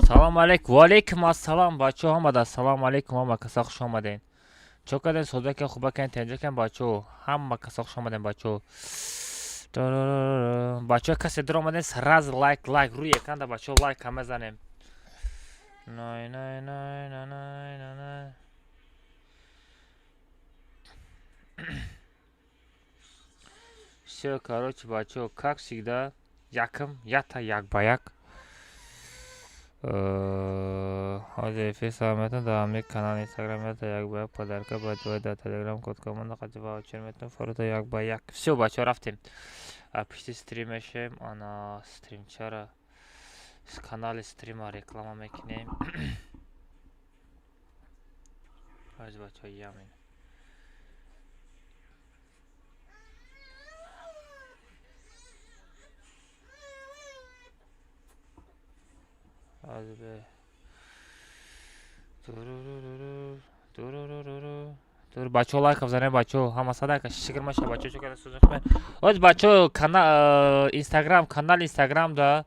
Салом алейкум. Ва алейкум ассалом, бачаҳо омада. Салом алейкум, ҳама каса хуш омаден. Чо карден, содакен, хубакен, тенҷакен, бачаҳо? Ҳама каса хуш омаден, бачаҳо. Бачаҳо, касе дур омаден, сразу лайк, лайк, рӯи экранда, бачаҳо, лайк ҳама занем. Най най най най най най най. Всё, короче, бачаҳо, как всегда, якм, ята як ба як. Ҳозир эфир сар метавон дар ҳамин канал Инстаграм ята як ба як подарка, баъд бояд дар Телеграм код команда қати ваучер метавон фарота як ба як. Всё, бачаҳо, рафтем. Пишти стрим мешавем, ана стримчара канали стрима реклама мекунем. Ҳоз, бачаҳо, ямин. Ҳозир тур, бачаҳо, лайк бизанем, бачаҳо, ҳама садака шикр маша, бачаҳо, чо карда сӯзахме. Ҳоз, бачаҳо, канал Инстаграм, канал Инстаграм да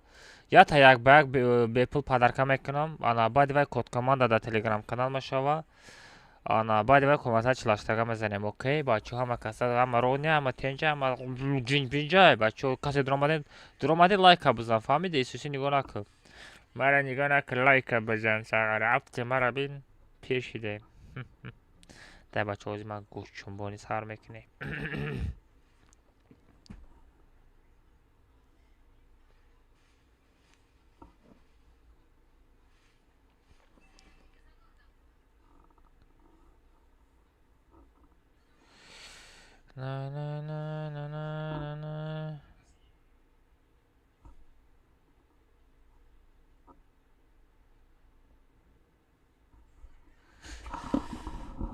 ята як ба як бепул подарка мекунам. Ана баъди вай код команда дар Телеграм канал мешава. Ана баъди вай команда чилаштага мезанем. Окей, бачаҳо, ҳама каса, ҳама роня, ҳама тенҷа, ҳама ҷинҷ-бинҷа, бачаҳо, касе дуромадед, дуромадед, лайка бизан, фаҳмиди? Исуси нигоҳ накун. Мара нигоҳ накун, лайка бизан, сағара. Афти мара бин, пир шидем. Дай, бачаҳо, ҳозир ман гӯшчунбонӣ сар мекунем. На на на на на на на.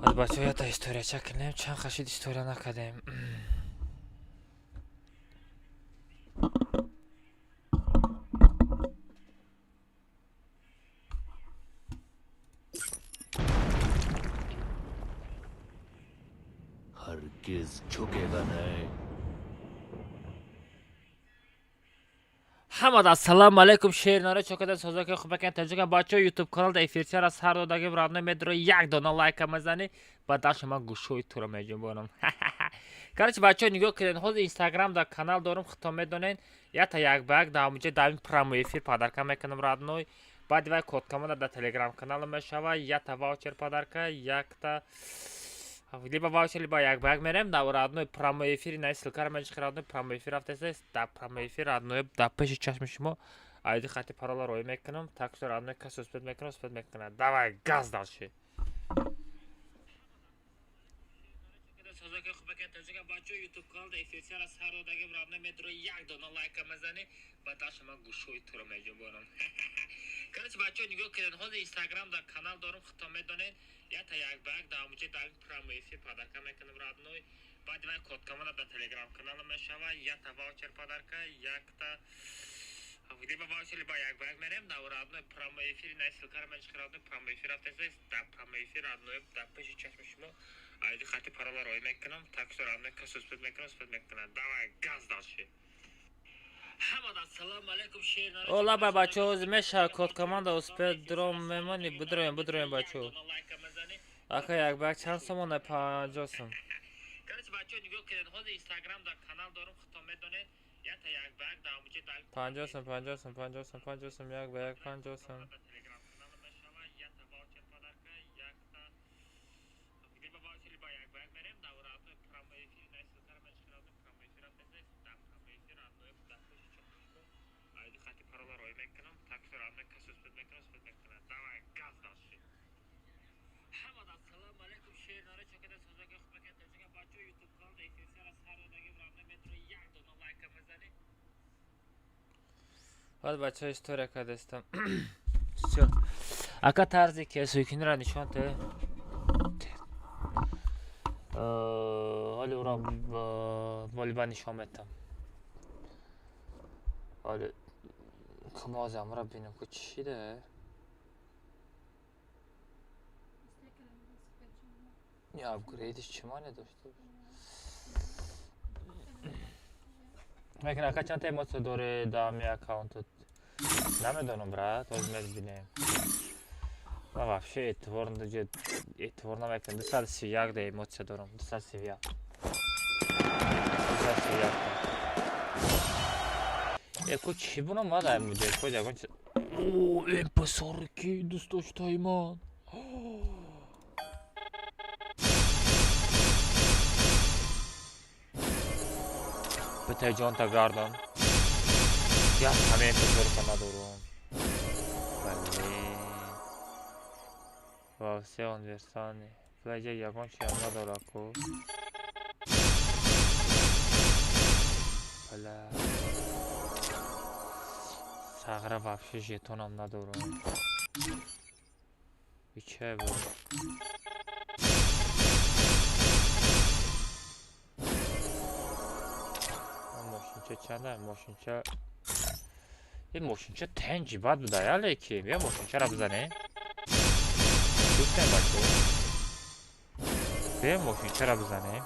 Аз, бачаҳо, ята историяча кунем, чанд хашид история накардем. हरगिज झुकेगा नहीं। Ҳамад ассалому алайкум, шернора, чокадан, созаки, хубакен, таҷика, бачаҳо, ютуб каналда эфирчара сар додагим, родной, медро як дона лайка мезанӣ, ба даша ман гӯшҳои туро меҷунбонам. Короче, бачаҳо, нигоҳ кунед, ҳозир Инстаграм дар канал дорум, худтон медонед, ята як ба як дар ҳамунҷа дар ин прямой эфир подарка мекунам, родной. Баъди вай код команда дар Телеграм канал мешава, ята ваучер подарка, якта либо ваучер, либо як ба як мерем дар родной прямой эфири. На ссылкаро меҷиқи, родной, прямой эфир рафтест, дар прямой эфир, родной, дар пеши чашми шумо айди хати парола роӣ мекунам. Так что, родной, касе успеть мекунад, успеть мекунад. Давай, газ дальше. Бачаҳо, ютуб каналда эфирчара сар додагим, родной, медро як дона лайка мезанӣ, ба даша ман гӯшҳои туро меҷунбонам. Короче, бачаҳо, нигоҳ кунед, ҳозир Инстаграм дар канал дорум, худтон медонед, ята як ба як дар ҳамунҷа дар ин прямой эфир подарка мекунам, родной. Баъди вай код команда дар Телеграм канал мешава, ята ваучер подарка, якта либо ваучер, либо як ба як мерем дар родной прямой эфири. На ссылкаро меҷиқи, родной, прямой эфир рафтест, дар прямой эфир, родной, дар пеши чашми шумо Айди хати парола рой мекунам, так что равно кас успеть мекунам, успеть мекунам. Давай, газ дальше. Ҳамада салом алейкум, шер. Ола ба бачаҳо, ҳозир мешава код команда успеть дром мемонӣ, бидроем, бидроем, бачаҳо. Ака, як ба як чанд сомона? 50 сом. Короче, бачаҳо, нигоҳ кунед, ҳозир Инстаграм дар канал дорум, худтон медонед, якта як ба як дар ҳамуҷа дар 50 сом, 50 сом, 50 сом, 50 сом, як ба як 50 сом. Телеграм канал мешава, якта ваучер подарка, якта либо ваучер, либо як ба як мерем дар родной прямой эфир, на ссылка ра мешава, прямой эфир рафтест, дар прямой эфир родной дар пеши чоқишко айди хати парола рой мекунам, так что равно кас успеть мекунам, успеть мекунам. Давай, газ дальше. Ҳамада салом алейкум, шернора чокада созака хубака таҷика, бачаҳо, ютуб канал да эфир сара сар додагим, равно метро як дона лайка мезанед. Баъд, бачаҳо, история кардастам. Всё. Ака, тарзи кесӯкиниро нишон те. Ҳоли уро волиба нишон метам. Ҳоли кумозамро бинам ку чида? Я апгрейдиш чӣ маъне дошта? Мекун, ака, чанд та эмоция дорӣ дар ҳами аккаунтат? Намедонам, брат, ҳозир мебинем. Ман вообще эътибор эътибор намекунам. 231 да эмоция дорам. 231. 231. Эко чӣ бунам ма дар муҷа? Ко ягон чиз. О, МП40 дӯстдоштаи ман. Битай ҷонта гардон. Як ҳама МП40 надорам. Бале. Во все универсальный. Бля, ягон чиам надора ку. Бля. Сағра вообще жетонам надорам. Иче бу? Мошинча чанда? Мошинча. Ин мошинча тенҷи бад буда, яле ки. Бия, мошинчаро бизанем. Гуфтем, бачаҳо. Бия, мошинчаро бизанем.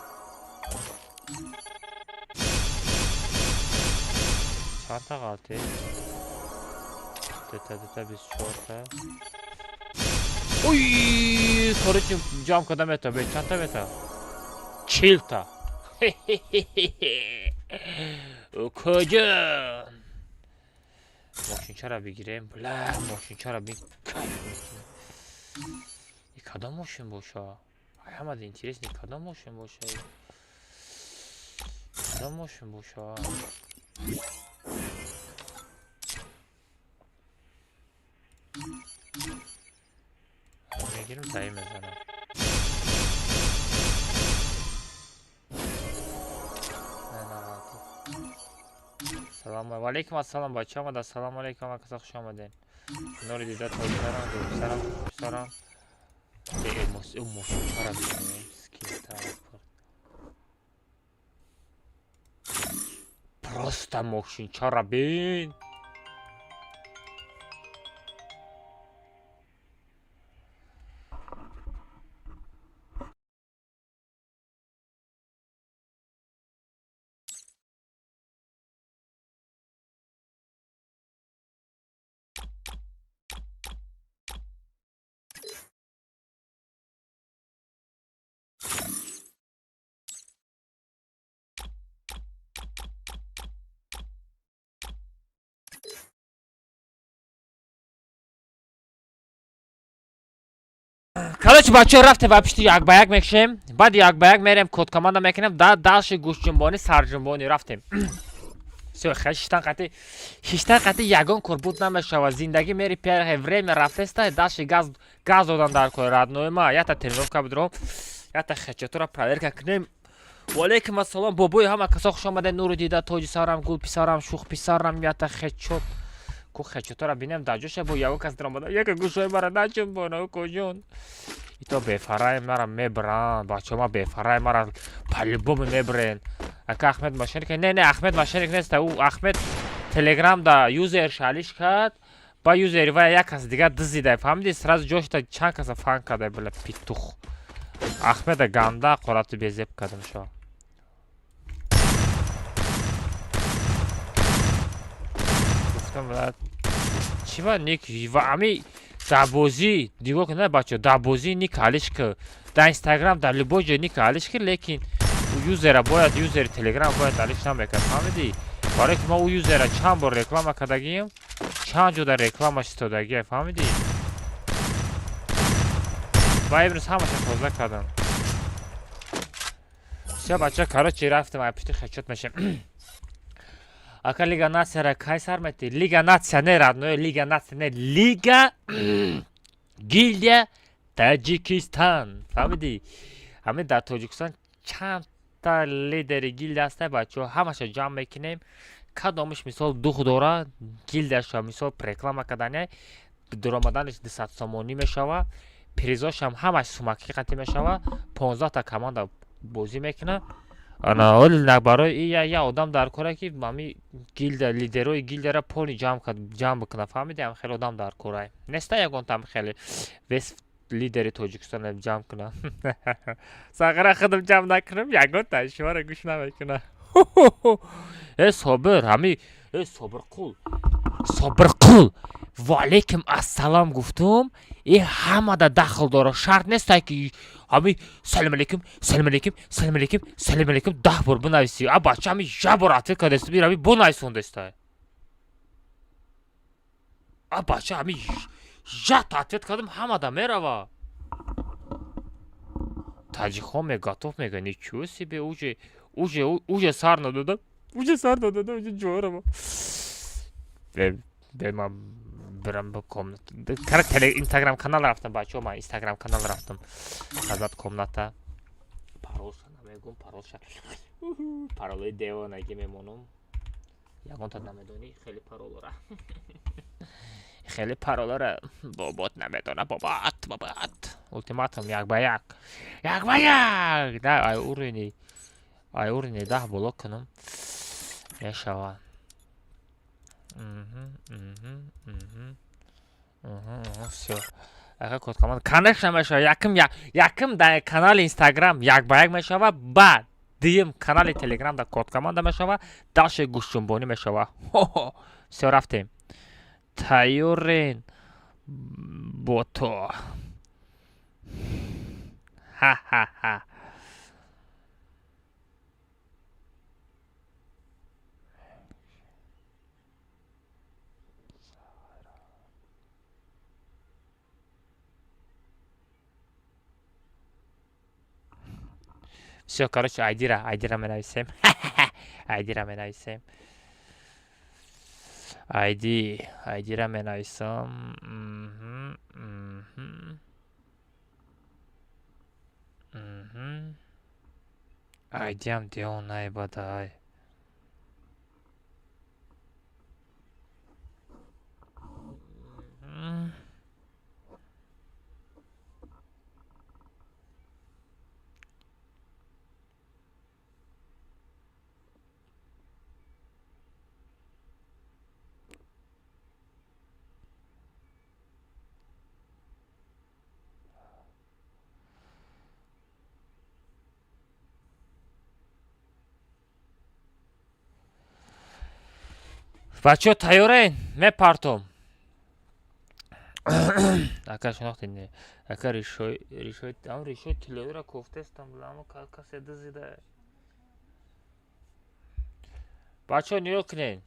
Чандта ғалти? Дута, дута, 24-та. Ой, короче, ҷамъ карда мета, бе чандта мета? 40-та. Укоҷон. Мошинчаро бигирем. Бла, мошинчаро би кайф мекунем. И кадом мошин боша? Ай, ҳамада интересно, кадом мошин боша? Кадом мошин боша? Мегирем, заи мезанам. Не, нағалти. Салом алейкум, ассалом, бача омада. Салом алейкум, ҳама хуш омаден. Нури дида, тоҷикарам, гулписарам, писарам. Мошинчаро бинем. Скил транспорт. Просто мошинчаро бин. Короче, бачаҳо, рафтем ва пишти як ба як мекушем. Баъди як ба як мерем, код команда мекунем, да дальше гӯшҷунбонӣ, сарҷунбонӣ рафтем. Всё, шиштан қати шиштан қати ягон кор буд намешавад. Зиндагӣ мери перхе, время рафтеста, дальше газ газ додан дар кор, родной ма. Ята тренировка бидром, ята хечатура проверка кунем. Валейкум ассалом, бобои ҳама касо хуш омадед, нуру дида, тоҷи сарам, гул писарам, шух писарам, ята хечот. Ку хечотора бинем дар ҷоша бо ягон кас даромада. Яка гӯшои мара начунбона, укоҷон. Ито бефараи мара мебаранд, бачаҳо, ма бефараи мара по-любому мебарен. Ака, Ахмед мошенник? Не, не, Ахмед мошенник нест. Ӯ Ахмед Телеграм да юзер шалиш кард, ба юзери вай як кас дигар дизида, фаҳмиди? Сразу ҷошта чанд каса фан карда, бля, петух. Ахмеда ганда қорати безеб кардам шо. Гуфтам, брат, чӣ ба ник ва ами дар бозӣ нигоҳ кун, бачо, дар бозӣ ник алиш ки, дар Инстаграм, дар любой ҷой ник алиш ки, лекин юзера бояд, юзери Телеграм бояд алиш намекард, фаҳмидӣ? Барое ки ман ӯ юзера чанд бор реклама кардагием, чанд ҷо дар рекламаш истодагия, фаҳмидӣ? Ва имрӯз ҳамаша тоза кардам. Всё, бача, короче, рафтем, ай пушти хечот мешем. Ака, Лига Нацияра кай сар метӣ? Лига Нация не, родной, Лига Нация не, Лига Гилдия Таҷикистон. Фаҳмидӣ? Ҳамин дар Тоҷикистон чандта лидери гилдия ҳаста, бачаҳо, ҳамаша ҷамъ мекунем. Кадомаш, мисол, дух дора, гилдияша, мисол, реклама кардани, дуромаданаш 200 сомонӣ мешава, призошам ҳамаш сумакӣ қатӣ мешава, 15та команда бозӣ мекунад. Ана оли барои и я одам дар кора, ки ҳами гилда, лидерои гилдияра поли ҷамъ бикунад, фаҳмидӣ? Ҳам хеле одам дар кора неста, ягонтам хеле вес лидери Тоҷикистона ҷамъ кунад. Сағира худам ҷамъ накунам, ягонта шуморо гӯш намекунад. Э, Собир, ҳами, э, Собирқул, Собирқул, ваалейкум ассалом гуфтум. И ҳамада дахл дора, шарт нестай, ки ҳами салом алейкум, салом алейкум, салом алейкум, салом алейкум 10 бор бинависӣ. А бача ҳами як бор ответ кардест, ами бонависондестай. А бача ҳами якта ответ кардам, ҳамада мерава. Таҷикҳо готов мега, ничего себе, уже, уже, уже сар надодам, уже сар надодам, уже ҷорама. Бе, ман бирам ба комната. Инстаграм канал рафтам, бачаҳо, ман Инстаграм канал рафтам. Создать комната. Паролша намегум, паролша. Паролои девонагӣ мемонам. Ягонта намедонӣ, хеле паролора. Хеле паролора бобот намедона, бобот, бобот. Ултиматум як ба як. Як ба як! Да, ай уровни 10 боло кунам. Мешавад. Всё. Ака, код команда. Конечно, мешавад. Яким яким дар канали Инстаграм як ба як мешавад, баъд дуюм канали Телеграм дар код команда мешавад, дальше гӯшҷунбонӣ мешавад. Всё, рафтем. Тайёрен бото. Ха-ха-ха. Всё, короче, айдира менависем. Айдира менависем. Айдира менависам. Айдиам девонай бадай. Бачаҳо, тайёрен? Мепартом. Ака, шинохтед не? Ака, ришои ам ришои тиллоиро кофтестам, амо касе дузида. Бачаҳо, нигоҳ кунед.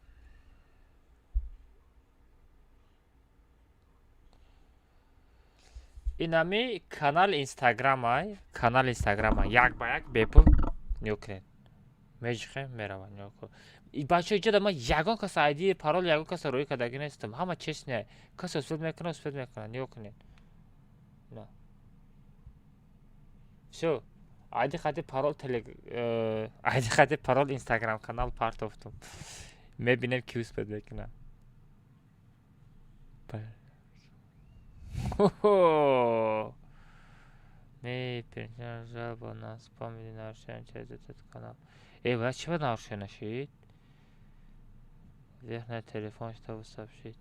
Инами канали Инстаграмай, канали Инстаграма як ба як бепул, нигоҳ кунед. Меҷихем, мерава, нигоҳ кун. Бачаҳо, иҷода ман ягон кас айди, парол ягон каса рӯӣ кардагӣ нестам. Ҳама честно. Касе успеть мекунад, успеть мекунад. Нигоҳ кунед. На. Всё. Айди хати парол телег айди хати парол Инстаграм канал партофтум. Мебинем, ки успеть мекунад. Хо-хо! Не, жалоба на спам или нарушение через этот канал. Эй, брат, чего нарушение нашид? Верх телефон, чтобы сообщить.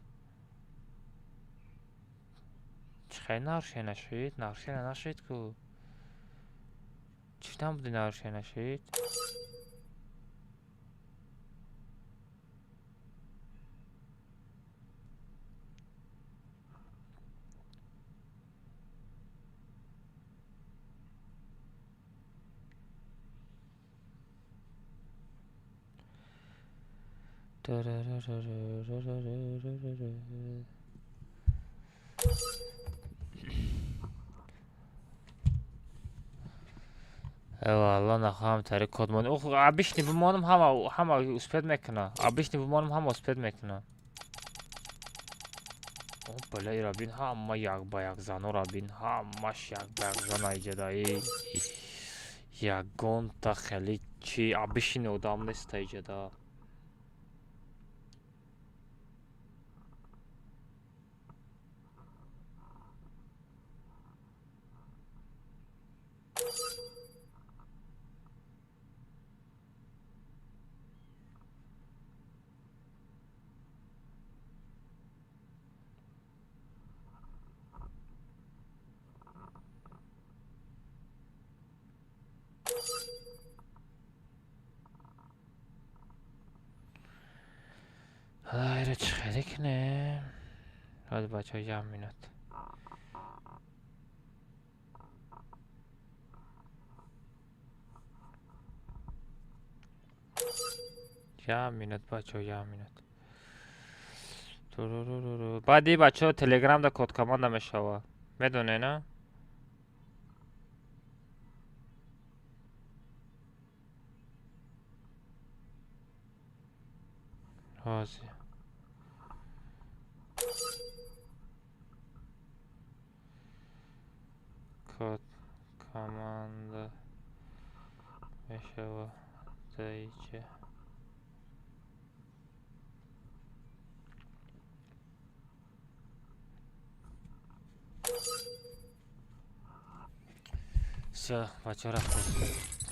Чӣ хел нарушение нашид? Нарушение нашид ку. Чӣ там буди нарушение нашид? Валло нахоҳам тари код мон. Ох, обычный бимонам ҳама ҳама успеть мекуна. Обычный бимонам ҳама успеть мекуна. О, бля, ира бин ҳама як ба як занора бин, ҳамаш як ба як зана иҷадаи. Ягонта хеле чи обычный одам неста иҷада. Ҳала чӣ хеле кунем? Ҳоли бачаҳо як минут. Як минут бачаҳо, як минут. Баъди бачаҳо телеграмда код команда мешава. Медонед, на? Ҳозир. Код команда мешава даиҷа. Всё, бачаҳо рафтем.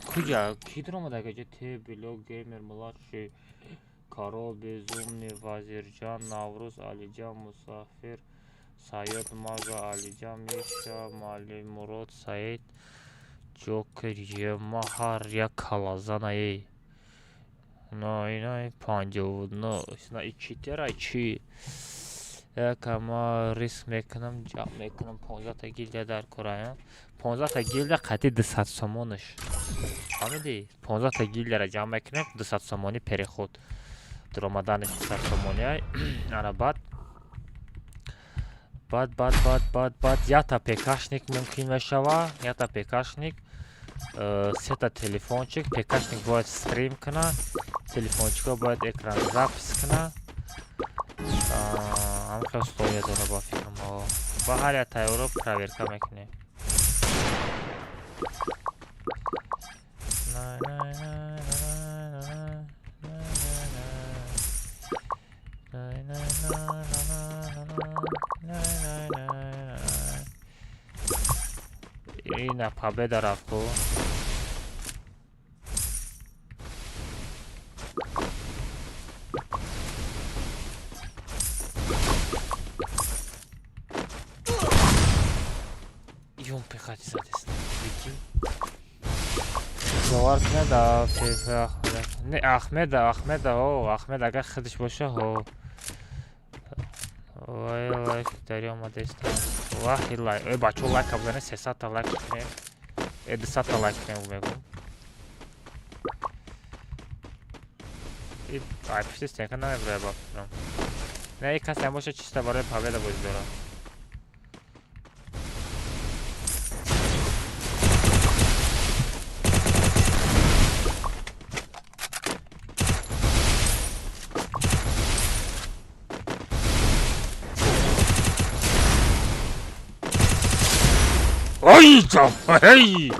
Куҷа? Ки дуромад агаҷа? Те, Било, Геймер, младший, Корол, Безумный, Вазирҷан, Наврӯз, Алиҷан, Мусафир, Саёд, Мага, Алиҷан, Миша, Малимурод, Саид, Ҷокер, Ема, ҳар як калазана эй. Най, най, 59. На, и читера, чи? Якама риск мекунам, ҷамъ мекунам 15 та гилдия дар кора, 15 та гилдия қатъи 200 сомонаш. Фаҳмидӣ? 15 та гилдияро ҷамъ мекунем, 200 сомонӣ переход. Дуромадани 200 сомонӣ. Ана баъд баъд баъд баъд баъд баъд якта пекашник мумкин мешава, якта пекашник, сета телефончик, пекашник бояд стрим куна, телефончикҳо бояд экран запись куна. Ҳамин хел условия дора ба фикрам. Ба ҳар як тайёрро проверка мекунем. Най, най, най, най, най, най, най, най, най, най. Ина победа рафт ку. Юм пехати задест. Прикинь. Бовар кунед, не Ахмеда, Ахмеда, о, Ахмед агар худаш боша, ҳо. Вай, лайк дари омадест. Вахи лайк. Э, бачо лайк бизанед, 300 та лайк кунем. Э, 200 та лайк кунем мегум. И ай пушти стенка намебурая ба фикрам. Не, и касе ҳам боша чисто барои победа бозӣ дорад. Ой, эй!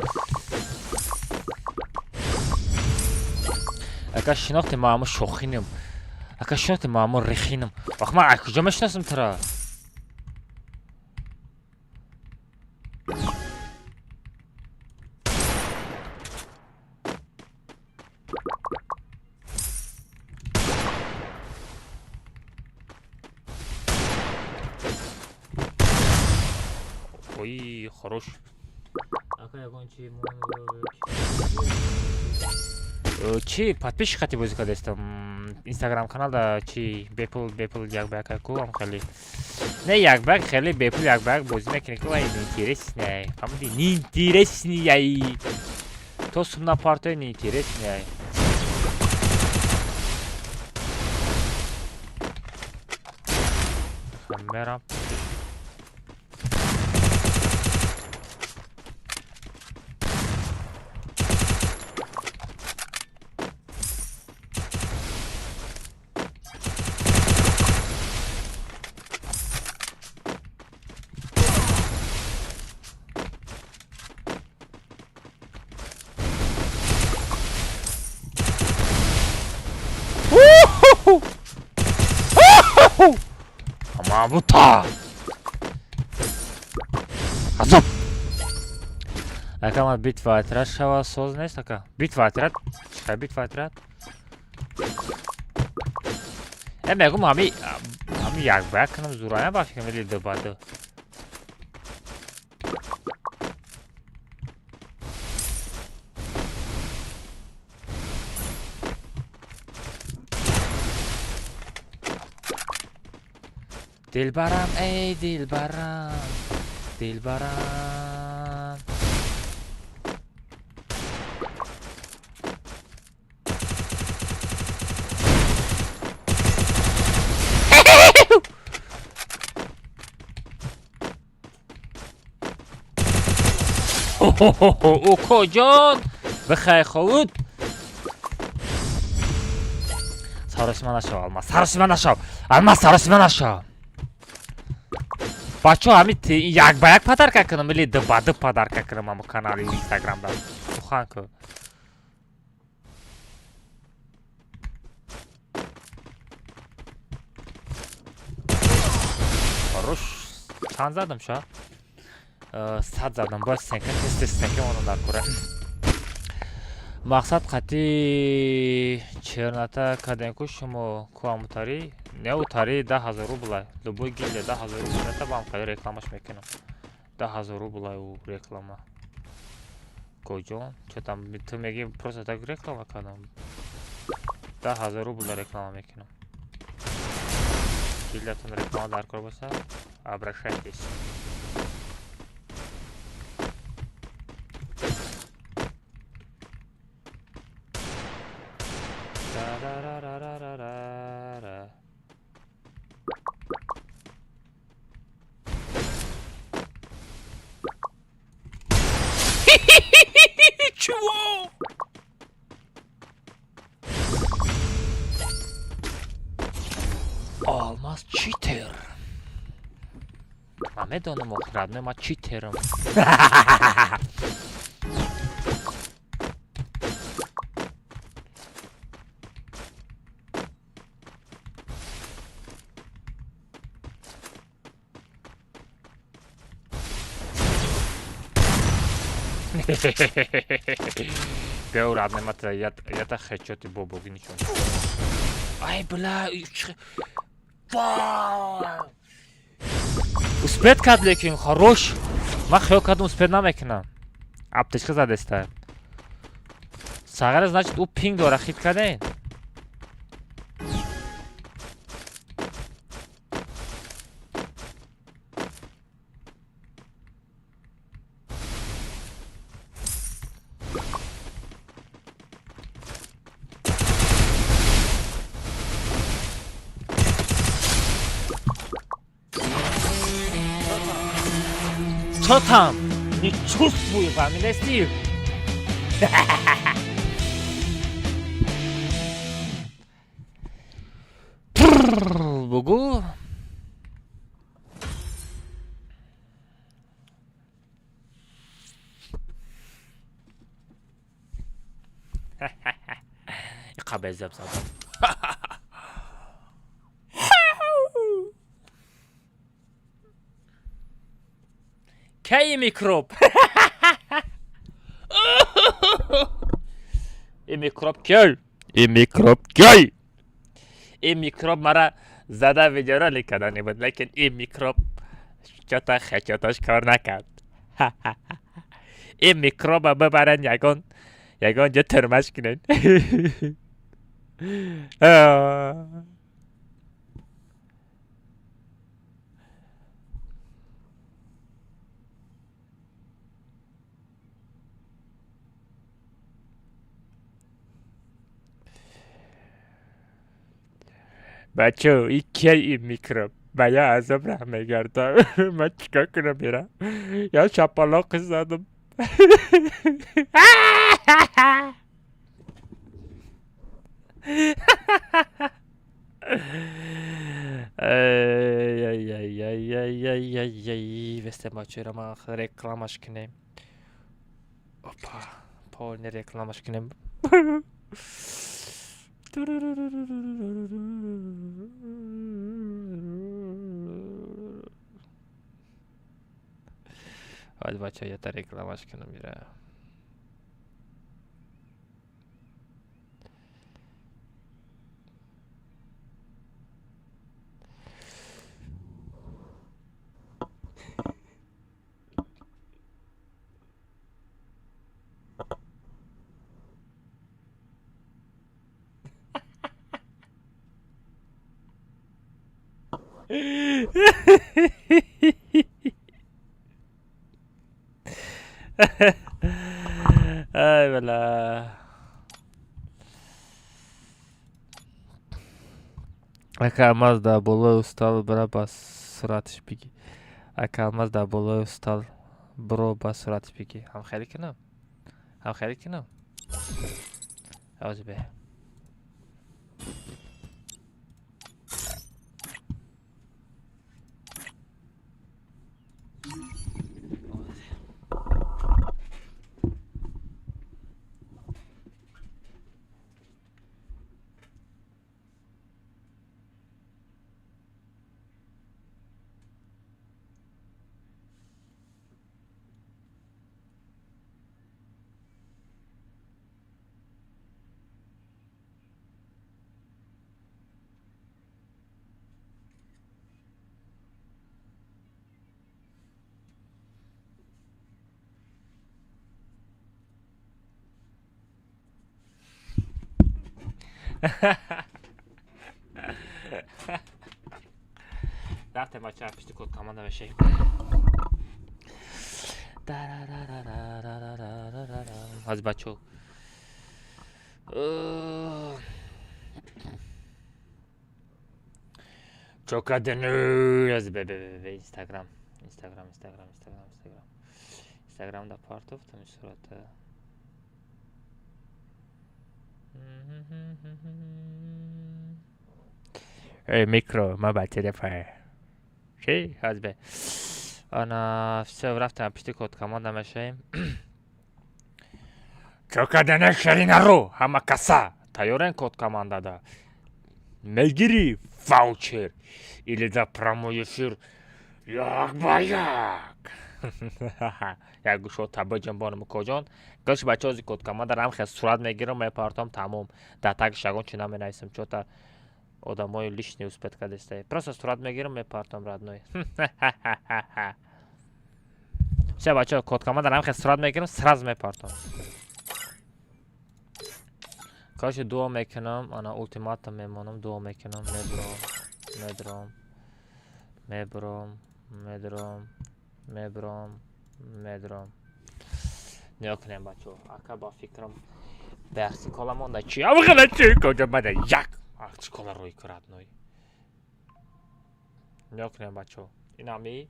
Ака шинохти ма ҳамо шохинам. Ака шинохти ма ҳамо рехинам. Вақт ман аз куҷо мешиносам тура? Ой, хорош. Ака, ягон чи чи подписчик хати бозӣ кардастам инстаграм каналда, чи бепул бепул, як ба як ку ам хеле не, як ба як хеле бепул, як ба як бозӣ мекунӣ ку, ай неинтересный, фаҳмидӣ? Неинтересный ай, то сумна партой неинтересный ай. Мерам. Амабута! Азоб! Ака, ма битва отряд шава, соз нест, ака. Битва отряд? Чикай битва отряд? Э, мегум, ҳами як ба як кунам зурая, ба фикрам, или ду ба ду. Дилбарам, эй, дилбарам, дилбарам. Укоҷон, бихай ховуд. Саросима нашав, Алмаз, саросима нашав, Алмаз, саросима нашав. Бачо, ҳами як ба як подарка кунам или ду ба ду подарка кунам ҳамо канали инстаграмда? Сухан ку. Хорош, чанд задам ша? 100 задам, бояд стенка, тез тез стенка монам дар кора. Мақсад қати черната кадем ку шумо ку амутари? Не, утари 10 000 рубла. Любой гильдия 10 000 рубла мета, ба ҳам рекламаш мекунам. 10 000 рубла у реклама. Коҷон? Чо там ту меги, просто так реклама кардам. 10 000 рубла реклама мекунам. Гильдиятон реклама дар кор боша, обращайтесь. Та-ра-ра-ра-ра-ра-ра. Чего? Алмаз читер. Ман медонам, охир, родной, ман читерам. Бео, родной, ма ята хедшоти бобоги нишон. Ай, бля, вау! Успеть кард, лекин хорош. Ман хиёл кардам, успеть намекунам. Аптечка задеста. Сағара, значит, ӯ пинг дора, хит карден. Чё там? Не чувствую, фаҳмидасти? Бугу. Иқа безеб задам. Кай микроб? И микроб кел? И микроб кел? И микроб мара зада видеоролик кардани буд, лекин ин микроб чота хечоташ кор накард. Ин микроба бибарен ягон ҷо тирмаш кунен. Бачо, и кия ин микроб? Ба я азоб раҳ мегардам. Ман чикор кунам ира? Я шапалоқи задам. Ай-ай-ай-ай-ай-ай-ай. Весте бачо, ира ман рекламаш кунем. Опа, полный рекламаш кунем. Ҳоди бачо, ята рекламаш кунам ира. Ай бала. Ака Алмаз дар болои устал бира ба сураташ бигӣ. Ака Алмаз дар болои устал биро ба сураташ бигӣ. Ҳамхелӣ кунам? Ҳамхелӣ кунам? Ҳозир бе. Рафтем бача, пишти код команда мешавем. Ҳозир бачо. Чокадени аз бе бе бе Инстаграм, Инстаграм, Инстаграм, Инстаграм, Инстаграм. Инстаграм да партофтам сурата. Эй, микро, ма ба телефон. Чӣ? Ҳозир бе. Ана, всё, рафтем пишти код команда мешавем. Чокадени ширинаро, ҳама каса. Тайёрен код командада. Мегири ваучер или да прямой эфир як ба як. Як гӯшо таба ҷанбонам мукоҷон. Гӯш бача, ози код команда рам хел сурат мегирам, мепартом, тамом. Дар тагиш ягон чи наменависам, чота одамои лишний успеть кардестай. Просто сурат мегирам, мепартом, родной. Всё, бача, код команда рам хел сурат мегирам, сразу мепартом. Короче, дуо мекунам, ана ултиматум мемонам, дуо мекунам, мебуром, медуром, мебуром, медуром, мебуром, медуром. Нигоҳ кунем, бачаҳо, ака ба фикрам бахси кола монда чи? Авғала чи? Куҷо мада як ахси кола рӯй ку, родной. Нигоҳ кунем, бачаҳо. Инами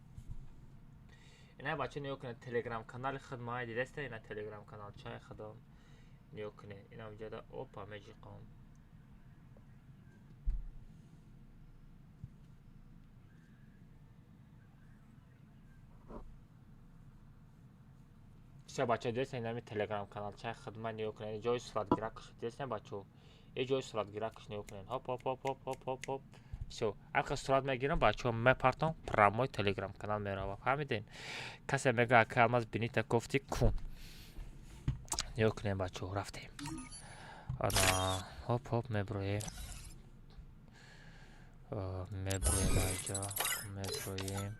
ина бача, нигоҳ кунед, телеграм канали худ ма дидаста, ина телеграм каналчаи худам. Нигоҳ кунед, ина ҷода опа меҷиқом. Всё, бача, дидаста, инами телеграм каналчаи худ ма, нигоҳ кунед, ҷои суратгиракш дидаста, бачаҳо. Е ҷои суратгиракш нигоҳ кунед. Хоп, хоп, хоп, хоп, хоп, хоп, хоп. Всё, ака сурат мегирам, бачаҳо, мепартом, прямой телеграм канал мерава. Фаҳмиден? Касе мега ака Алмаз бинита гуфти кун. Нигоҳ кунем, бачаҳо, рафтем. Ана, хоп, хоп, меброем. Меброем айҷа, меброем.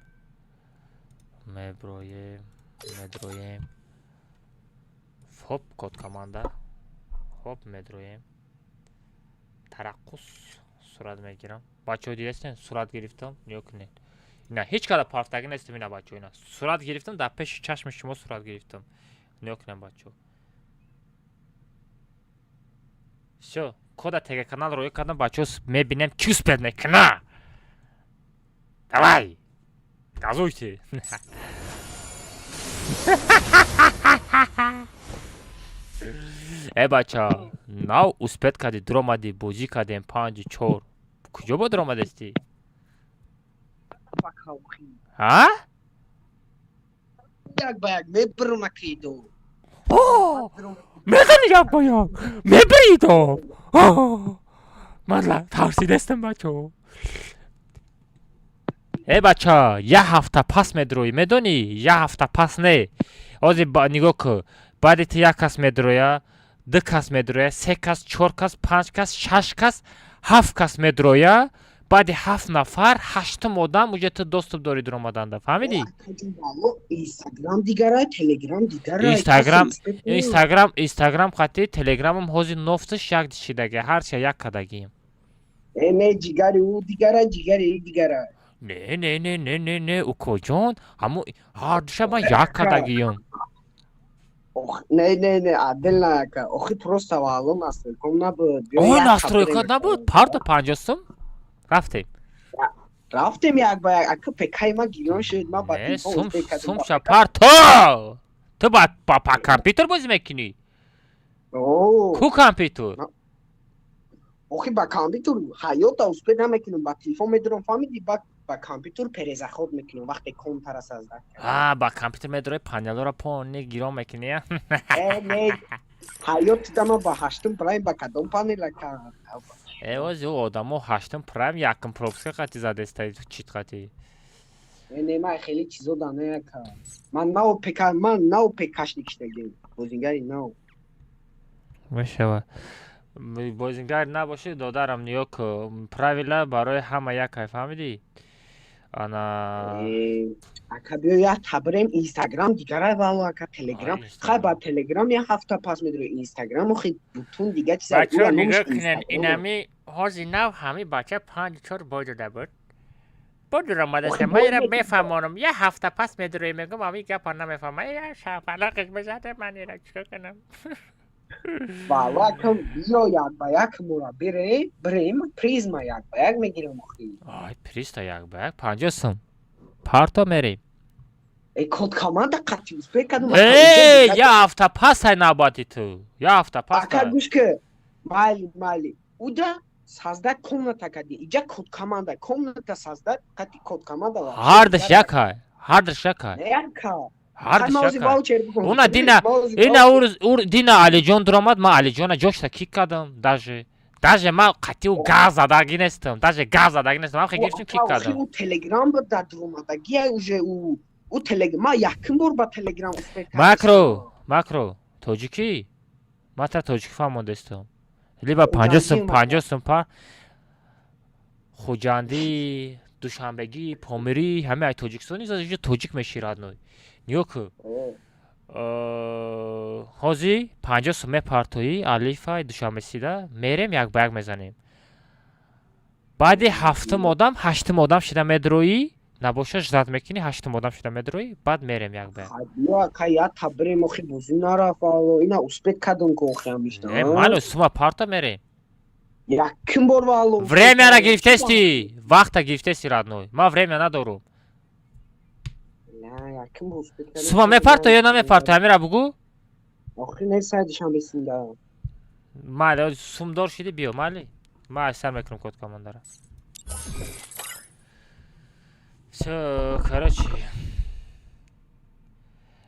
Меброем, медроем. Хоп, код команда. Хоп, медроем. Тараққус сурат мегирам. Бачаҳо, дидастен, сурат гирифтам, нигоҳ кунед. Ина, ҳеҷ када партагӣ нестам. Ина, бачаҳо, ина, сурат гирифтам, дар пеши чашми шумо сурат гирифтам. Нигоҳ кунед, бачаҳо. Всё, кода тега канал роя кардам, бачаҳо, мебинем, ки успеть мекуна. Давай, газуйте. Э, бача, нав успеть кардӣ, дуромадӣ, бозӣ кардем панҷу чор. Куҷо бо дуромадастӣ? А? Як ба як мебирам, акидо. Медани, як ба як мебиридо. Ман тарсидастам, бачо. Э, бача, як ҳафта пас медроӣ, медонӣ? Як ҳафта пас не, ҳозир нигоҳ кун: баъди ту як кас медроя, ду кас медроя, се кас, чор кас, панҷ кас, шаш кас, ҳафт кас медроя. Баъди ҳафт нафар ҳаштум одам уже ту доступ дорӣ дуромаданда, фаҳмидӣ? Инстаграм дигара, Телеграм дигара. Инстаграм қати Телеграмам ҳозир нофташ як шидаги, ҳарча як кадагием. Э, не, ҷигари ӯ дигара, ҷигари и дигара. Не, не, не, не, не, не, укоҷон, ҳамо ҳардуша ман як кадагием. Не, не, не, адил нака. Охи, просто вало настройка набуд. О, настройка набуд. Парто, 50 сум, рафтем. Рафтем як ба як, ака. Пекаи ма гирён шуд, ма ба телефон. Сумша парто. Ту ба компютер бозӣ мекунӣ ку? Компютер? Охи, ба компютер ҳаёта успеть намекунам, ба телефон медурам, фаҳмидӣ? Ба компютер перезаход мекунам, вақте контара создать. А, ба компютер медурои, панелора пони гирон мекунӣ? Э, не, ҳаёт дама ба ҳаштум прайм ба кадом панела? Э, ози одамо ҳаштум прайм якум пропуска қати задеста, чит қати. Э, не, ман хеле чизо да неяка. Ман нав пека, ман нав пекашник шудагим, бозингари нав. Мешава, бозингар набошӣ, додарам. Нигоҳ ку, правила барои ҳама якай, фаҳмидӣ? Ана. Э, ака, биё як табирем. Инстаграм дигара, вало, ака, Телеграм. Хай, ба Телеграм як ҳафта пас медури, Инстаграм охи бутун дига чиза. Бачаҳо, нигоҳ кунен, инами ҳози нав ҳами бача панҷу чор бой дода буд, бодуромадаста. Ман ира мефаҳмонам, як ҳафта пас медурои, мегӯм, ами гапа намефаҳма, я шафалақиш бизаде, ман ира чикор кунам? Вало, акам, биё як ба як мора бирем, бирем, призма як ба як мегирем охи. Ай, призта як ба як, 50 сум парто, мерем. Э, код команда қатъи успеть кардам. Э, як ҳафта пас ай навбати ту, як ҳафта пас. Ака, гӯш ки, майли, майли, уда создать комната кардӣ, иҷа код команда, комната создать қатъи код команда. Ҳардаш якай, ҳардаш якай. Яка. Ҳардаш якай. Уна дина, ина дина Алиҷон дуромад, ман Алиҷона ҷошта кик кардам. Даже ман қатъи газ задагӣ нестам, даже газ задагӣ нестам, ман гирифтим, кик кардам. Ӯ Телеграм буд, дар дуромадагия уже ӯ Телеграм. Ман якум бор ба Телеграм успеть. Макро, макро, тоҷикӣ, ман та тоҷикӣ фаҳмондастам. Либо 50 сум, 50 сум пар. Хуҷандӣ, Душанбегӣ, Помирӣ, ҳама ай Тоҷикистон иҷо тоҷик меши, родной. Нигоҳ ку, ҳозир 50 сум мепартоӣ, алифа Душанбесида мерем, як ба як мезанем. Баъди ҳафтум одам ҳаштум одам шида медроӣ, набоша, ждать мекунӣ, ҳаштум одам шида медроӣ, баъд мерем як ба як. Я табирем охи, бозӣ нарафт, ина успеть кардам ку охи ҳамишта. Майли, сума парто, мерем. Якум бор, вало. Времяра гирифтести, вақта гирифтести, родной, ман время надорум. Сума мепарто ё намепарто, ҳамира бугӯ. Охи, не, сай Душанбесинда. Майли, сумдор шиди, биё, майли, ман сар мекунам код командара. Всё, короче,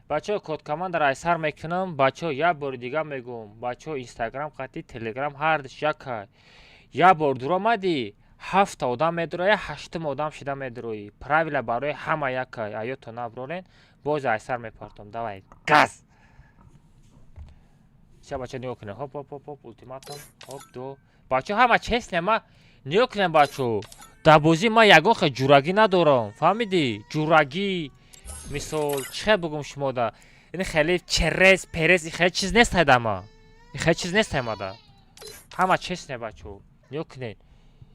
бачаҳо, код командара айсар мекунам. Бачаҳо, як бори дига мегӯм, бачаҳо: Инстаграм қатъи Телеграм ҳардуш якай. Як бор дуромадӣ, ҳафта одам медуроя, ҳаштум одам шида медуроӣ. Правила барои ҳама якай, аёто наброрен. Боз айсар мепартом, давай, газ. Ша, бача, нигоҳ кунем. Хоп, хоп, хоп, хоп, ультиматум, хоп, ду. Бачаҳо, ҳама честне, ма нигоҳ кунем, бачаҳо, дар бозӣ ман ягон хел ҷурагӣ надорам, фаҳмидӣ? Ҷурагӣ, мисол, чӣ хел бугум шумода? Ин хеле через, перез, хеле чиз нест ҳайдама. Хеле чиз нест ҳаймада. Ҳама честне бачо. Нигоҳ кунед.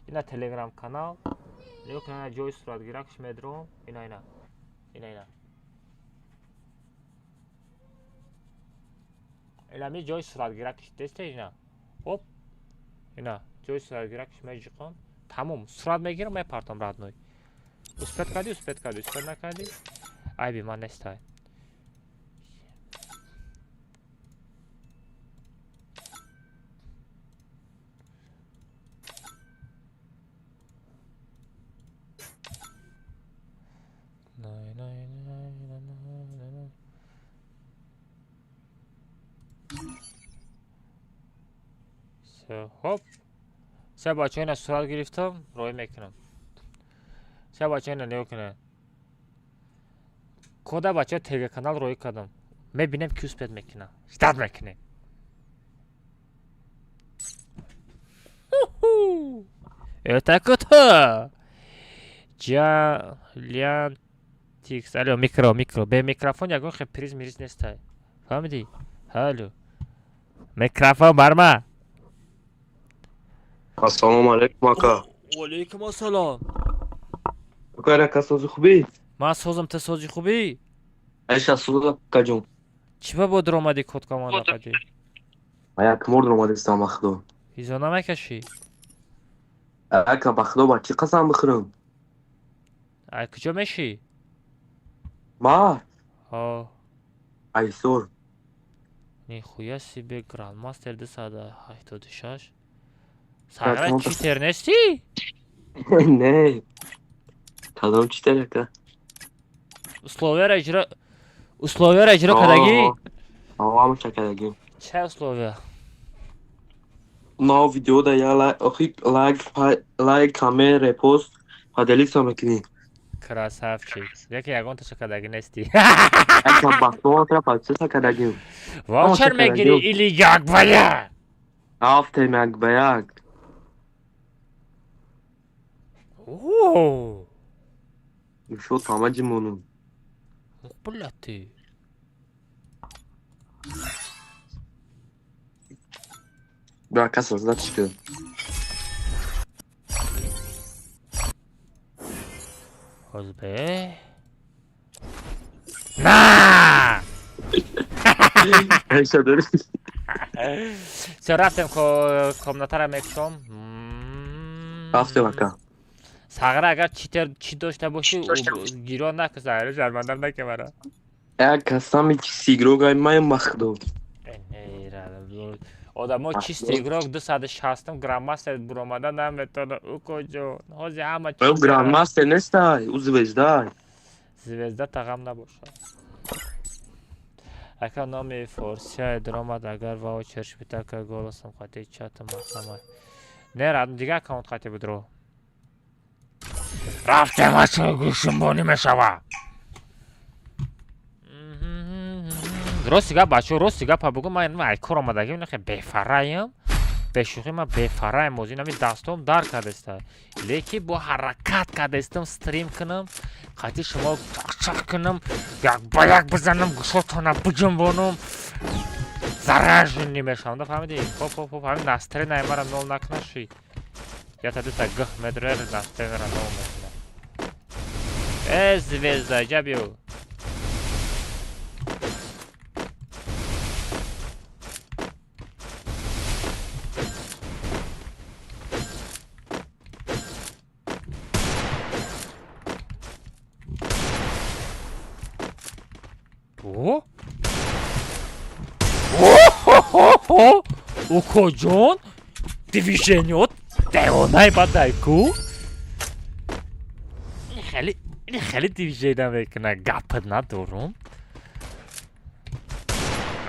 Ина Телеграм канал. Нигоҳ кунед, ина ҷои суратгиракш медром. Ина ина. Ина ина. Ина ми ҷои суратгиракш десте ина. Оп. Ина ҷои суратгиракш меҷиқам. Тамом, сурат мегирам, мепартам родной. Успеть кардӣ, успеть кардӣ, успеть накардӣ. Айби ман нестай. Най, най, най, най, най, най. Всё, хоп. Се бачаҳо ина сурат гирифтам, роҳӣ мекунам. Се бачаҳо ина нигоҳ кунед. Кода бачаҳо телеграм канал роҳӣ кардам. Мебинем ки успеть мекунам. Ждать мекунем. Это круто! Ҷалянтикс. Алло, микро, микро. Бе микрофон ягон хел приз мириз нестай. Фаҳмидӣ? Алло. Микрофон барма. Ассалому алайкум ака. Ва алайкум ассалом. Ака рака сози хубӣ? Ман созам, ту сози хубӣ? Айша соза акаҷон. Чӣ ба бо дуромадӣ код команда қадӣ? Ман як мор дуромадистам ба худо. Ҳизо намекашӣ? Ака ба худо ба чӣ қасам бихӯрам? Ай куҷо мешӣ? Ма? Ҳо. Айсор. Нихуя себе грандмастер 286. Сагра читер нестӣ? Не. Кадом читер ака? Условияро иҷро условияро иҷро кардагӣ? Ҳо, ҳамаша кардагӣ. Ча условия? На видео да я лайк, охи лайк, лайк, коммент, репост, поделиться мекунӣ. Красавчик. Яке ягонташа кардагӣ нестӣ. Ака ба худо тра подписаться кардагӣ. Ваучер мегирӣ или як ба як? Рафтем як ба як. О! Шо тама ҷимонум. Бля ты. Бля, каса задачка. Озбе. На! Айша дори. Всё, рафтем комнатара мекушом. Рафтем ака. Сағра агар читер чӣ дошта бошӣ, гирон накун, сағра шармандам накун мара. Як касами чист игрок ай май ба худо. Одамо чист игрок 260 грандмастер буромада наметона. Укоҷон, ҳозир ҳама Ӯ грандмастер нестай, ӯ звезда. Звезда тағам набошад. Ака номи форсия дуромад агар ваучерш битака голосом қати чатам маҳкама. Не, радм дига аккаунт қати будро. Рафтем ачо гӯшумбонӣ мешава. Рости гап бачо, рости гапа бугӯ, ман ай кор омадагим, нахе бефараям. Бешӯхӣ ман бефараям, ози нами дастом дар кардеста. Леки бо ҳаракат кардестам стрим кунам, қати шумо чақчақ кунам, як ба як бизанам, гӯшотона биҷунбонам. Зараженный мешавам, да фаҳмидӣ? Хоп, хоп, хоп, ҳамин настроение мара нол накунаши. Ята дута гых медрояр настроениеро нол мекунад. Э, звезда, ҷа биё. О? О-хо-хо-хо! Укоҷон? Движениёт девонай бадай ку? Хеле хеле движения мекуна, гапат надорум.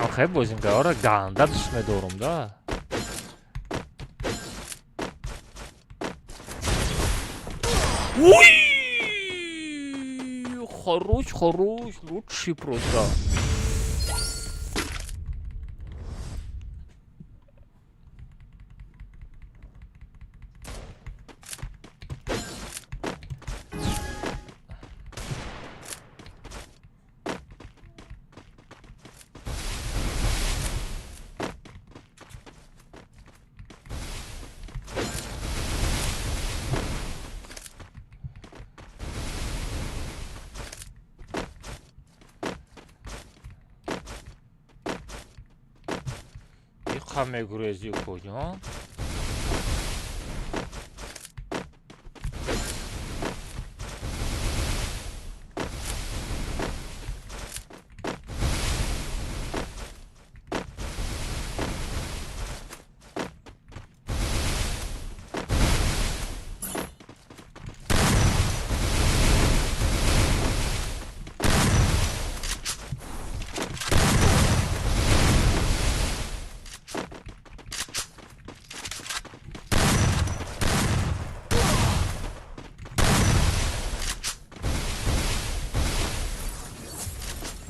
Охе бозингаҳоро ганда дӯст медорум да. Уй! Хорош, хорош, лучший просто. Чӣ мегурезӣ, укоҷон?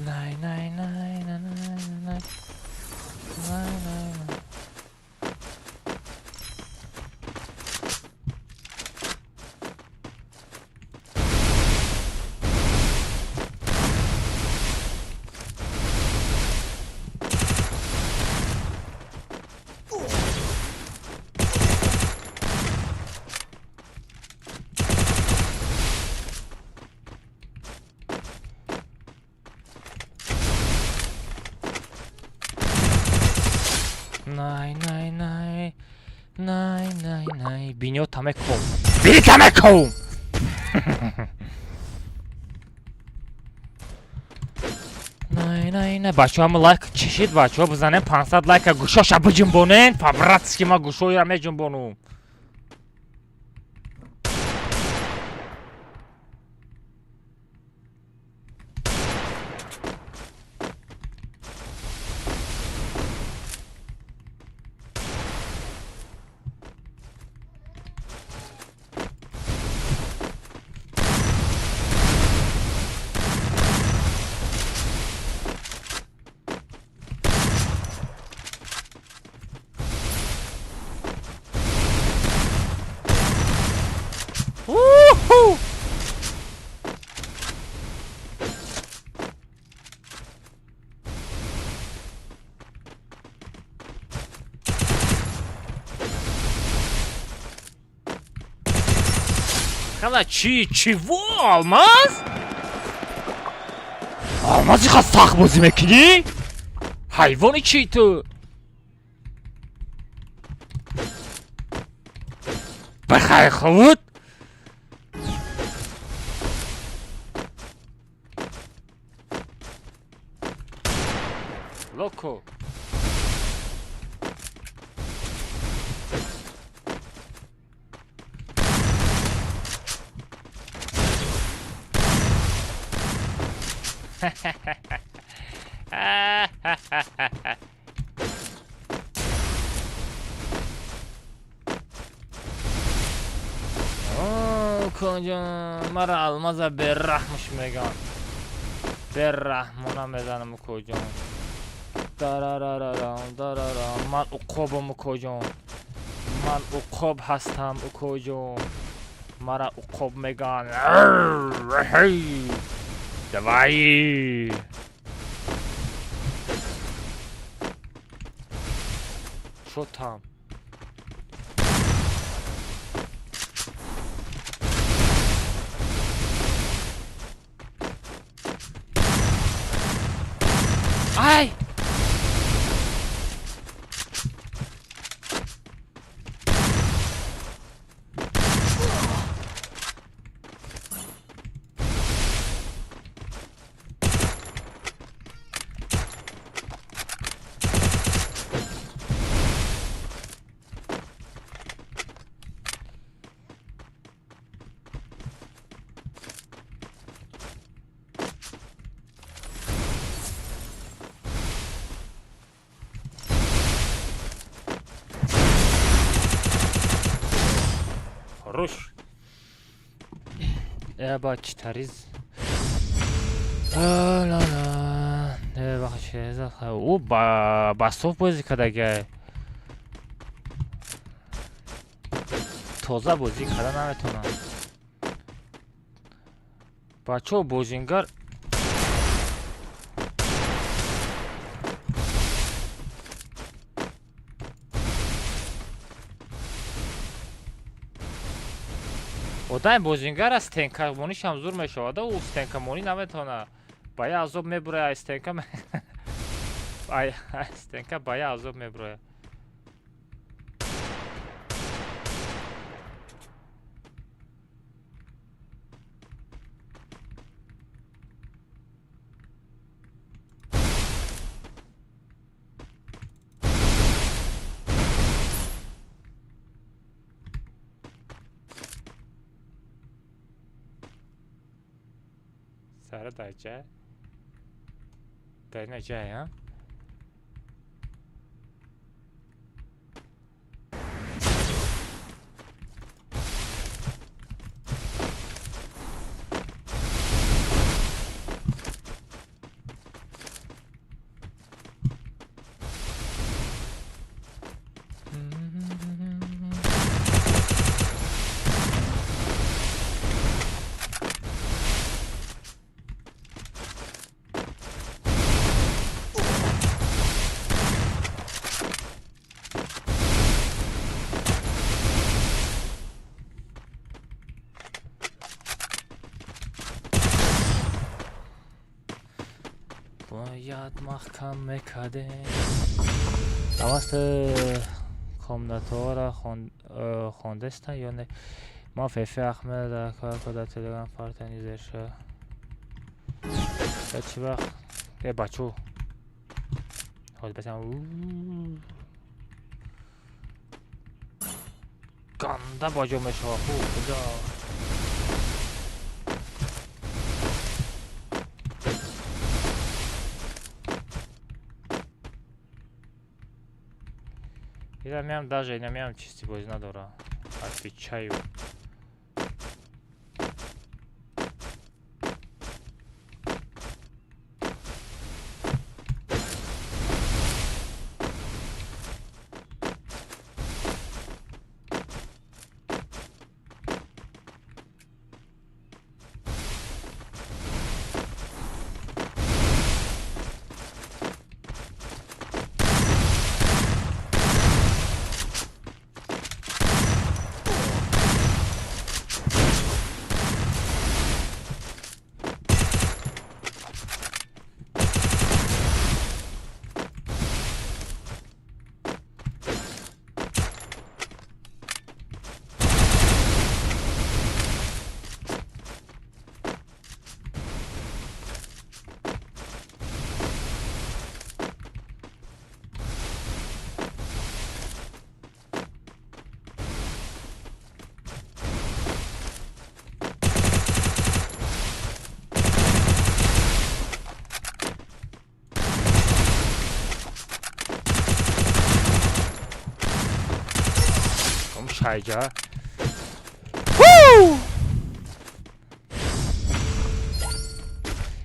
Най, най, най, най, най, най, най, най, най. Най, най, най, най, най, най. Бинио тамеком. Бини тамеком! Най, най, най. Бачаҳо, ҳама лайк чишид, бачаҳо, бизанем 500 лайка, гӯшоша биҷунбонен, по-братски ма гӯшоира меҷунбонум. Уху! Хала чи чиво, алмаз? Алмаз, иха сахт бозӣ мекунӣ? Ҳайвони чи ту? Бихай худ? Локо. Куҷон, мара алмаза бераҳмш меган. Бераҳмона мезанам, куҷон. Дарарарарам, дарарам. Ман уқобам, укоҷон. Ман уқоб ҳастам, укоҷон. Мара уқоб меган. Давай! Что там? Ай! Хорош. Ба читариз. Ла-ла. Ӯ басоф бозӣ кардага. Тоза бозӣ карда наметавонам. Бачаҳо, бозингар одами бозингар аз стенкамонишам зур мешавад, ӯ стенкамонӣ наметавона. Ба я азоб мебурояд, стенка ба я азоб мебурояд. Сара дар ҷай? Дар ина ҷай, а? Бояд маҳкам мекардем. Авваст комнатаҳоро хондестан ё не? Ма Фефе Ахмед дар Телеграм фартани зерша. Чӣ вақт? Э, бачо. Ҳозир бесам. Ганда баҷо мешава. Хуб, худо. Инамиам даже инамиам чисти бозӣ надора. Отвечаю. Шайҷа.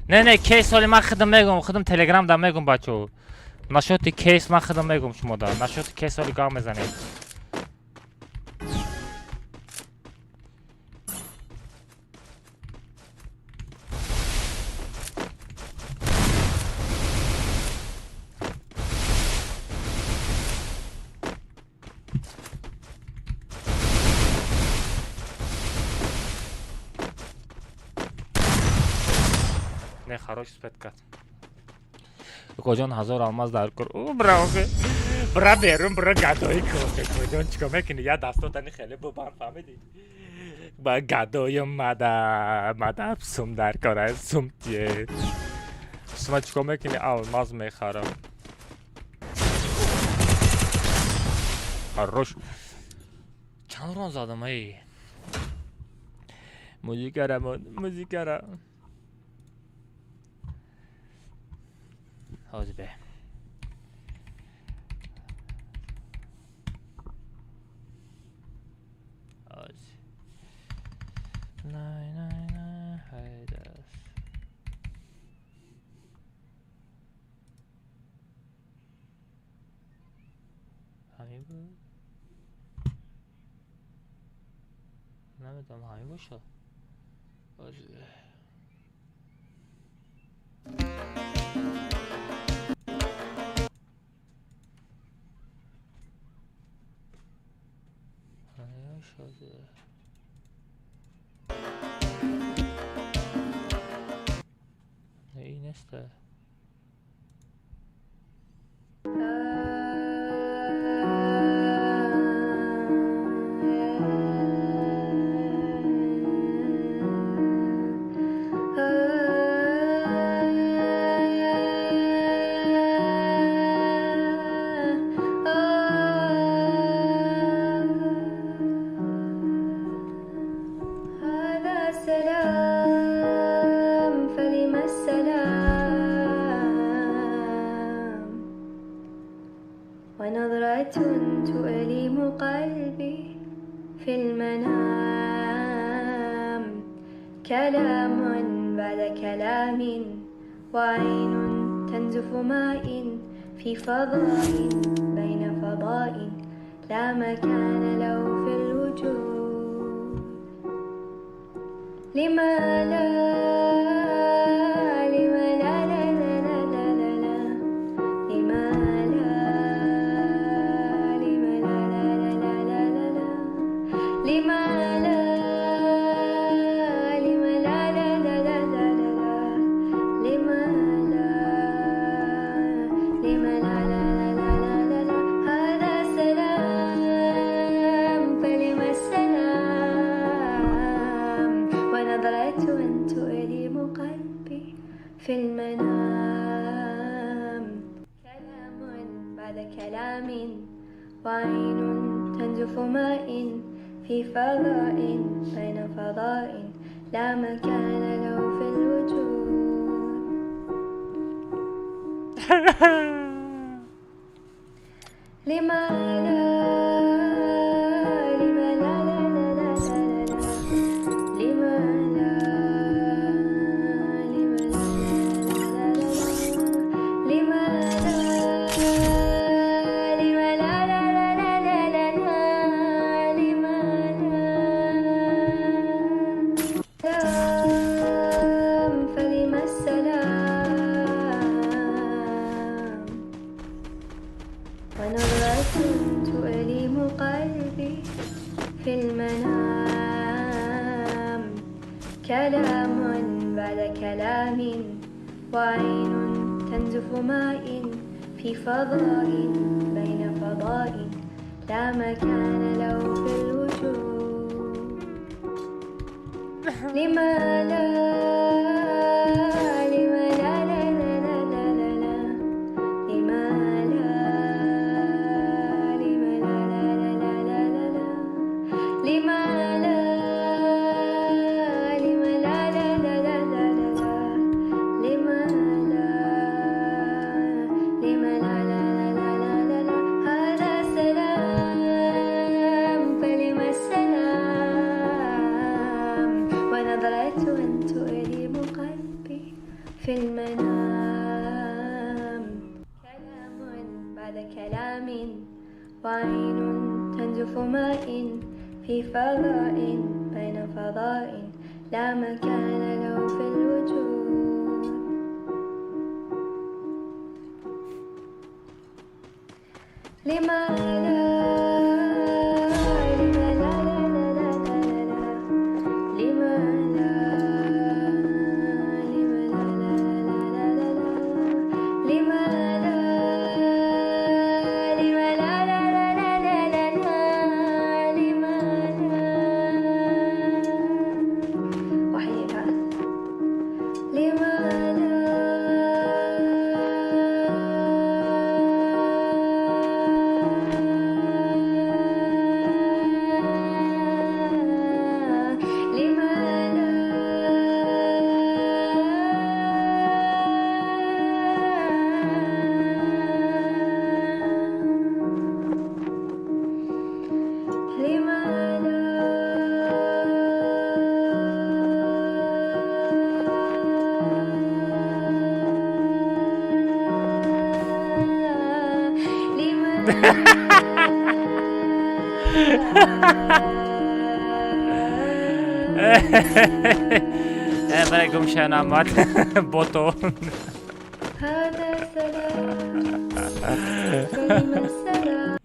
Не, не, кейс оли ман худам мегум, худам Телеграм да мегум, бачо. Нашоти кейс ман худам мегум шумо да. Нашоти кейс оли гап мезанем. Не, хорош спеткат. Коҷон 1000 алмаз дар кор. О, бра, охе. Бра берун, бра гадои кохе. Коҷон чико мекунӣ? Я дастотани хеле бубан, фаҳмидӣ? Ба гадои мада, мада сум дар кора, сум тие. Сума чико мекунӣ? Алмаз мехарам. Хорош. Чанд рон задам, эй? Музикара, музикара. Ҳозир бе. Ҳозир. Най, най, най, хайдас. Ҳамин буд? Намедонам, ҳамин бошад. Ҳозир бе. Не, ин неста. هذا سلام. ونظرة تؤلم قلبي في المنام، كلام بعد كلام، وعين تنزف ماء في فضاء بين فضاء لا مكان له في الوجود. لما لا، لما لا لا لا لا لا لا لا، لما لا، لما لا لا لا لا لا لا، لما لا، لما لا لا لا لا لا لا، لما لا، لما لا لا لا لا لا لا. هذا سلام فلما السلام، ونظرة تؤلم قلبي في المنام، كلام بعد كلام، وعين تنزف ماء في فضاء بين فضاء لا مكان له في الوجود. لما لا، لما لا لا لا لا لا لا، لما لا، لما لا لا لا لا، لما لا، لما لا لا لا لا لا لا، لما لا سلام فلما السلام، ونظرة تؤلم قلبي في المنام، كلام بعد كلام، وعين تنزف ماء في فضاء بين فضاء لا مكان له في الوجود. لما لا، لما لا لا لا لا لا لا لا، لما لا، لما لا لا لا لا لا لا، لما لا، لما لا لا لا لا لا لا، لما لا، لما لا لا لا لا لا لا. هذا سلام فلما السلام، ونظرة تؤلم قلبي في المنام، كلام بعد كلام، وعين تنزف ماء في فضاء بين فضاء لا مكان له في الوجود. لما لا، لما لا لا لا لا لا لا، لما لا، لما لا لا لا لا لا لا، لما لا، لما لا لا لا لا لا لا لا، لما لا، وحيرة، لما لا، لما لا، لما لا، لما Э, барай гумшана мат бото. هذا سلام فلما السلام.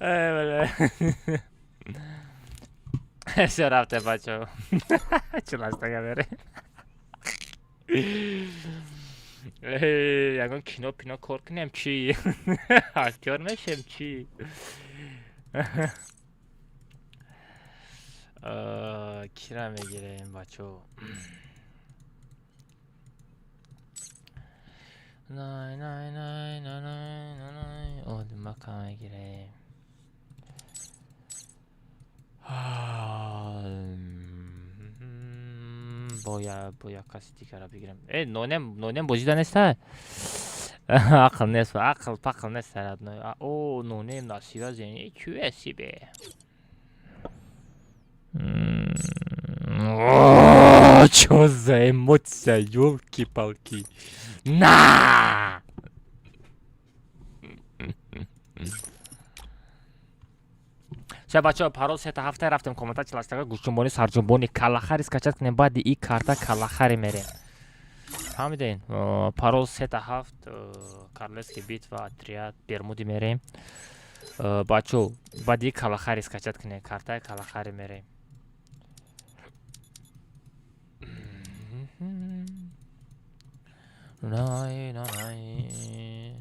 Э, бля. Всё рафте, бачо. Чуластага бере. Ягон кино пино кор кунем чӣ? Актёр мешем чӣ? Кира мегирем, бачо? Най най най най най най най, одмака мегирем. Бо як каси дигара бигирем. Э, нонем, нонем бозида неста? Ақл нест, ақл пақл нест, родной. О, нонем насиба зени, чуя себе. Чё за эмоция, ёлки-палки? На! Ша бачаҳо, парол сета ҳафта рафтем комната чилаштага гӯшҷунбони сарҷунбони каллахари скачать кунем, баъди и карта каллахари мерем. Фаҳмиден? Парол сета ҳафт, королевский битва, отряд бермуди мерем. Бачаҳо, баъди и каллахари скачать кунем, картаи каллахари мерем. Най, най, най.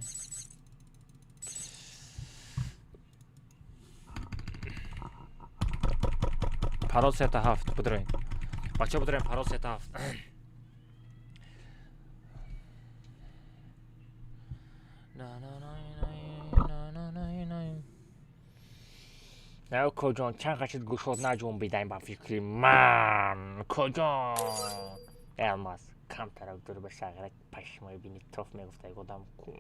Парол сета ҳафт бидроен. Бачаҳо, бидроен, парол сета ҳафт. На, коҷон, чанд қашид гӯшод наҷунбидаем ба фикри ман. Коҷон? Алмаз, камтарак дур ба шағрак пашмои бини тоф мегуфта одам ку.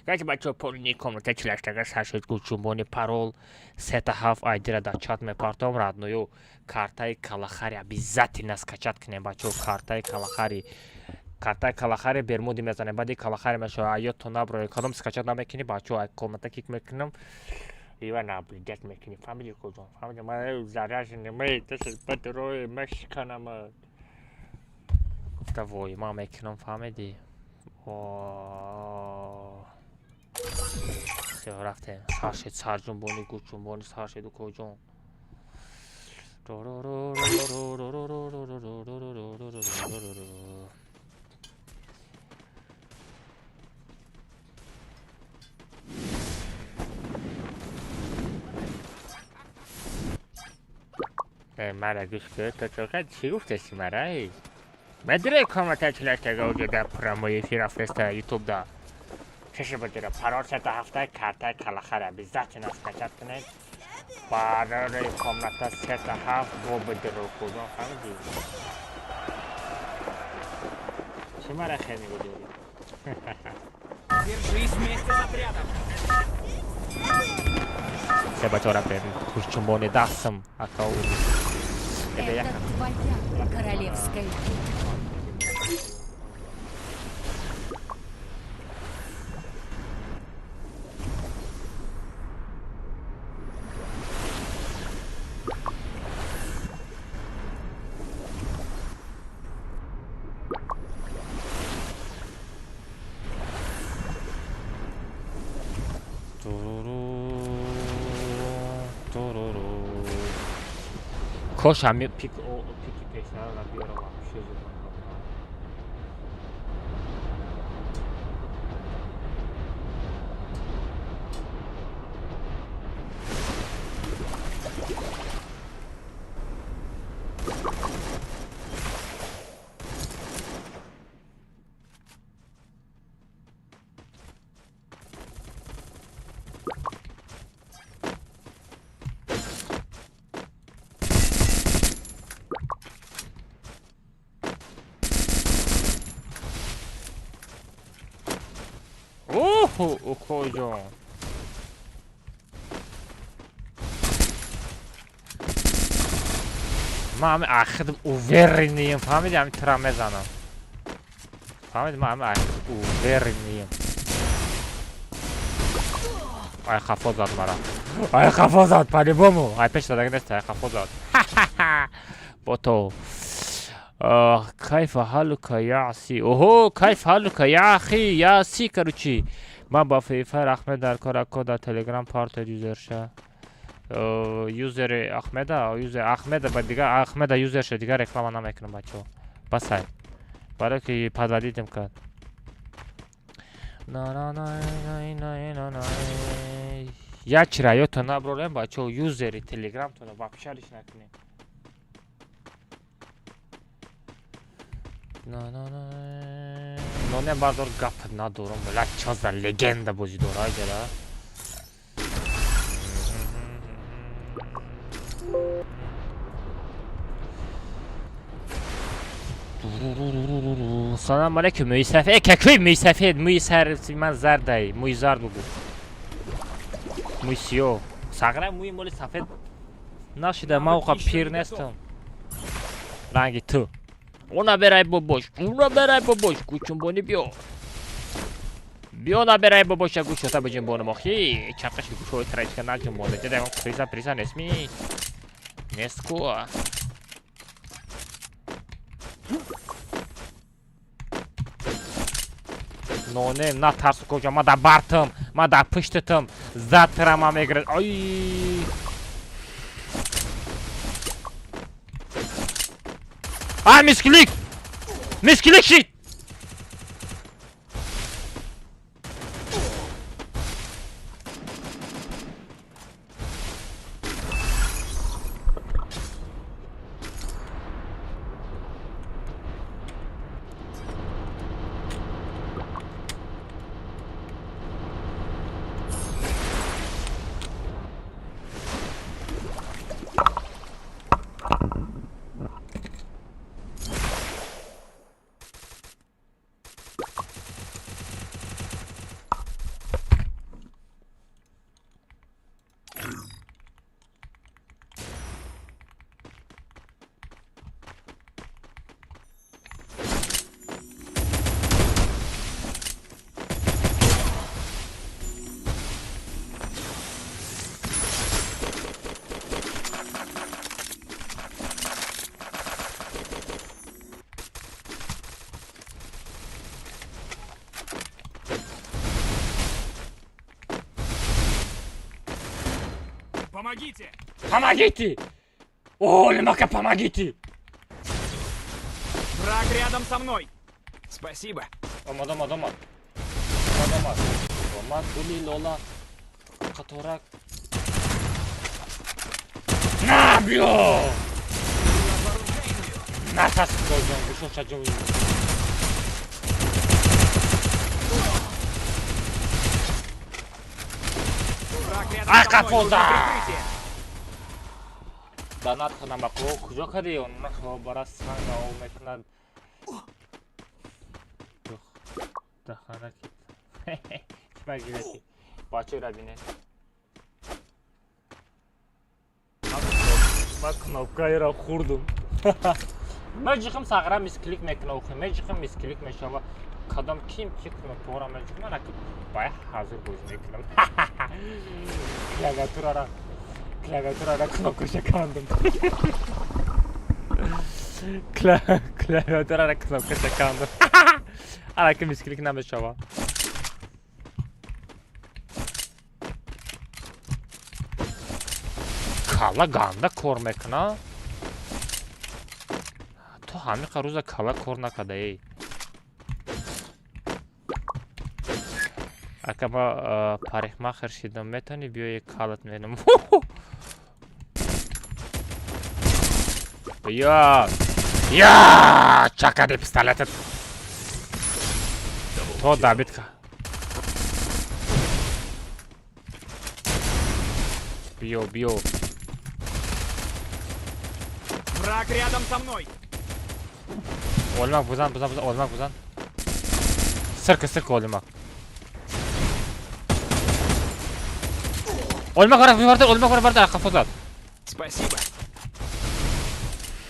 Гачи бачаҳо, полни комната чилаштага саршид гӯшҷунбони парол сета ҳафт айдира дар чат мепартом, родной. Картаи калахари обязательно скачать кунем, бачаҳо, картаи калахари. Картаи калахари бермуди мезанем, баъди калахари мешава. Аётто наброед, кадом скачать намекунӣ, бачаҳо, ай комната кик мекунам. Ива наблюдать мекунӣ, фаҳмиди, куҷон? Фаҳмиди, ман заряженный, мей, тасил бадрои мешканам. Гуфта вой, ман мекунам, фаҳмиди? Всё, рафтем. Саршед сарҷунбони гӯшҷунбони саршеду куҷон. Мара гӯш кун, то чока чӣ гуфтаси мара? Медре комната чилаштага уҷо дар прямой эфир рафтеста ютубда. Чаши бадира парол сета ҳафта картаи калахари обязательно скачать кунед. Барои комната сета ҳафт бо бидиро куҷон, фаҳмидӣ? Чӣ мара хел мегӯдорӣ? Держись вместе с отрядом! Се бачаҳо рафтем гӯшчунбони дастам ака. Это твоя королевская битва. Туруру, туруру. Кош ҳами пик пики пешнара биёрам вообще зуд. Оҳо, укоҷон. Ман ҳами ахидм уверенный ем, фаҳмиди, ҳами тира мезанам. Фаҳмиди, ман ҳами ахид уверенный ем. Ай хафо зад мара. Ай хафо зад, по-любому. Ай пеш задаги нест, ай хафо зад. Бото. كيف حالك يا عسي اوهو كيف حالك يا اخي يا سي короче ман ба фейфар Ахмед дар кор ако дар Телеграм парта юзерша юзери Ахмеда, юзер Ахмеда ба дигар Ахмеда юзерша дигар реклама намекунам, бачаҳо, басай, барое ки подводить м кард. Як чира ёдтон наброрем, бачаҳо, юзери Телеграмтонро вообще лиш накунем. Ноне бардор, гап надорам, бля, чо за легенда бозӣ дора ҷара. Салам алейкум, мӯи сафед. Какой мӯи сафед? Мӯи сар ман зардай. Мӯи зард бугу. Мӯи сиёҳ. Сағра мӯи моли сафед нашида, ман оқа пир нестам. Ранги ту. Она берай бобош, она берай бобош, гӯчунбонӣ биё. Биё наберай бобоша гӯшота биҷунбонам охи. Чақаши гӯшои трачка наҷунбонда. Ҷада приса приса нестми? Нест ку. Нонем, натарсу куҷо, ма дар бартам, ма дар пуштатам, затра ма мегирад. Ай! А, мисклик! Мисклик шид! Помогите! Помогите! О, Лимака, помогите! Враг рядом со мной! Спасибо! Омад, омад, омад. Омад, омад. Омад, гули, лола, қаторак. На, биё! Натас, кожон, гӯшоша ҷон. Враг рядом со мной! Қафоза! Нужно прикрытие! Донат кунам, ако куҷо кардӣ? Он бара санга ов мекунад. Дахана ки. Чӣ гирифтӣ? Бачаро бинед. Ман кнопкаеро хӯрдум. Меҷихам сағра мисклик мекуна охи. Меҷихам мисклик мешава. Кадом ким ки кнопкаро меҷихам, ман аки бая ҳазир бозӣ мекунам. Клавиатурара кнопкаша кандум. Клавиатурара кнопкаша кандум. Араки мисклик намешава. Кала ганда кор мекуна. Ту ҳамиқа рӯза кала кор накарда эй. Ака ма парикмахер шидам, метавонӣ биёи калат мерам. Я! Я! Чакади пистолетат. То добитка. Биё, биё. Враг рядом со мной! Олмак бузан, бузан, бузан, олмак бузан. Сирка, сирка, олмак. Олмак вара, вара, олмак вара, вара, қафо зад. Спасибо.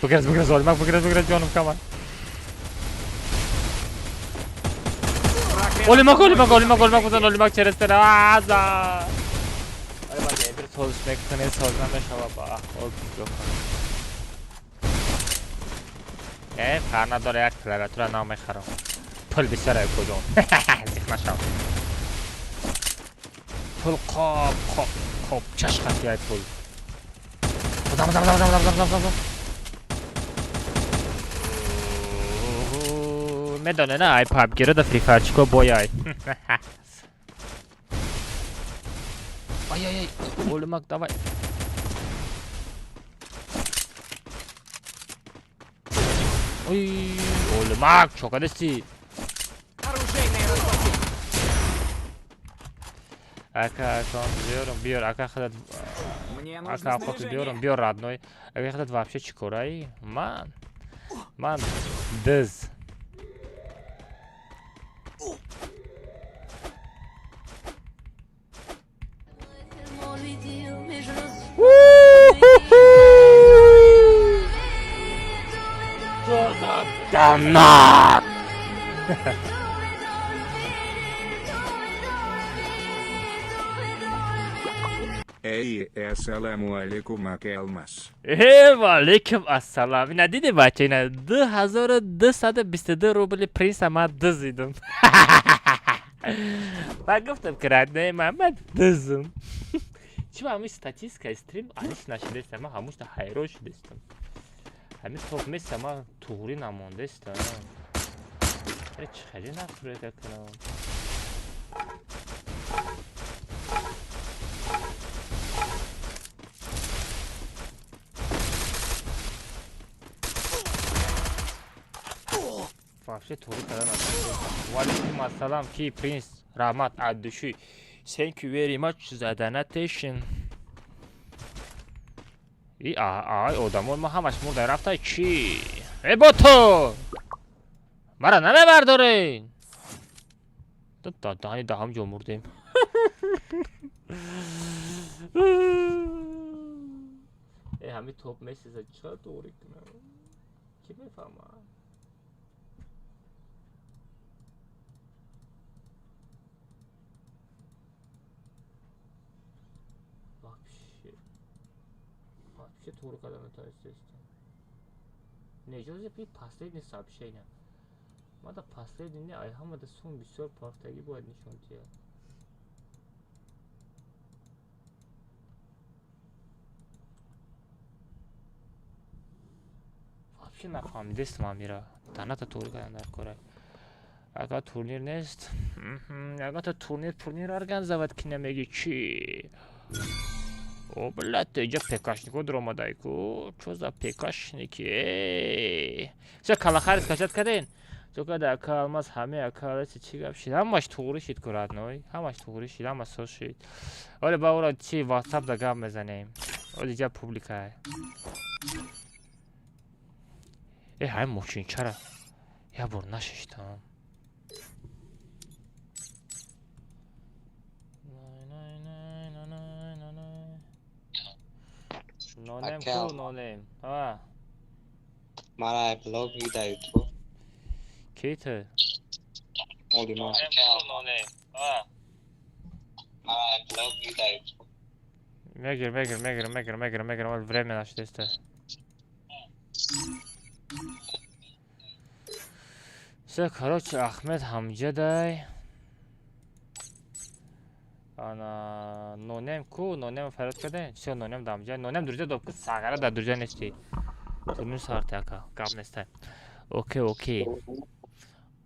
Бигрез, бигрез, олмак, бигрез, бигрез, ҷонум камар. Враг рядом Олмак, со мной. олмак, Нужно олмак, олмак, бузан, прикрытие. олмак через тера. Аза. Олмак, бир созиш мекунӣ, соз намешава ба. Э, фарқ надора, як клавиатура нав мехарам. Пул бисёр куҷо. Зиқ нашав. Пул қоп, қоп, қоп, чашқати ай пул. Бузан, бузан, бузан, бузан, бузан, бузан, бузан. Медоне на ай PUBG-ро да Free Fire-чико бояй. Ай, ай, ай, олимак, давай. Ой, олимак, чо кардасти? Оружейное разплатить. Ака, ака, биёрам, биёр, ака худат, Мне нужно ака, ака, снаряжение. биёрам, биёр, родной. Ака худат вообще чӣ кораи? Ман. Ман дыз. Донат! Эй, ассаламу алейкум, ака Алмаз. Э, ваалейкум ассалам. Ина диди, бача, ина 2222 рубли принса ман дызидам. Ман гуфтам, ки родной, ман дызм. Чи ба ҳамин статистикаи стрим алиш нашудестам, ман ҳамушта ҳайрон шудестам. Ҳамин топ меса ман туғрӣ намондестам. Э, чӣ хеле настройка кунам? Вообще туғрӣ карда натавонистам. Ваалейкум ассалам, ки принс, раҳмат от души. Thank you very much за donation. И ай одамон ма ҳамаш мурда рафта чӣ? Э, бото! Мара намебардорен. Даҳани даҳам ҷо мурдем. Э, ҳами топ месеза, чӣ туғрӣ кунам? Кӣ мефаҳмад? Вообще. Вообще туғрӣ карда натавонистестам. Неҷозе пи последнее сообщение. Мада последний не, ай ҳамада сум бисёр пафтагӣ бояд нишон диҳад. Вообще нафаҳмидестам амира. Таната туғрӣ кардан дар кора. Ага, турнир нест. Ягонта турнир пурнир организовать ки намеги чӣ? О, блядь, иҷа пекашнико дуромадай ку. Чо за пекашники? Ча калахари скачать карден? Чо када ака Алмаз, ҳаме ака Алеси, чӣ гап шид? Ҳамаш туғрӣ шид ку, родной. Ҳамаш туғрӣ шид, ҳама соз шид. Оле ба ора чи WhatsApp да гап мезанем. Оле иҷа публика. Э, ҳамин мошинчара як бор нашиштам. Нонем ку, нонем. А. Мара блог вида YouTube. Ки ту? Олима. Нонем. А. Мара блог вида YouTube. Мегир, мегир, мегир, мегир, мегир, мегир, ол время нашдеста. Всё, короче, Ахмед ҳамҷадай. Ана нонем ку, нонем фарёд кардем. Всё, нонем дамҷа. Нонем друзья доб ку, сағара дар друзья нести. Турнир сарти ака, гап неста. Окей, окей.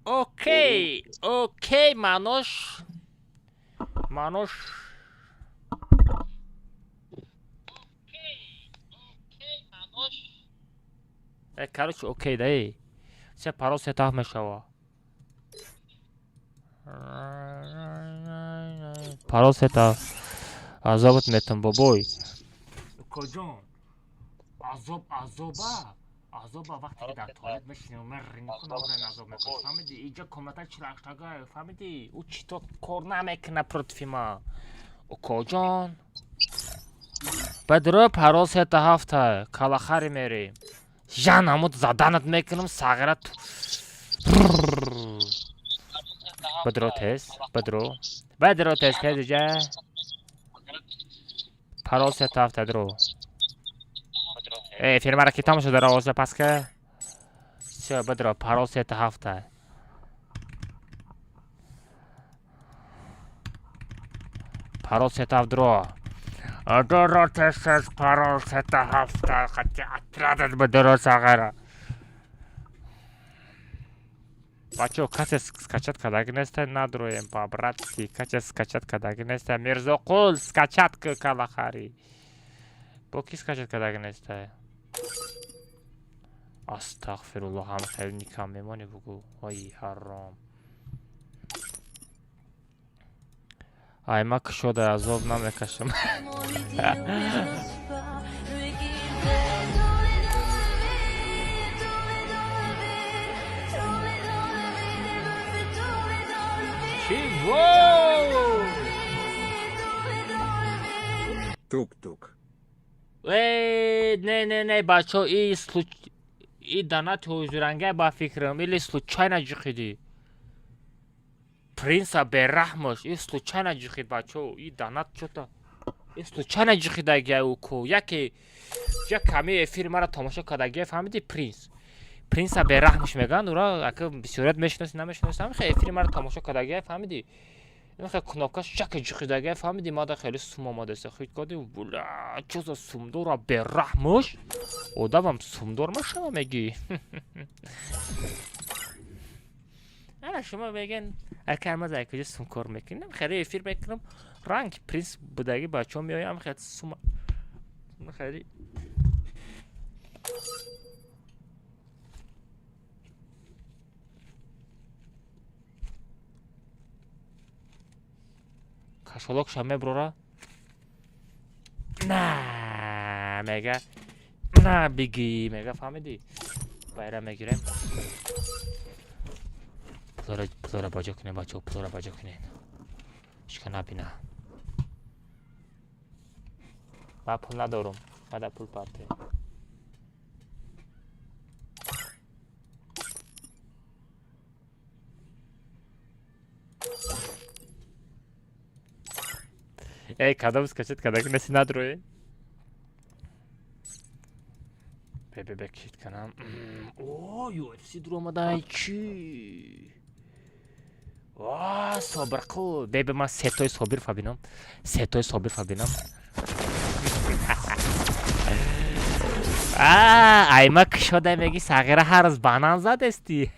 Окей, окей, манош. Манош. Э, короче, окей, дай. Се парол се таф мешава. Парол се таф. Азобат метам, бобой. Куҷон? Азоб, азоба. Азоба вақте ки дар туалет мешинем, ман ринкун азоб мекунам. Фаҳмидӣ? Иҷа комната чилаштага, фаҳмидӣ? Ӯ чито кор намекуна против ма. Укоҷон. Бадро парол сета ҳафта. Калахари мерем. Жан ҳамут заданат мекунам, сағира. Бадро тез, бадро. Бадро тез, тез иҷа. Парол сета ҳафта дро. Э, фирмара ки тамошо дара овоза паска. Всё, бадро, парол сета ҳафта. Парол сета ҳафт дро. Дро тез тез парол сета ҳафта. Хати отрядат бадро сағира. Бачо, касе скачать кадаги неста, надроем по-братски. Касе скачать кадаги неста. Мирзоқул, скачать ка калахари. Бо ки скачать кадаги неста? Астағфируллоҳ, ҳам хеле никам мемонӣ бугу. Ой, ҳаром. Ай, ма кушода азоб намекашам. Тук-тук. Э, не, не, не, бачо, и случ и донат ҳузуранга ба фикрам, или случайно ҷухидӣ. Принса бераҳмош, и случайно ҷухид, бачо, и донат чота. И случайно ҷухидагия ку. Яке як ками эфири мара тамошо кардагия, фаҳмиди, принс. Принса бераҳмш мегӯянд, ура ака бисёрият мешиноси, намешиноси, ҳам хе эфири мара тамошо кардагия, фаҳмиди? Хе кнопка шаке ҷухидагия, фаҳмиди, мада хеле сум омадаста. Хит кардӣ, була, чо за сумдора бераҳмош? Одамам сумдор машава мегӣ. Ана шумо мегӯен, ака ама дар куҷо сум кор мекунем? Хеле эфир мекунам, ранг принс будаги бачаҳо меоям, хеле сум хеле кашолокша меброра. На, мега, на бигӣ, мега, фаҳмидӣ? Байра мегирем. Пулора баҷо кунем, бачаҳо, пулора баҷо кунем. Ҳичка набина. Ман пул надорум. Мада пул парте. Эй, кадом скачать кадаки неси надрои? Бе, бе, кит канам. О, UFC дуромадай чӣ? О, Собир ку. Бе, бе, ман сетои Собир фабинам. Сетои Собир фабинам. А, айма кушода меги сағира ҳар рӯз банан задести.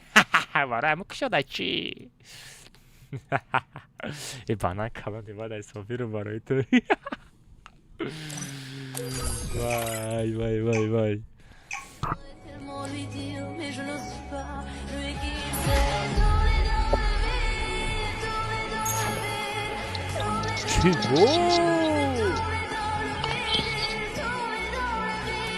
Барои ама кушода чӣ? Э, банан калон ибадай Собиру барои ту. Вай, вай, вай, вай. Tellement lui dire, mais je n'ose pas. Lui qui s'est tourné dans le vide, tourné dans le vide, tourné Чӣ? Во! dans le vide, tourné dans le vide.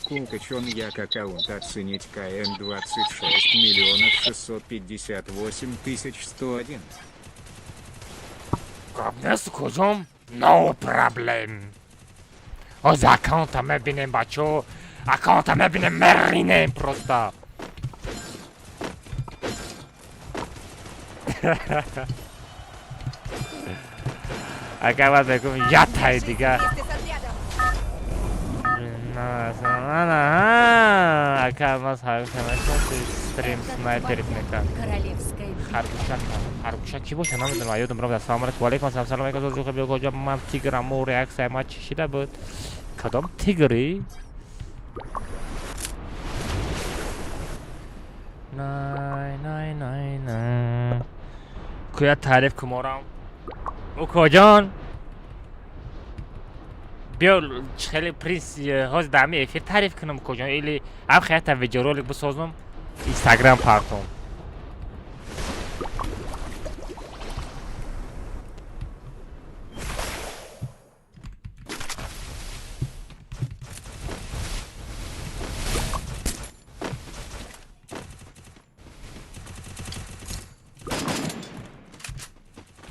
Кункачон як аккаунт оценить КН 26 миллионов 658 тысяч 101. Гап нест, куҷом? No problem. Ҳозир аккаунта мебинем, бачо. Аккаунта мебинем, меринем просто. Агар баъд мегӯм ятаи дига. Вместе с отрядом. Ака мас стрим снайперит мекард. Королевская битва. Харгӯшак, харгӯшак чӣ боша, намедонам, ёдам рафт. Ассалому алайкум, ваалайкум ассалом, салом алайкум, зуҷуха биё, ман тиграму реаксия ма чӣ шида буд? Кадом тигри? Най, най, най, най. Куя таъриф куморам? Укоҷон, биё хеле принс ҳозир дар ҳамин эфир таъриф кунам, укоҷон, или ҳам хеята видеоролик бисозам, инстаграм партом.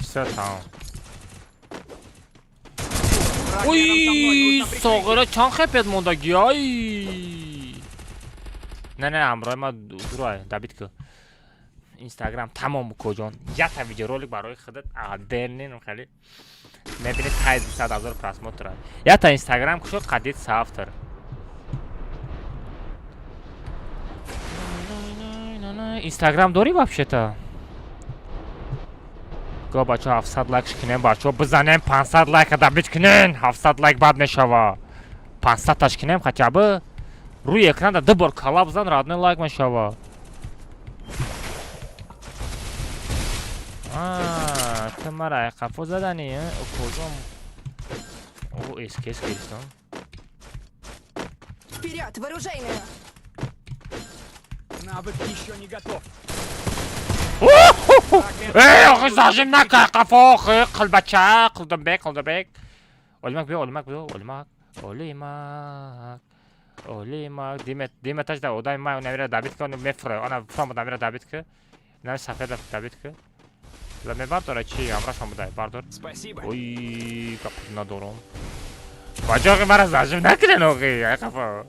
Всё тамом. Враг рядом со мной, Уй, нужно прикрытие. соғира чанд хепет мондаги, ай. Не, не, ҳамроҳи ма дурай, дабит ку. Инстаграм тамом, укоҷон. Ята видеоролик барои худат отдельный хеле. Мебини тай 200 ҳазор просмотра. Ята Инстаграм кушо қадид савтор. Инстаграм дорӣ вообще-то? Го бачо 700 лайк кунем, бачо бизанем 500 лайка дабит кунен, 700 лайк бад мешава. 500 таш кунем хотя бы. Рӯи экранда ду бор кала бизан, родной, лайк мешава. А, ту мара қафо задани, э? Куҷом? О, СКС гирифтам. Вперед, в оружейную! Навык еще не готов. Эй, охи зажим нака қафо, охи қилбача, қилдимбек, қилдимбек. Олимак биё, Олимак биё, Олимак, Олимак. Олимак, диме, диме тажда одами ма намира дабит ка, мефура, ана фурам намира дабит ка. На сафеда добить ки. Ла мебардора чи ҳамрашам будай бардор. Спасибо. Ой, гап надорам. Бачоқи мара зажим накунен охи, ай қафо.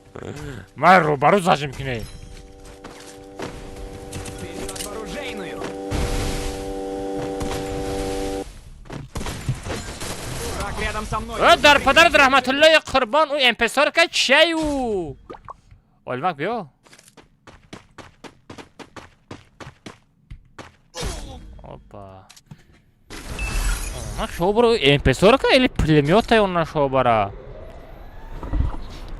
Ман рӯбарӯ зажим кунем. Вперед в оружейную! Враг рядом со мной! Э, дар падарат раҳматуллои қурбон, ӯ МП40 ка чияю? Олмак биё. Опа. Ман шобро МП40 ка или пулемёта он шобара.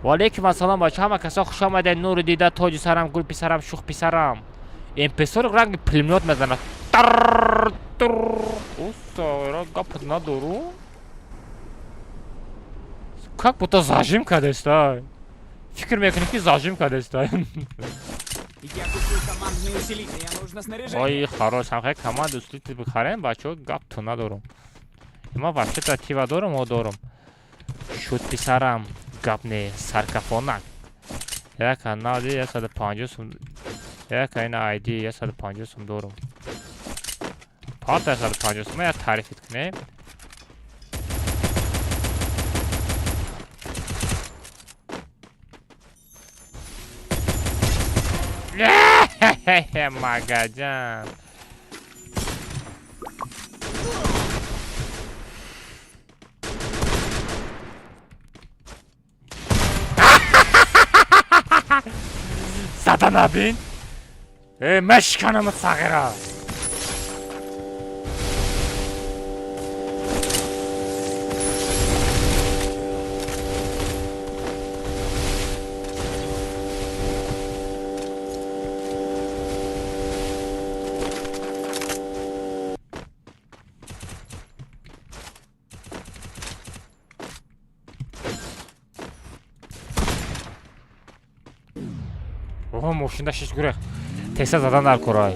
Валейкум ассалом бача, ҳама касо хуш омадед. Нури дида, тоҷи сарам, гул писарам, шух писарам. МП40 ранги пулемёт мезанад. Тарр, тур. Усто, гап надору. Как будто зажим кардестай. Фикр мекунӣ ки зажим кардестай. Я купил командный усилитель, мне нужно снаряжение. Ой, хорош, ҳамхе команду усилитель бихарем, бачаҳо, гап ту надорум. Ма вообще-то тива дорум, о дорум. Шуд писарам, гап не, саркафонак. Яка нади 150 сум. Яка ина ID 150 сум дорум. Парта 150 сум, я тарифит кунем. Магаҷан. Зада набин. Э, мешканамат сағира. Оҳо, мошинда шиш гурех. Теса задан дар корай.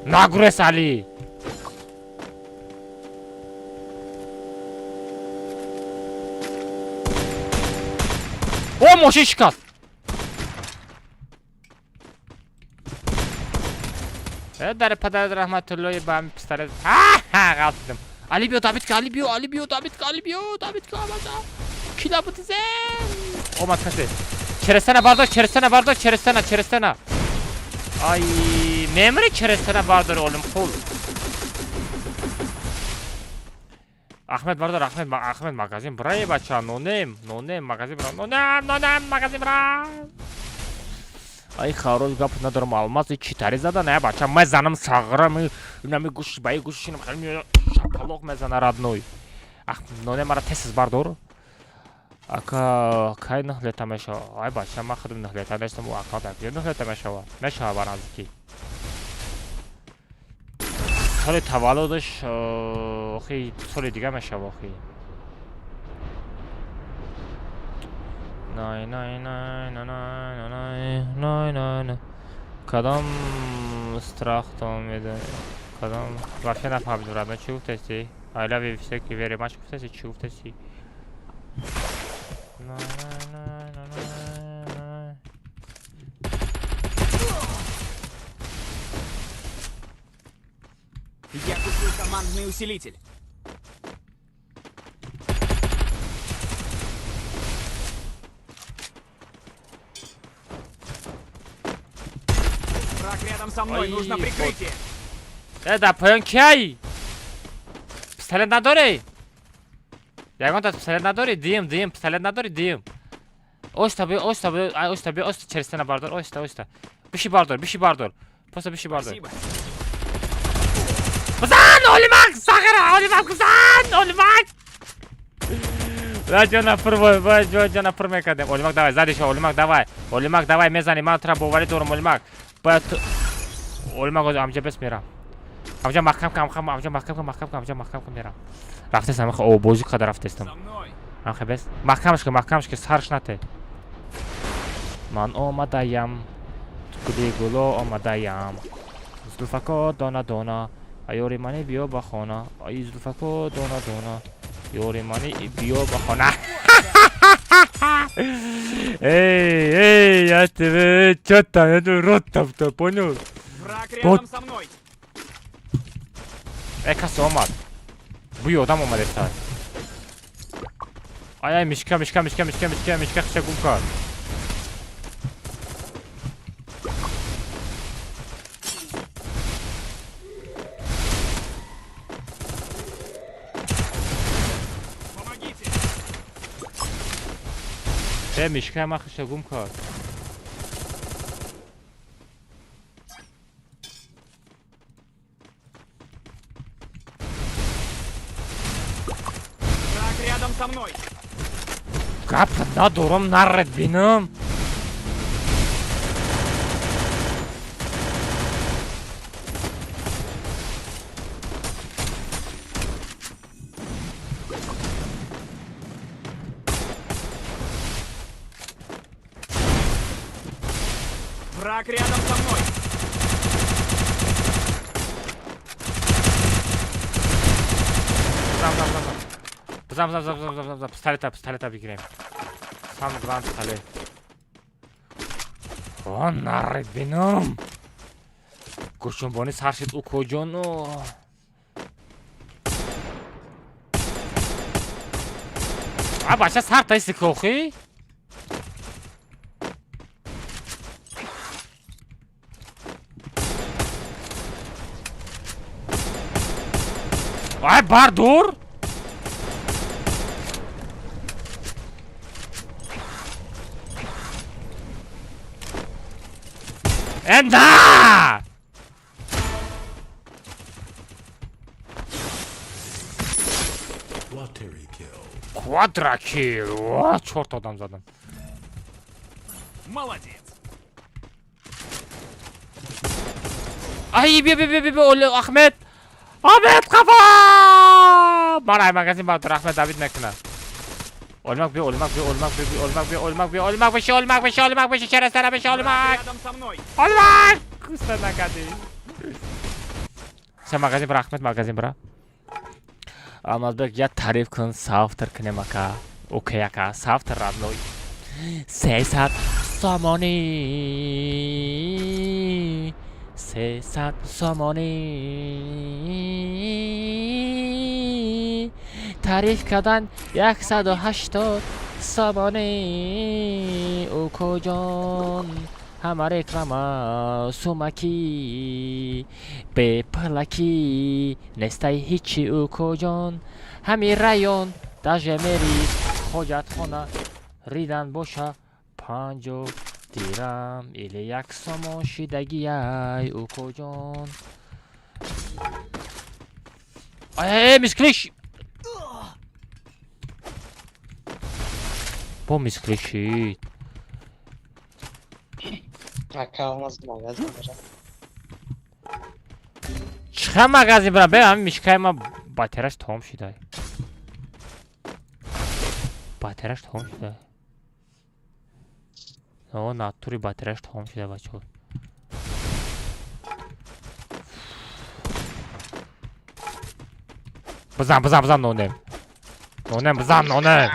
Нагурес, Али. О, мошин шикаст. Э, дар падарат раҳматуллои ба ҳамин пистолет. Ҳа, ғалтидим. Али биё, добить ка, Али биё, Али биё, добить ка, Али биё, добить ка, бача. Кила бутизем. Омад касе. Черестана бардор, черестана бардор, черестана, черестана. Ай, мемри черестана бардор, Олимқул. Ахмед бардор, Ахмед, Ахмед магазин брай бача, нонем, нонем, магазин бра, нонем, нонем, магазин бра. Ай, хорош, гап надорам, алмаз читари зада, не бача, мезанам сағра, инами гӯш, баи гӯшинам хеле меояд, шапалоқ мезана родной. Ах, нонем мара тез бардор. Ака, кай нахлета мешава? Ай бача, ман худам нахлета нестам, ӯ аккаунт акҷо нахлета мешава. Мешава ба наздикӣ. Соли таваллудаш охи соли дига мешава охи. Най най най най най най най най най. Кадом страх то меда? Кадом вообще нафаҳмидам родной, чӣ гуфтасти? I love you всех very much гуфтасти, чӣ гуфтасти? Най най най най най. Я купил командный усилитель. Враг рядом со мной, Ой, нужно вот. прикрытие. Э, дар поён кияй? Пистолет надорӣ? Ягон та пистолет надорӣ? Диюм, диюм, пистолет надорӣ, диюм. Оста биё, оста биё, ай оста биё, оста черестана бардор, оста, оста. Биши бардор, биши бардор. Просто биши бардор. Спасибо. Бизан, Олимак, сағира, Олимак, бизан, Олимак. Ва ҷона пур бой, ва ҷона пур мекардем. Олимак, давай, зади шо, Олимак, давай. Олимак, давай, мезани, ман тура боварӣ дорам, Олимак. Бояд ту Олимак, ҳозир амҷа бес мерам. Амҷа маҳкам кам, амҷа амҷа маҳкам кам, маҳкам кам, амҷа маҳкам кам мерам. Рафтестам, охе обозӣ қадар рафтестам. За мной. Амхе бес. Маҳкамаш кун, маҳкамаш ки сарш нате. Ман омадаям. Гули гуло омадаям. Зулфако дона дона. Ёри мани биё ба хона. Ай Зулфако дона дона. Ёри мани биё ба хона. Эй, эй, я тебе, чё там, я тебе рот там, понял? Враг рядом со мной. Э, касе омад. Буи одам омадеста. Ай, ай, мишка, мишка, мишка, мишка, мишка, мишка, хиша гум кард. Помогите. Э, мишка ма хиша гум кард. Враг рядом со мной. Гап надорам, наред бинам. Враг рядом со мной. Бизан, бизан, бизан. Бизан, бизан, бизан, бизан, бизан, бизан. Пистолета, пистолета бигирем. Сам главный пистолет. О, наред бинам. Гӯшонбонӣ сар шид укоҷону. А бача сар таиси кохӣ? Ай бардор! Энда! Квадракил! О, чорт одам задам. Молодец. Ай, бе, бе, бе, бе, бе, оле, Ахмед! Ахмед, қафа! Ман ай магазин бардор, Ахмед Давид мекунад. Олмак бе, олмак бе, олмак бе, бе, олмак бе, олмак бе, олмак беши, олмак беши, олмак беши, через беши, Враг олмак! рядом со мной. Олмак! Куста накади. Се магазин бра, Ахмед, магазин бра. Алмазбек, я тариф кун, савтр кунем ака. Окей, ака, савтр родной. 300 сомонӣ. 300 сомонӣ. Тариф кардан 180 сомонӣ. Укоҷон, ҳама реклама сумакӣ, бепалакӣ нестай ҳичи. Укоҷон, ҳами район даже мери ҳоҷатхона ридан боша 50 дирам или 1 сомон шидагиай. Укоҷон, ай мисклиш бо мисклишид. Ака, алмаз магазин бира. Чиха магазин бира, бе, ҳами мишкаи ма батараш тамом шидай. Батараш тамом шидай. О, натури батараш тамом шидай, бачаҳо. Бизан, бизан, бизан, нонем. Нонем, бизан, нонем.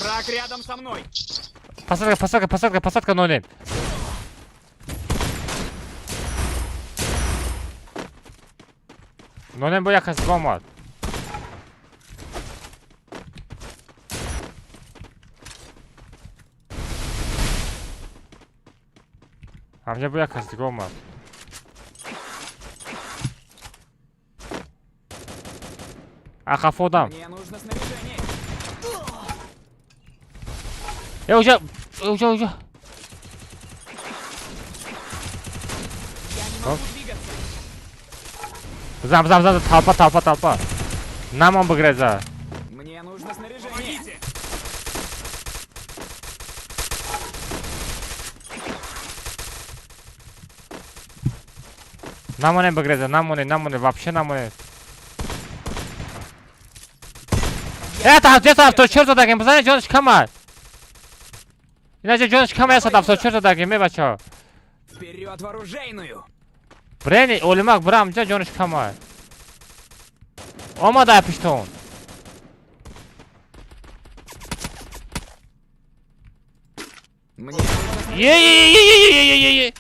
Враг рядом со мной. Посадка, посадка, посадка, посадка, нонем. Нонем бо як кас омад. Ҳамҷа бо як кас дига омад. Ақафо одам. Мне нужно снаряжение. Э, уже, уже, уже. Я не могу двигаться. Бизан, бизан, бизан, толпа, толпа, толпа. Намон бигреза. Мне нужно снаряжение. Помогите. Намонем бигреза, намоне, намоне, вообще намоне. Э, та, 274 задагем, бизане ҷонаш камай. Инаҷа ҷонаш камай, 174 задагем, ме бачаҳо. Вперед в оружейную. Брени, олимак, бира, амҷа ҷонаш камай. Омада пиштон. Е-е-е-е-е-е-е-е.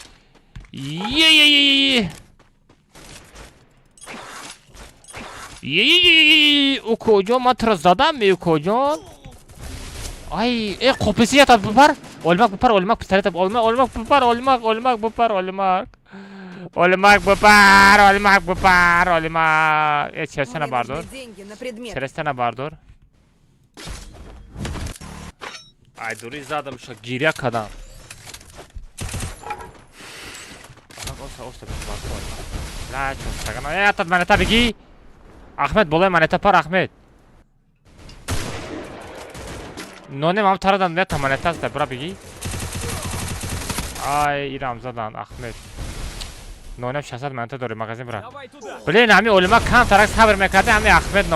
Е-е-е-е-е. Е-е-е-е. Укоҷон, ман туро задам, укоҷон. Ай, э, қописи ята бипар. Олмак бипар, олмак пистолет, олмак, олмак бипар, олмак, олмак бипар, олмак. Олмак бипар, олмак бипар, олмак. Э, черсена бардор. Черсена бардор. Ай, дури задам, ша гиря кадам. Оса, оса, бардор. Ла, чон сагана. Э, атат манета бигӣ. Ахмед, болои манета пар, Ахмед. Нонем ам тарадан нета манета аст, бра бигӣ. Ай, ирам задан, Ахмед. Нонем 600 манета дорӣ, магазин бра. Блин, ҳами олима кам тарак сабр мекарда, ҳами Ахмед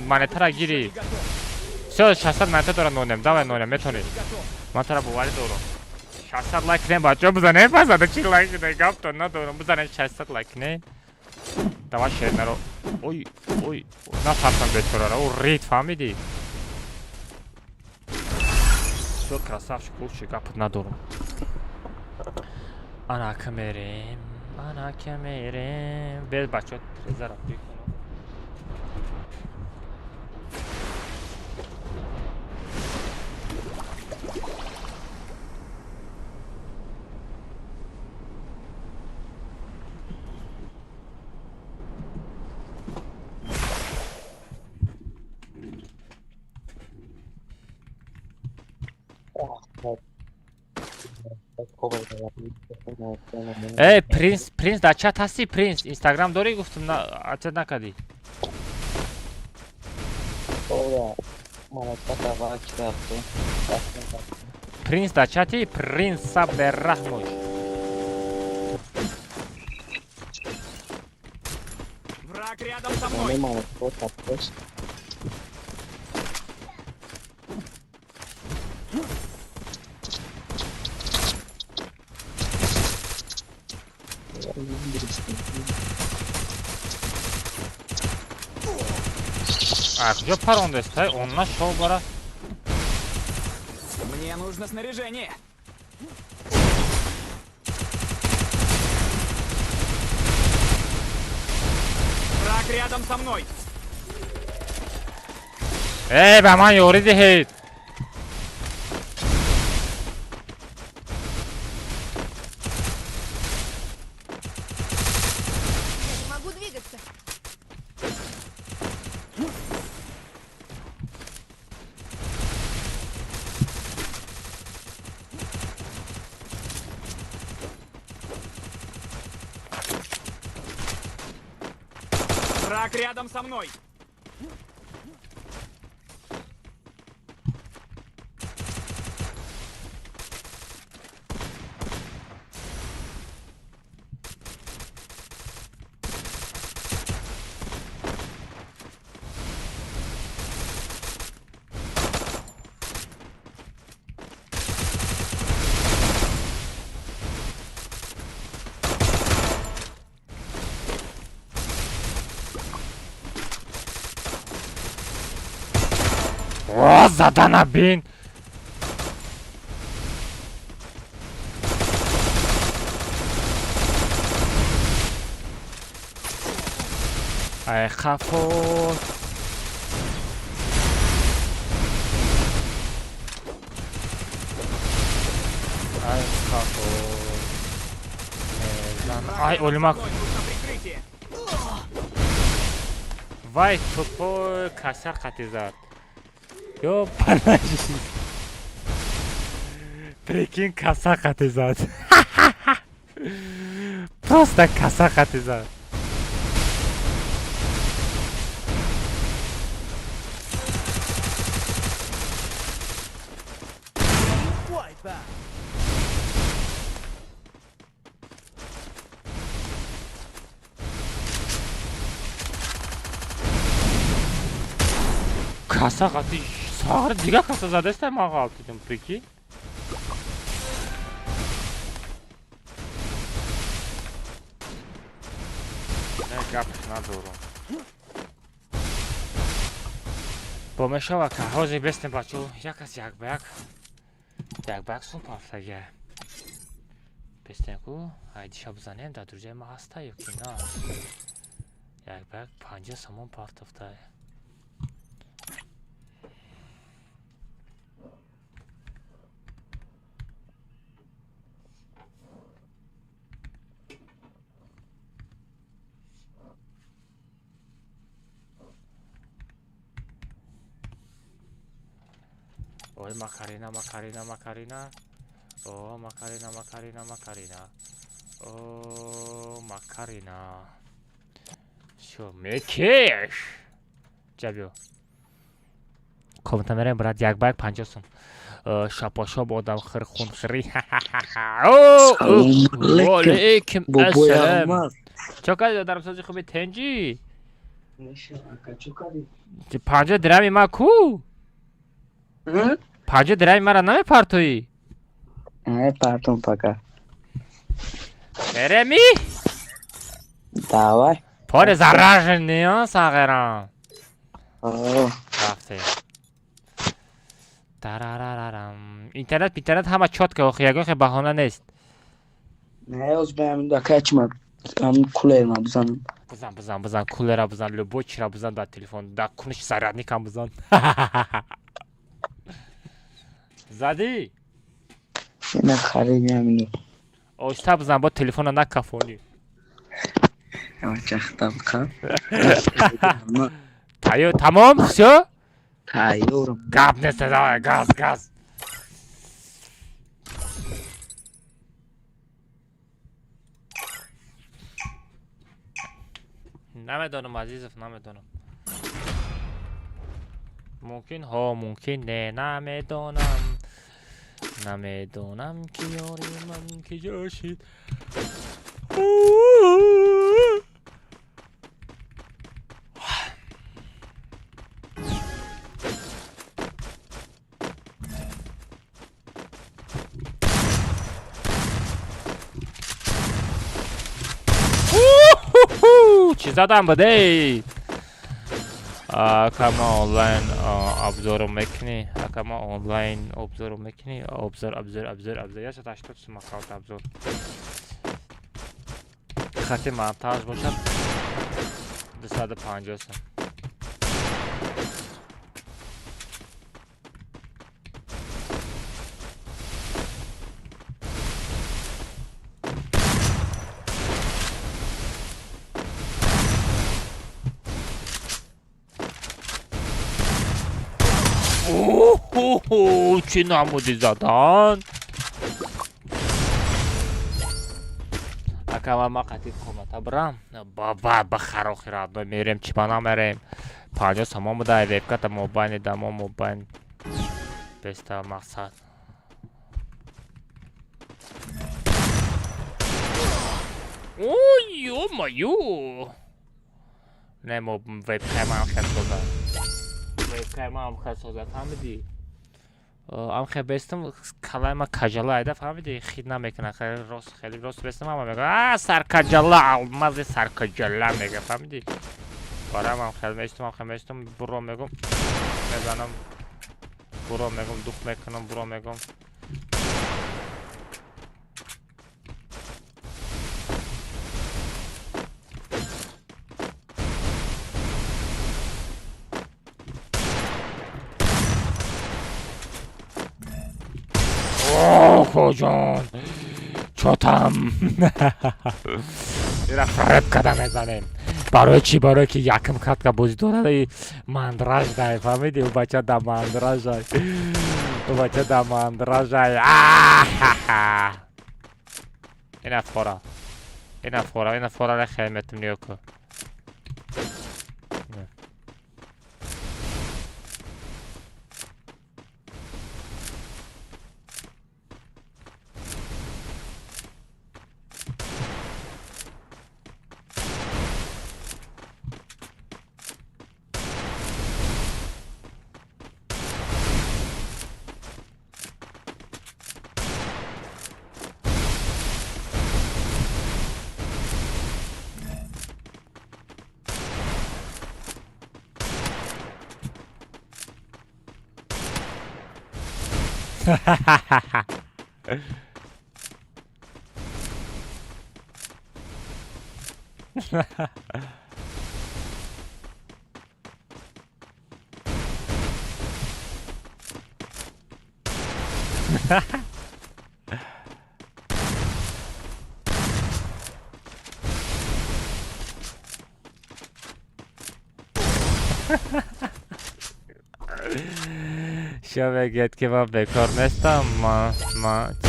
манетара гирӣ. Всё, 600 манета дора нонем, давай нонем, метонӣ. Ман тара боварӣ дорам. 600 лайк кунем, бачаҳо бизанем, пас ада чи лайк кунем, гаптон надорам, бизанем 600 лайк кунем. Давай шернаро. Ой, ой, натарсам бечорара, о рид фаҳмидӣ? Всё, красавчик, лучше гапат надорам. Ана ка мерем, ана ка мерем. Бел бачаҳо трезара бикунам. Эй, принц, принц, дар чат ҳастӣ, принц? Инстаграм дорӣ гуфтум, ачат накардӣ. Принц дар чати, принц саберраҳмош. Враг рядом со мной. А куҷо парондестай? Онна шоу бара. Мне нужно снаряжение. Враг рядом со мной. Эй, ба ман ёрӣ диҳед. Я не могу двигаться. Враг рядом со мной. О, задана бин. Ай, хафо. Ай, хафо. Ай, олимак. Вай, тупой касар қати зад. Ё панажи. Прикинь, каса қати зад. Просто каса қати зад. Каса қати сағыр дига каса задеста ма ғалтидим, прикинь. Не гап надорам. Бо мешава ка ҳозир бестем бачо, як аз як ба як. Як ба як сум пафтага. Бестем ку, айдиша бизанем, дар друзьяи ма ҳаста ё ки на. Як ба як 50 сомон партофта. Ой, Макарина, Макарина, Макарина. О, Макарина, Макарина, Макарина. О, Макарина. Всё, мекеш. Ҷабиё. Комната мерем, брат, як ба як 50 сум. Шапошоб одам хир хунхири. Алейкум ассалом. Чо кардӣ дармсози хуби тенҷи? 50 дирами ма ку? 50 дирами мара намепартоӣ? Партом пока. Мереми? Давай. Поре зараженный, а, сағирам. Рафтем. Тарарарарам. Интернет, интернет ҳама чётко, охи ягон хе баҳона нест. Не, оз баам дака чима, ам кулер ма бизанам. Бизан, бизан, бизан, кулера бизан, любой чира бизан дар телефон, дар куниш зарядникам бизан. Задӣ? Ина харидам ино. Оҳиста бизан, бо телефона накафонӣ. Тайёр, тамом, всё? Тайёрам. Гап нест, давай, газ, газ. Намедонам, Азизов, намедонам. Мумкин ҳо, мумкин не, намедонам. Намедонам ки ёри ман киҷо шид. Чӣ задам будей? Акама онлайн обзорро мекунӣ? Акама онлайн обзорро мекунӣ? Обзор, обзор, обзор, обзор. 180 сум аккаунт обзор. Хати монтаж бошад 250 сум. Чӣ намуди задан? Акама ма қатӣ комната бирам. Баба ба харохи радно мерем, чӣ ба намерем. 50 сомон буда вебката мобайни дамо мобайн. Беста мақсад. Ой, ё-моё! Не, мо вебкаи ман хел созад. Вебкаи ман хел созад, фаҳмидӣ? Ам хел бестам, калаи ма каҷала айда, фаҳмидӣ? Хид намекунад, хеле рост, хеле рост бестам, ҳама мегӯяд, а, саркаҷала, алмази саркаҷала мега, фаҳмидӣ? Барам ам хел местум, ам хел местум, буро мегум, мезанам, буро мегум, дух мекунам, буро мегум. Охоҷон, чотам. Ира фареб када мезанем. Барои чӣ? Барое ки якм катка бозӣ дорад, мандраж дай, фаҳмидӣ? Ӯ бача да мандражай. Ӯ бача да мандражай. Ина фора. Ина фора, ина фора ра хел метум нигоҳ кун. Шо мегӯяд, ки ман бекор нестам,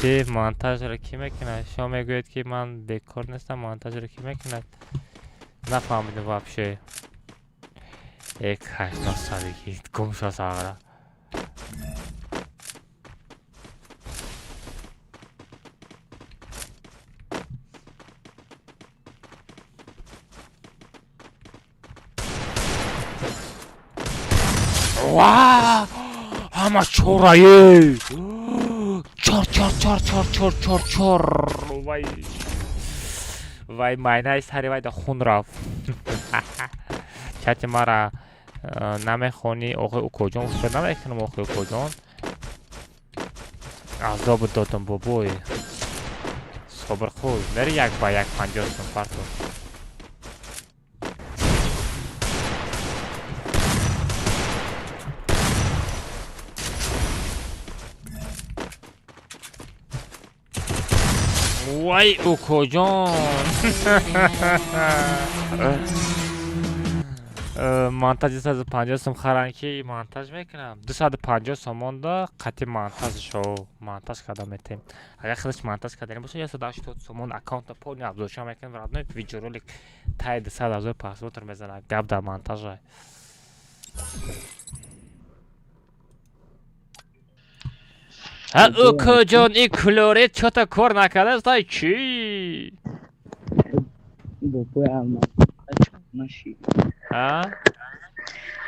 чи монтажро кӣ мекунад? Шо мегӯяд, ки ман бекор нестам, монтажро кӣ мекунад? Нафаҳмидам вообще. Э, 80 солагӣ гум шуд сағра. Ва! Ҳама чорае! Чор, чор, чор, чор, чор, чор, чор. Вай. Вай, майнаи сари вай да хун рафт. Чати мара намехонӣ, охи укоҷон, фикр намекунам, охи укоҷон. Азоб додам, бобой. Собр кун. Мери як ба як 50 сум парту. Вай, укоҷон. Монтаж 250 сум харан, ки монтаж мекунам. 250 сомонда қати монтаж шо монтаж карда метем. Агар худаш монтаж кардани боша, 180 сомон аккаунта полный обзорша мекунем, родной, видеоролик таи 200 ҳазор просмотр мезанад. Гап дар монтажа. Ҳа, укоҷон, и клорид чота кор накардааст, ай чӣ? Бобои Алмаз, наши. А?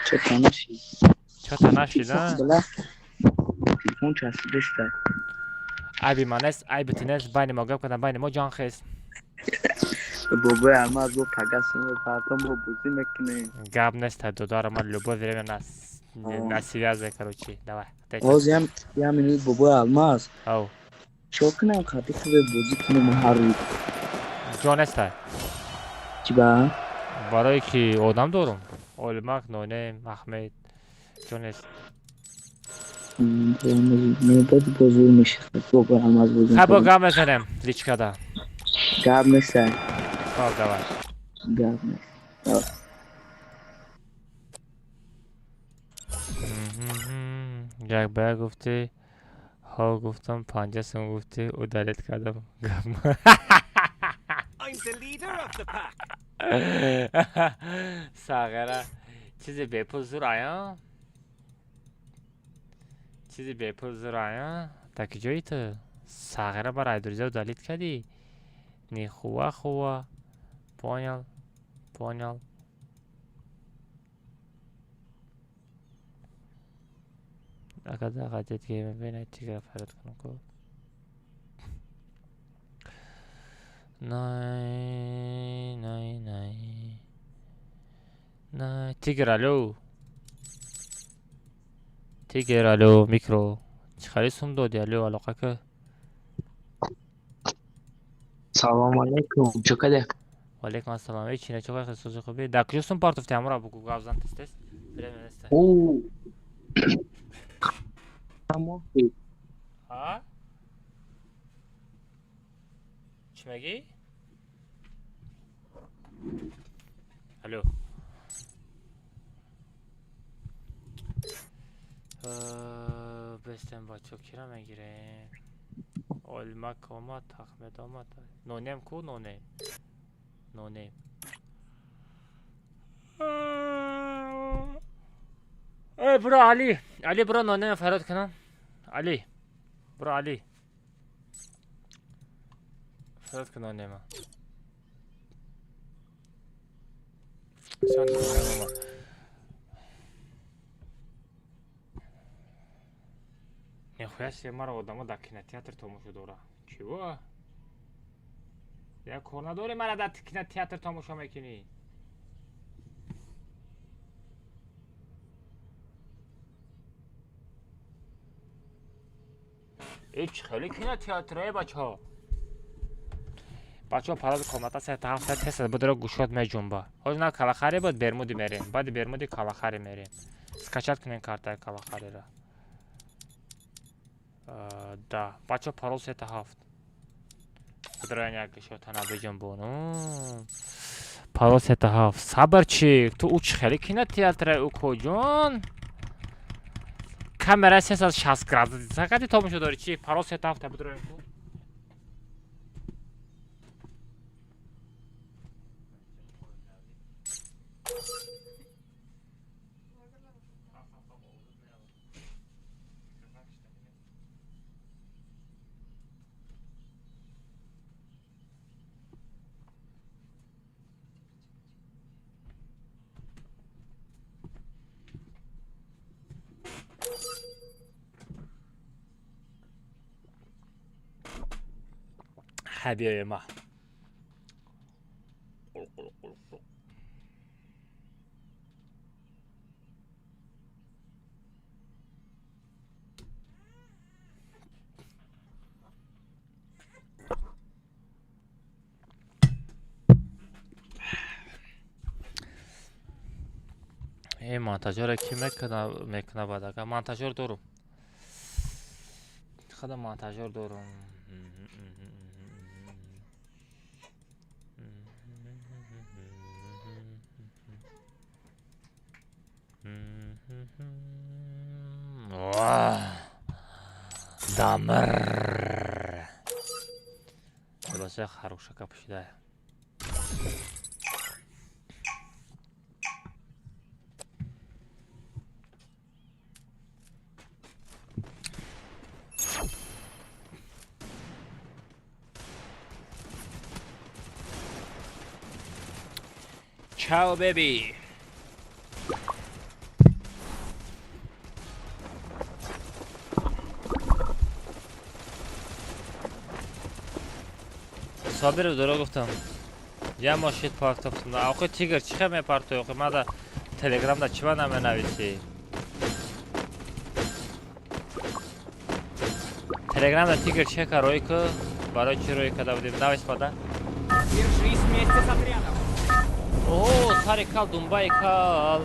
Чота наши. Чота нашида? Телефон часпидаста. Айби ман нест, айби ту нест, байни мо гап кардам, байни мо ҷон хест. Бобои Алмаз, бо пагасимо фардо мо бозӣ мекунем. Гап нест, додаро, ман любое время на связи, короче. Давай. Ҳозир ям як минут, бобои Алмаз. Ау. Чо кунам, қати хубе бозӣ кунем ҳар рӯз? Ҷо неста. Чӣ ба? Барое ки одам дорум. Олимак, Нонем, Аҳмед. Ҷо нест. Мебод бозур мешихад, бобои Алмаз, бозӣ. Хай, бо гап мезанем личкада. Гап нест. Хоб, давай. Гап нест. Як ба як гуфтӣ, ҳо гуфтам, 50 сум гуфтӣ, удалить кардам. Гап. I'm the leader of the pack. Сағира, чизи бепул зур ая? Чизи бепул зур ая? Дар куҷои ту? Сағира, бар айдурза удалить кардӣ? Нихуя хуя. Понял, понял. Агар хотеть гейм тигра фарёд кунам ку. Най, най, най. Най, тигр, алло. Тигр, алло, микро. Чӣ хари сум додӣ, алло, алоқа ка. Салом алейкум, чӣ кадек? Валейкум ассалом. Эй, чина, чӣ хел сози хубӣ? Дар куҷо сум партофтӣ, ҳамора бугу, гап зан тез тез. Время нест. О. Ҳа? Чӣ мегӣ? Алло. Бестем, бачо, кира мегирем? Олмак омад, Ахмед омад. Нонем ку, нонем? Нонем. Э, бро, Али. Али, бро, нонем фарёд кунам. Али. Бро, Али. Фарёд кун нонема. Всё, нонем омад. Нихуя себе, маро одамо дар кинотеатр тамошо дора. Чего? Як кор надорӣ, мара дар кинотеатр тамошо мекунӣ? Э, чӣ хеле кинотеатрае, бачаҳо. Бачаҳо, пароли комната 3 7 тест будро, гӯшот меҷунба. Ҳозир на калахаре буд, бермуди мерем. Баъди бермуди калахаре мерем. Скачать кунем картаи калахареро. Да, бачаҳо, парол 3 7. Будро як гӯшотана биҷунбонум. Парол 3 7. Сабр чи? Ту ӯ чӣ хеле кинотеатрае, укоҷон? Камера 360 градус. Сақати томошо дорӣ чи? Парол 3 7 будро. Биёема. Э, монтажёра ки мекуна? Баъд монтажёр дорум, хада монтажёр дорум. Дамир либосои харушака пӯшида. Чао, беби. Сабиров, дурӯғ гуфтам. Я мошин партофтам. Охи, тигр чӣ хел мепартои? Охи, мада телеграмда чиба наменависӣ? Телеграмда тигр чӣ ка рӯй ку? Барои чӣ рӯй карда будем? Навис бада. Держись вместе с отрядом. О, сари кал, думбаи кал.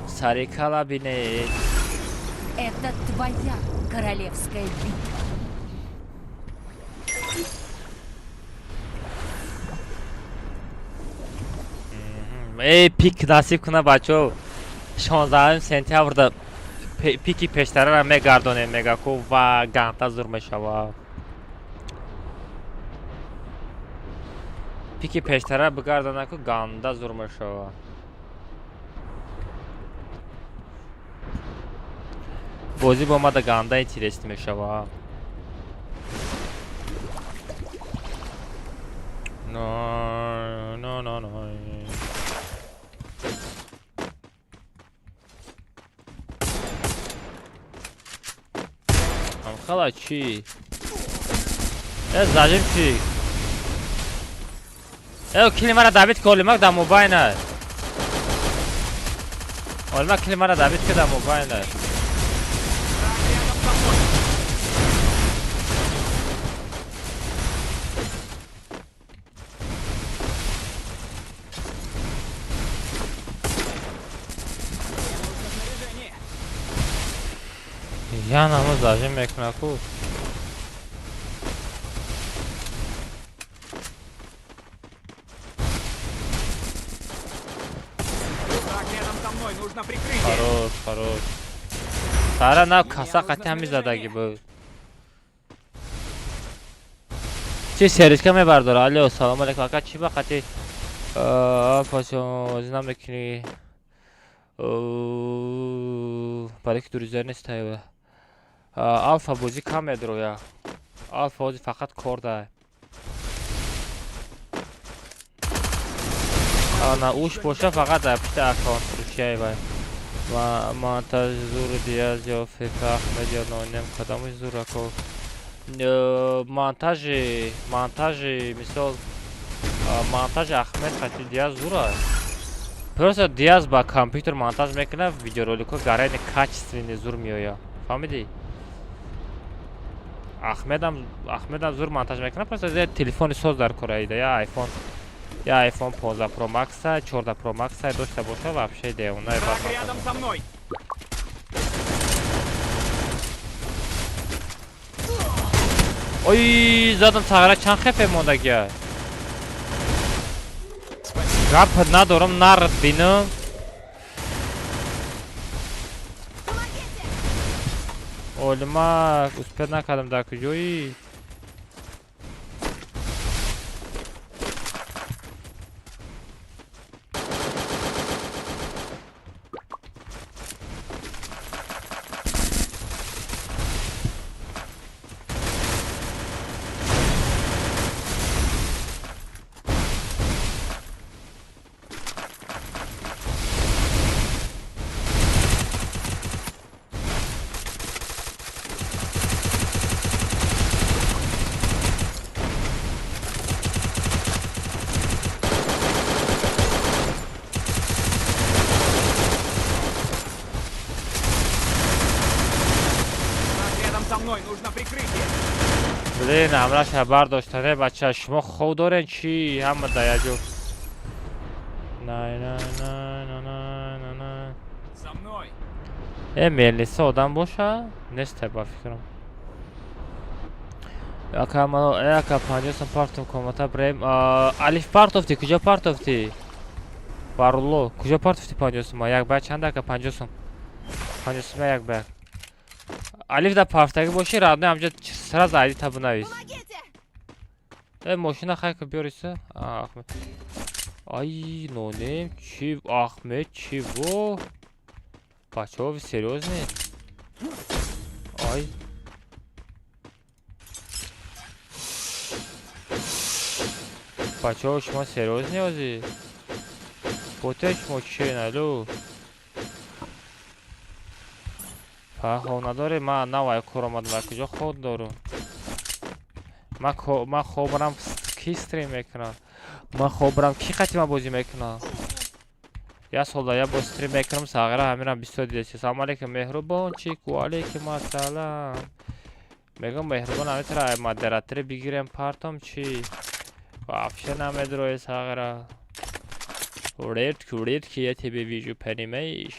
Сари кала бинед. Это твоя королевская битва. Эй, пик насиб куна, бачо. 16 сентябрда пики пештарара мегардонем, мегаку ва ганта зур мешава. Пики пештара бигардонаку, ганда зур мешава. Бозӣ бо мада ганда интересный мешава. Но, но, но, но. Амхала чӣ? Э, зажим чӣ? Э, кили мара добить ки, олимак да мобайна. Олимак, кили мара добить ки да мобайна. Враг рядом со мной. Мне нужно снаряжение. Я намо зажим мекунаку. Враг рядом со мной. Нужно прикрытие. Хорош, хорош. Сара на каса қати ҳами задаги буд. Чи серичка мебардора? Алло, салом алейкум. Ака, чӣ ба қати пасо намекунӣ? Барои ки дуризар нест таева. Алфа бозӣ кам медроя. Алфа бозӣ фақат кор да. Ана уш боша, фақат дар пишти аккаунт фурӯшияй вай. Ва монтаж зур Диаз ё Фифа Ахмед ё нонем, кадомаш зур, ако? Монтажи, мисол, монтажи Ахмед қати Диаз зур аст. Просто Диаз ба компютер монтаж мекунад, видеороликҳо гарайни качественный зур меояд. Фаҳмидӣ? Ахмедам, Ахмедам зур монтаж мекунад, просто я телефони соз дар кораида, я iPhone, я iPhone 15 Pro Max, 14 Pro Max дошта боша, вообще девона. Враг рядом со мной. Ой, задам сағара чанд хепе мондагия. Гап надорам, нар бинам. Олимак, успел накардам дар куҷои? Враг рядом со мной. Нужно прикрытие. Блин, ҳамраша бардоштане, бача, шумо хов дорен чӣ? Ҳама да яҷо. Най най най най най най най. За мной. Э, мелниса одам боша? Несте ба фикрам. Ака мано, э, ака 50 сом партом комата брем. Алиф партофти, куҷо партофти? Барулло, куҷо партофти 50 сом? Як ба чанд ака 50 сом? 50 сом як ба. Алиф да партаги боши, родной, ҳамҷо сразу айди та бинавис. Помогите! Э, мошина хайка биёриса? А, Ахмед. Ай, нонем, чи, Ахмед, чего? Бачаҳо, вы серьёзны? Ай. Бачаҳо, шумо серьёзны ҳозир? Боте шумо чен, алло? Фақат хоб надорӣ? Ман нав ай кор омадам, ай куҷо хоб дорум? Ман хобрам ки стрим мекунам? Ман хобрам ки қати ман бозӣ мекунам? Я сол да я бо стрим мекунам, сағира ҳаминам бисёр дидаси. Салом алейкум, меҳрубончик, ва алейкум ассалам. Мегӯям меҳрубон ҳамитра ай модератори бигирем партом чӣ? Вообще намедрои сағира. Редко, редко я тебе вижу, понимаешь?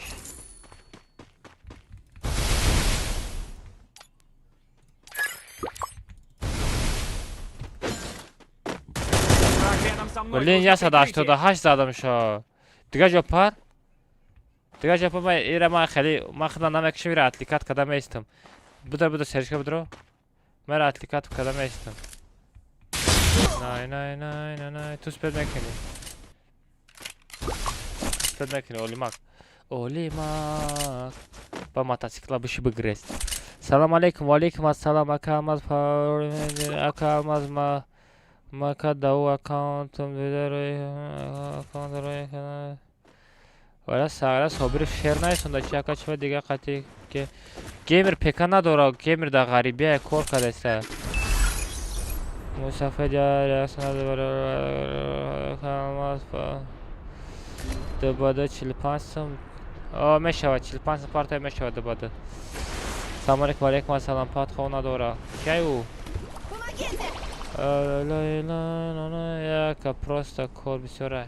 Враг рядом со мной. Блин, Нужно прикрытие. 188 задам шо. Дигар ҷо пар? Дигар ҷо пар, ман ира ман хеле ман худам намекушам ира отвлекать карда меистам. Будро будро сережка будро. Ман ира отвлекать карда меистам. Най най най най най ту спед мекунӣ. Спед мекунӣ Олимак. Олимак. Ба мотосикла биши бигрез. Салом алейкум, ва алейкум ассалам, ака Алмаз, ака Алмаз ма мака дау аккаунтум аккаунт рӯи вала сағра собири шер наисонда чи ака чива дига қати ке геймер пека надора геймер дар ғарибия кор кардаиста мусафед дбд 45 сум мешавад 45 сум парта мешавад дбд. Салом алейкум, алейкум ассалам, пат хов надора кай ӯ. Помогите! Яка просто кор бисёра.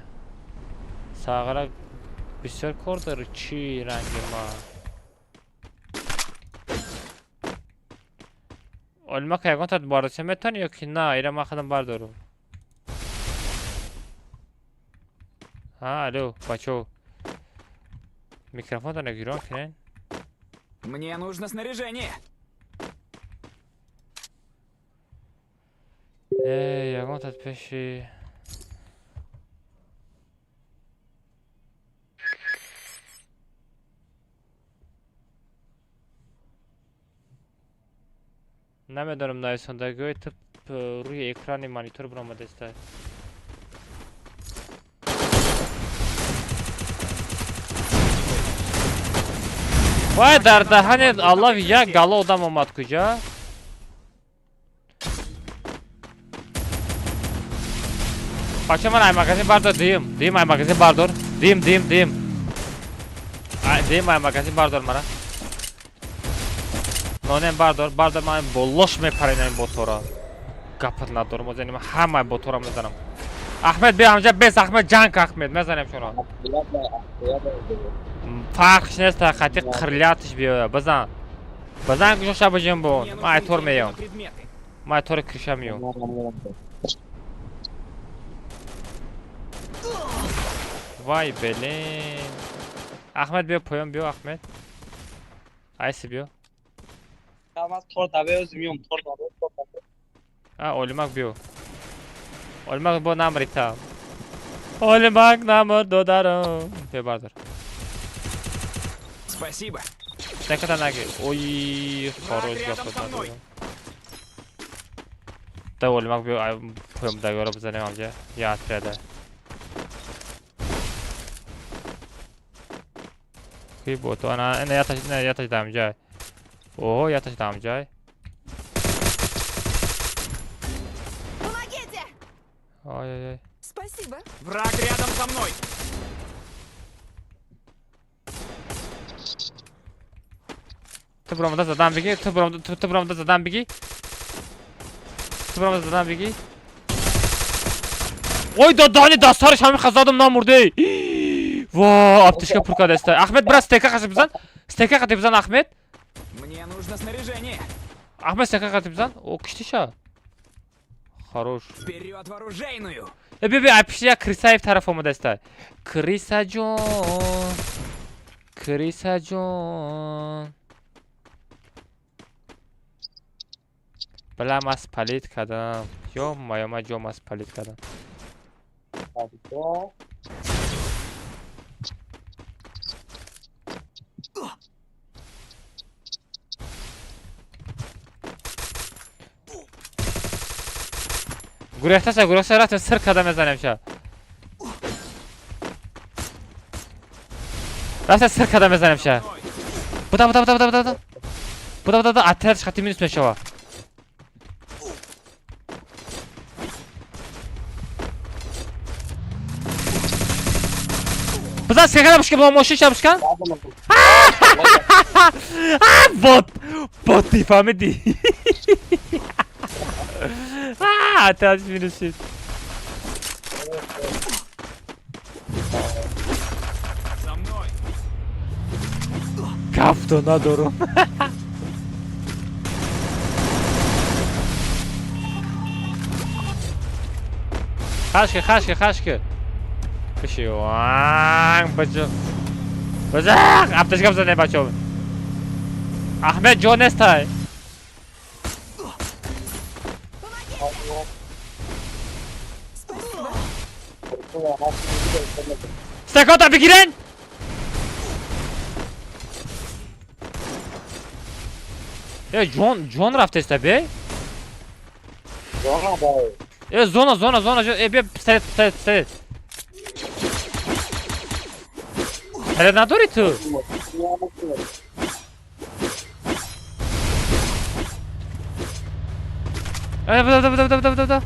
Сағра бисёр кор дорӣ чӣ ранги ма? Олимака ягон та бардошта метавонӣ ё ки на? Ира ман худам бардорум. Ҳа, алло, бачаҳо. Микрофонтонро гирон кунед. Мне нужно снаряжение. Э, ягон та пеши намедонам нависондагиҳои ту рӯи экрани монитор биромадаиста. Вай дар даҳани Аллоҳ як гало одам омад куҷа? Бача ман ай магазин бардор дим, дим ай магазин бардор, дим дим дим. Ай дим ай магазин бардор мара. Нонем бардор, бардор, ман болош мепаринам ин ботора. Гапат надорам, озани ман ҳамаи ботора мезанам. Ахмед биё ҳамҷа бес, Ахмед ҷанг, Ахмед мезанем шуно. Фарқш нест, хати қирлятиш биёя, бизан. Бизан гӯшоша биҷунбон. Мне Ман нужны айтор деньги на меём. предметы. Ман айтори криша меём. Вай блин. Ахмед биё поён биё Ахмед. Айси биё. А, Олимак биё. Олимак бо намрита. Олимак намр додарам. Биё бардор. Спасибо. Стеката наги. Ой, хорош Враг рядом гап со мной. надорам. Да Олимак биё, ай поён дагора бизанем амҷа. Я отряда. Ки бото ана ина яташ ина яташ дамҷай. Оҳо, яташ дамҷай. Помогите! Ой ой ой. Спасибо. Враг рядом со мной. Ту баромада задан бигӣ, ту баромада ту баромада задан бигӣ. Ту баромада задан бигӣ. Ой, додани дастариш ҳамин хазадам намурдей. Во, аптечка пур кадаста. Ахмед брат стека қаши бизан. Стека қати бизан Ахмед. Мне нужно снаряжение. Ахмед стека қати бизан. О, киштиша. Хорош. Вперед в оружейную. Э, би би, ай пишти як крисаев тараф омадаста. Криса ҷон. Криса ҷон. Била ман спалит кардам. Ё моё, ман ҷо ман спалит кардам. Гурехташа, гурехта рафтем сир карда мезанем ша. Рафтем сир карда мезанем ша. Буда буда буда буда буда. Буда буда буда, отрядш хати минус мешава. Бизан сехана бушка, бо мошин ша бушкан? Бот, бот ти фаҳмидӣ? Отрядш минус шид. За мной. Кафто надорам. Хашки, хашки, хашки. Биши, ванг, бачо. Базах, аптечка бизанем бачо. Ахмед ҷо нестай. Стекота бигирен! Э, ҷон, ҷон рафтеста бе? Э, зона, зона, зона, э, бе, пистолет, пистолет, пистолет. Пистолет надори ту? Э, буда, буда, буда, буда, буда.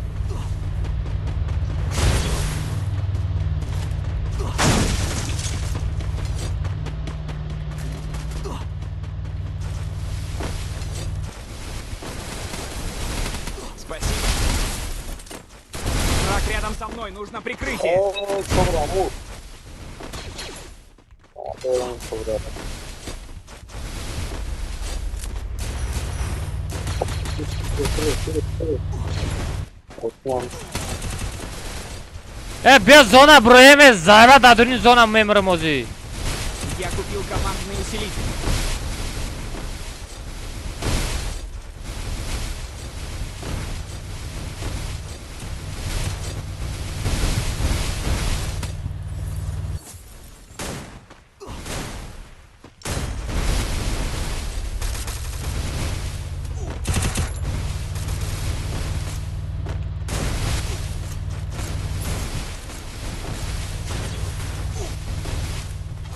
Спасибо. Враг рядом со мной. Нужно прикрытие. Э, бия зона броеме, зарба дадуни зона мемрам озӣ. Я купил командный усилитель.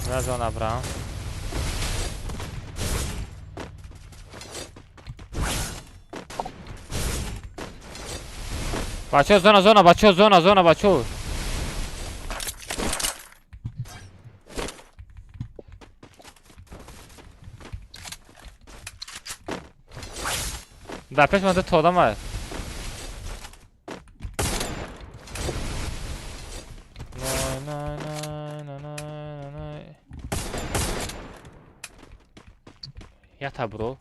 На зона брам. Бачо зона зона, бачо зона зона, бачо. Дар пеш ман ду одам ай. Най най най най най. Ята бро.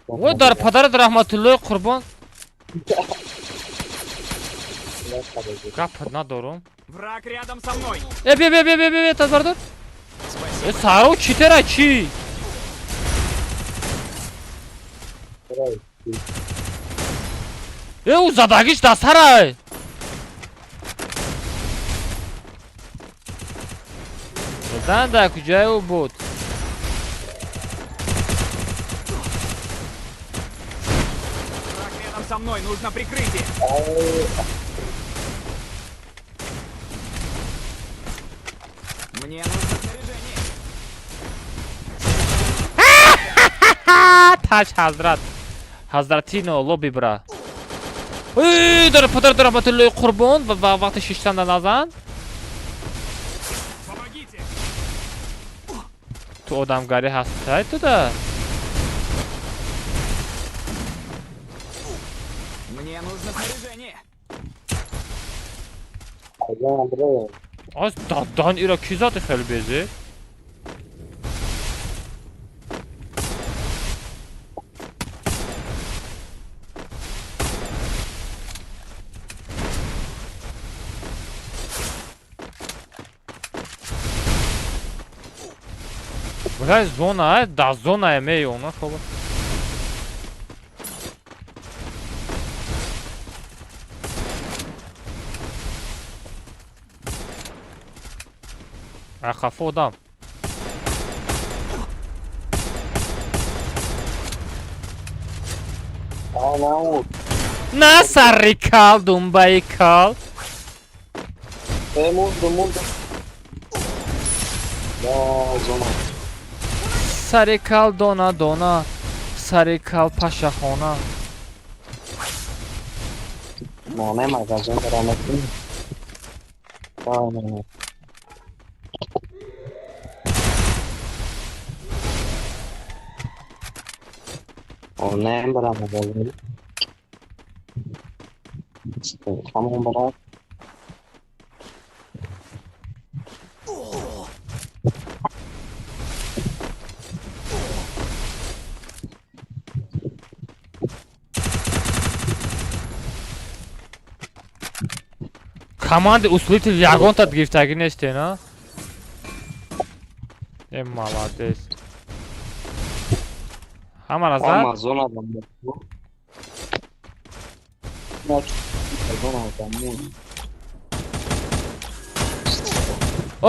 О дар падарат раҳматуллои қурбон. Гап надорум. Враг рядом со мной. Э бе бе бе бе бе тазбардор. Э саро читера чи? Э у задагиш да сарай. Базан да куҷае ӯ буд? Враг рядом со мной, нужно прикрытие. Мне нужно снаряжение. Тач ҳазрат. Ҳазратино лоби бра. Эй, дар падар раҳматуллои қурбон ва вақти шиштан да назан. Помогите. Ту одамгарӣ ҳастай ту да? Мне нужно снаряжение. Аз дадан ира ки зады хеле безе? Бля, зона, да зона е она хоба. Хафо одам. На сари кал, думбаи кал. Сари кал дона дона, сари кал пашахона. Команди усилитель ягонта гирифтагӣ нестен, а? Э, молодец. Ҳама назар?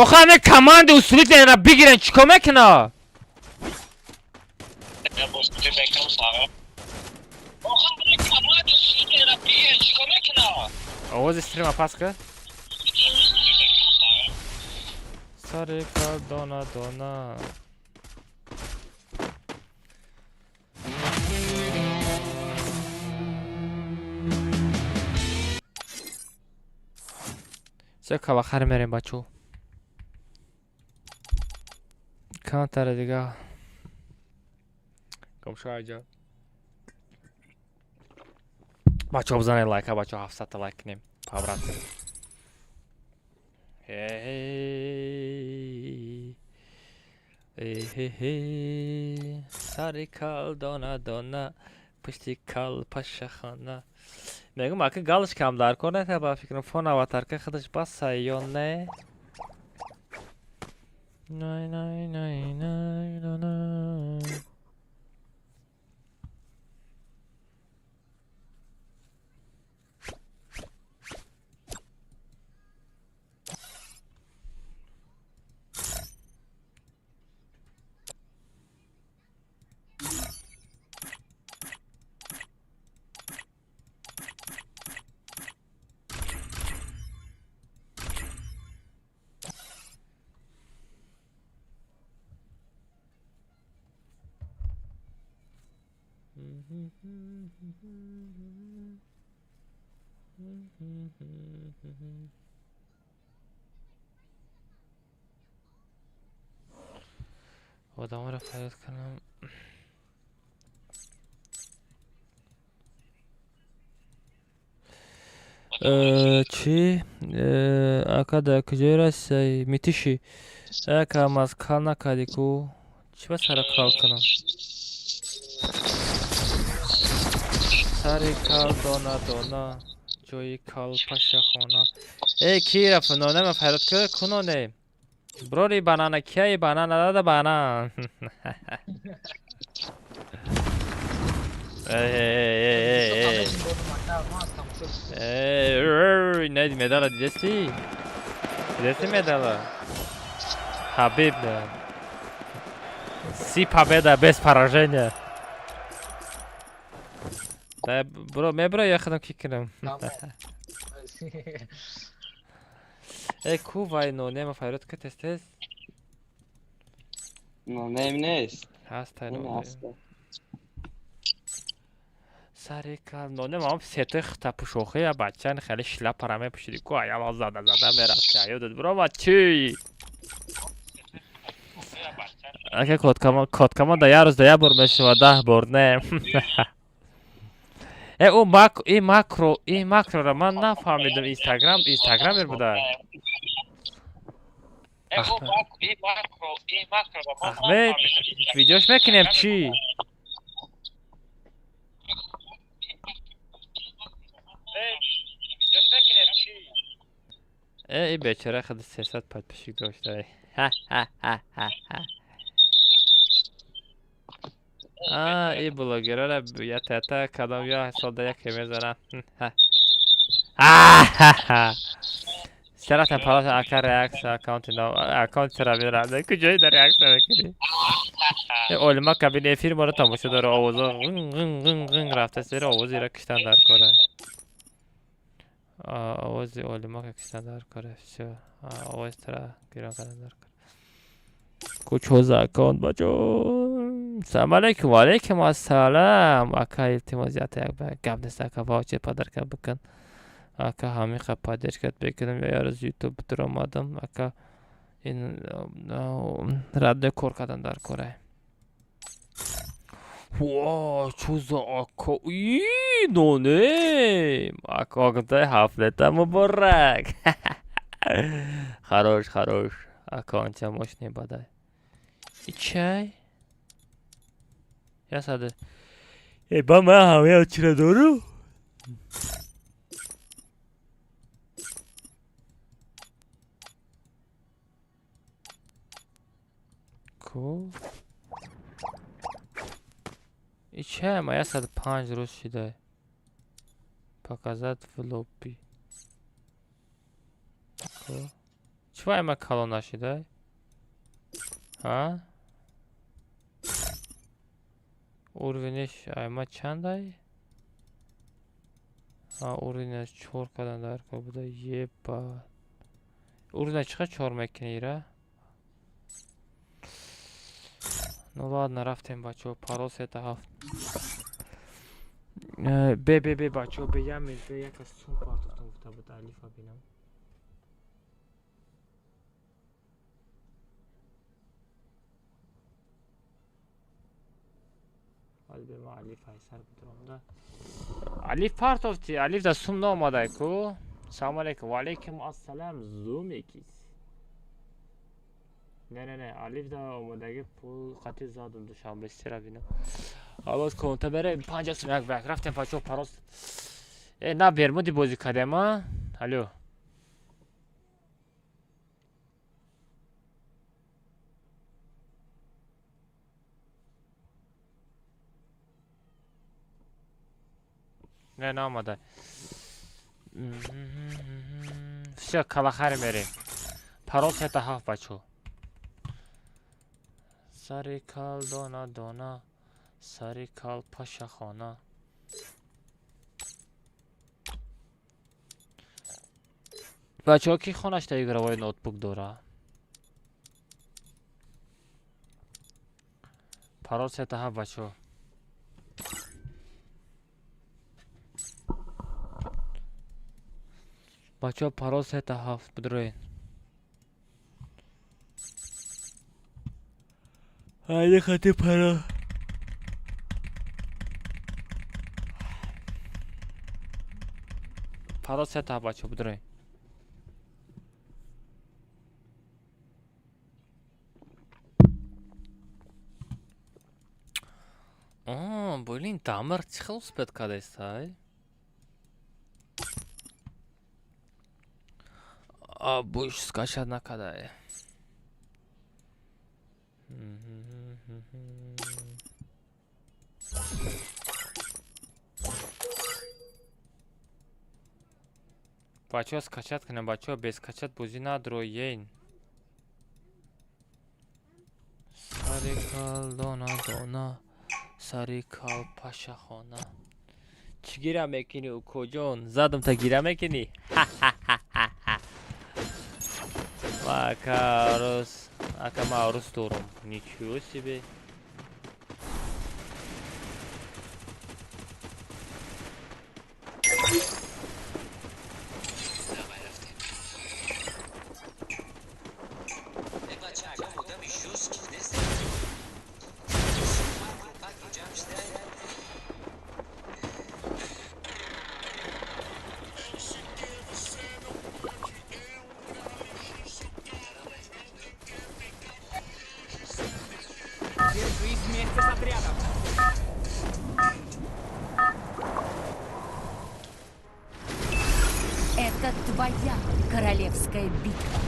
Охе ҳаме команди усилитель бигирен чӣ кор мекуна? Овози стрима пас ка? Сари кал дона дона. Се калахар мерем бачо. Камтара дига. Гомшо айҷа. Бачо бизанед лайка, бачо 700 та лайк кунем. По-братски. Эй, сари кал дона дона, пушти кал пашахона. Мегум ака галочкам дар кор нета ба фикрам фон аватарка худаш баса ё не? Най най най най най най. Одамро фарёд кунам. Чӣ? Ака, дар куҷое расидаи? Митиши? Ака, маз кал накардӣ ку? Чӣ ба сара кал кунам? Сари кал дона дона, ҷои кал пашахона. Э, ки рафт? Нонема файрод ку куноне. Брори банана кияи банана дада банан. Эй, эй, эй, эй, эй, не, медала дидести? Дидести медала? Хабиб, да. Си победа без поражения. Да, бро, мебро, я хадам кикнам. Э, ку вай нонема файрод ку тез тез? Нонем нест. Ҳастай нонем. Сари кал нонем ам сети хтапушохи я бачан хеле шлапара мепушиди ку аяла зада зада мерафти. Аёдат бро ма чӣ? Ака коткама коткама да як рӯз да як бор мешава 10 бор не. Э, ӯ мак и макро и макрора ман нафаҳмидам. Инстаграм инстаграмер буда. Ахмед, видеош мекунем чӣ? Э, и бечора худ 300 подписчик дошта. А, и блогерора я тета кадом я солда яке мезанам. Чара палата ака реакция аккаунти нав аккаунт чара мерада куҷои дар реакция мекунӣ? Э, олима кабини эфир моро тамошо дора овозо ғин ғин ғин ғин рафта сери овозира киштан дар кора. Овози олима киштан дар кора. Всё. Овоз тара гирон кардан дар кора. Кучо за аккаунт бачо? Салом алейкум, ва алейкум ассалам. Ака, илтимос, ята як гап нест, ака, ваучер подарка бикун. Ака, ҳамиқа поддержкат бикунам, я рӯз ютуб дуромадам, ака, ин радне кор кардан дар кора. Ва, чӯ за ака? И, нонем. Ака, актай ҳафлета муборак. Хорош, хорош. Аккаунтя мощный бадай. И чай? Я саде. Э, ба ман ҳамаи чира дору? Ку? И чай, ма 105 рӯз шидай. Показать в лобби. Ку? Чӣ вай ма калон нашидай? Ҳа? Уровенеш айма чандай? А, уровенеш чор кардан дар кор буда. Еба. Уровня чӣ қадр чор мекунӣ ира? Ну ладно, рафтем бачаҳо, парол сета ҳафт. Бе бе бе бачаҳо, бе як минут, бе як аз сум партофтам гуфта буд Алифа бинам. Ҳоли бе ма Алиф айсар бидуромда. Алиф партофти, Алиф да сум наомадай ку? Салом алейкум, ва алейкум ассалам, зумекис. Не, не, не, Алиф да омадаги пул қати задум душанбе сира бинам. Аваз конта бере 50 сум як бак рафтем бачаҳо пароз. Э, на бермуди бозӣ кардем, а? Алло. Не, наомада. Всё, калахари мерем. Парол сета ҳафт бачаҳо. Сари кал дона дона, сари кал пашахона. Бачаҳо, ки хонашта игровой ноутбук дора? Парол сета ҳафт бачаҳо. Бачаҳо, парол сета ҳафт бидроен. Айда хати парол. Фардо сета бачо бидроем. О, блин, Дамир чӣ хел успеть кардааст, ай? А, буш скачать накардай. Бачаҳо, скачать кунем, бачаҳо, без скачать бозӣ надроен. Сари кал дона дона, сари кал пашахона. Чӣ гира мекунӣ, укоҷон? Задам та гира мекунӣ? Ака арӯс, ака ман арӯс дорам. Ничего себе. Держись вместе с отрядом. Это твоя королевская битва.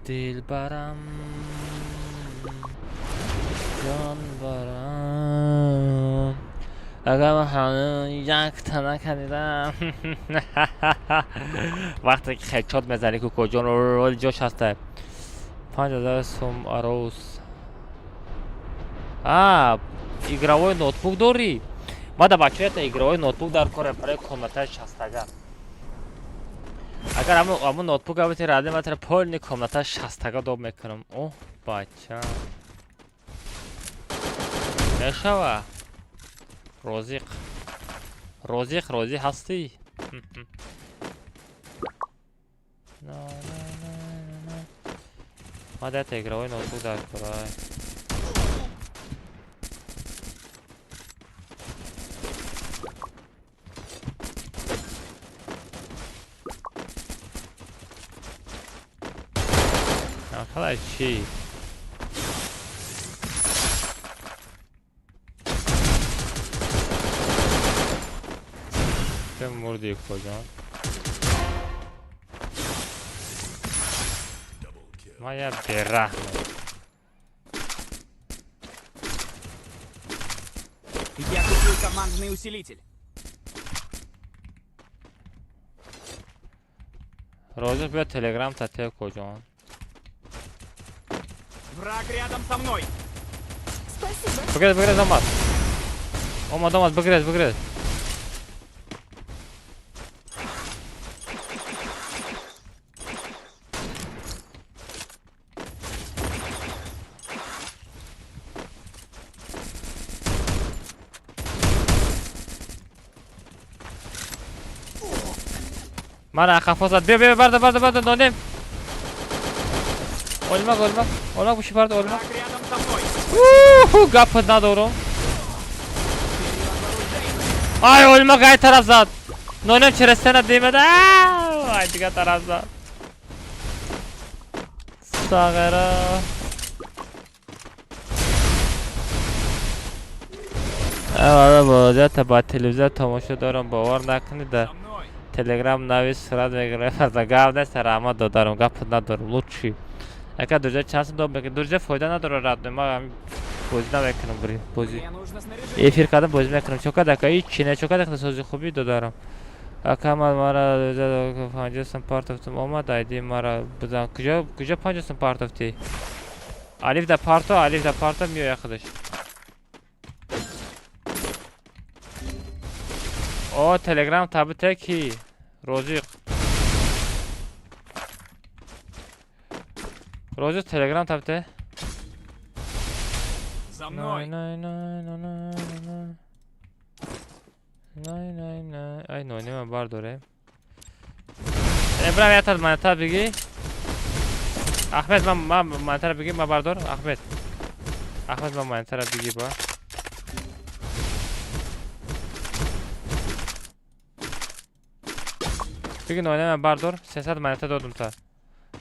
Дилбарам, ҷонбарам, агар ман ҳанӯз якта накардидам. Вақте ки хедшот мезанӣ, кукоҷон, ҷош ҳаста. 5000 сум арӯс. А, игровой ноутбук дорӣ? Мада, бачаята, игровой ноутбук дар кора барои комнатаи шастага. Агар ҳамун ноутбук абити ради матра полный комната шастага доб мекунам. Оҳ, бача. Мешава? Розиқ. Розиқ, розӣ ҳастӣ? На, на, на, на. Мада игровой ноутбук дар кора. Қалай чӣ? Ча мурди, куҷон? Ман я бераҳмам. Я купил командный усилитель. Розиқ, биё телеграм тате, куҷон. Враг рядом со мной. Спасибо. Бигрез, бигрез, омад. Омад, омад, бигрез, бигрез. Мана қафо зад. Биё, биё, барда, барда, барда, донем. Олмак, олмак, олмак, буши барда, олмак. Враг рядом со мной. Уху, гап надорам. Ай, олмак ай тараф зад. Нонем через стена демада. Ай, дига тараф зад. Сағара. Аввала ба телевизор тамошо дорам, бовар накунед, дар Со мной. телеграм навис сурат мегирад. Гап нест, раҳмат додарам, гап надорам, лучший. Ака дурҷа чанд сум доб мекунӣ? Дурҷа фоида надорад, радной. Ман ҳамин бозӣ намекунам, бри. Бозӣ. Мне нужно снаряжение. Эфир кардам, бозӣ мекунам. Чо кард, ака? Ҳичи не, чо кард, ака, сози хубӣ додарам. Ака, ман мара 50 сум партофтум, омад айди мара бизан. Куҷо, куҷо 50 сум партофтӣ? Алиф да парто, алиф да парто меояд худаш. О, телеграм табите ки? Розиқ. Розиқ, телеграм табите? За Най, мной. най, най, най, най, най. Най, най, най. Ай, нонема бардорем. Ибраҳим, ятад монета бигӣ. Ахмед, ман монетаро бигӣ, ма бардор. Ахмед. Ахмед, ман монетаро бигӣ ба. Биги ноне ман бардор. 300 монета додум та.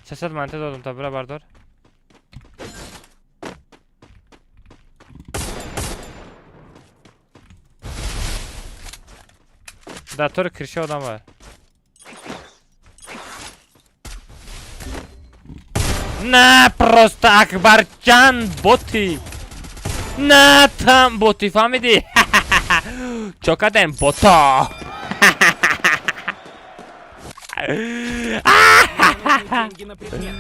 300 монета додум та, бира бардор. Дар тори кирша одам бар. На, просто Акбарҷан боти. На, там боти, фаҳмидӣ? Чо кардем бота? Деньги на предмет.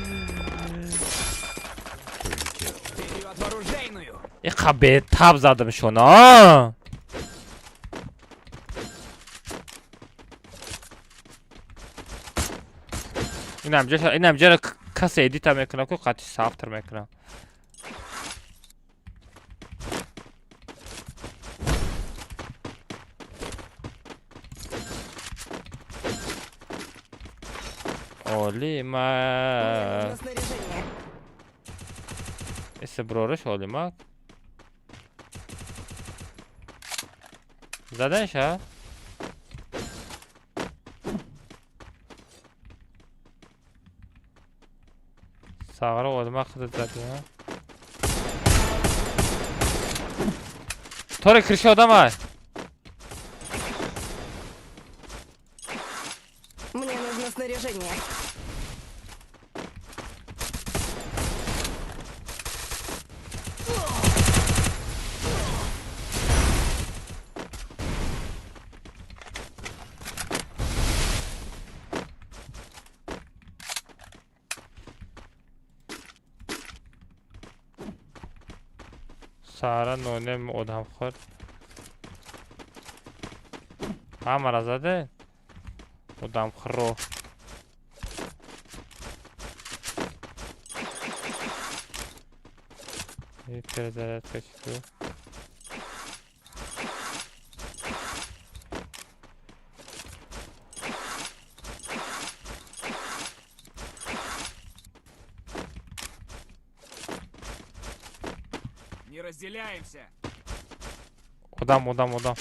Вперед в оружейную! Иқа бетаб задам шуна. Инам ҷара касе эдита мекунам, ку қати сафтр мекунам. Олима. Мне нужно снаряжение. Исе брориш олимак. Заданша? Сағра олимак худат зади, ҳа? Тори кирши одамай. Мне нужно снаряжение. Сара нонем одамхӯр. Ҳамара заде? Одамхӯро. И перезарядка чӣ? Не разделяемся! Одам, одам, одам.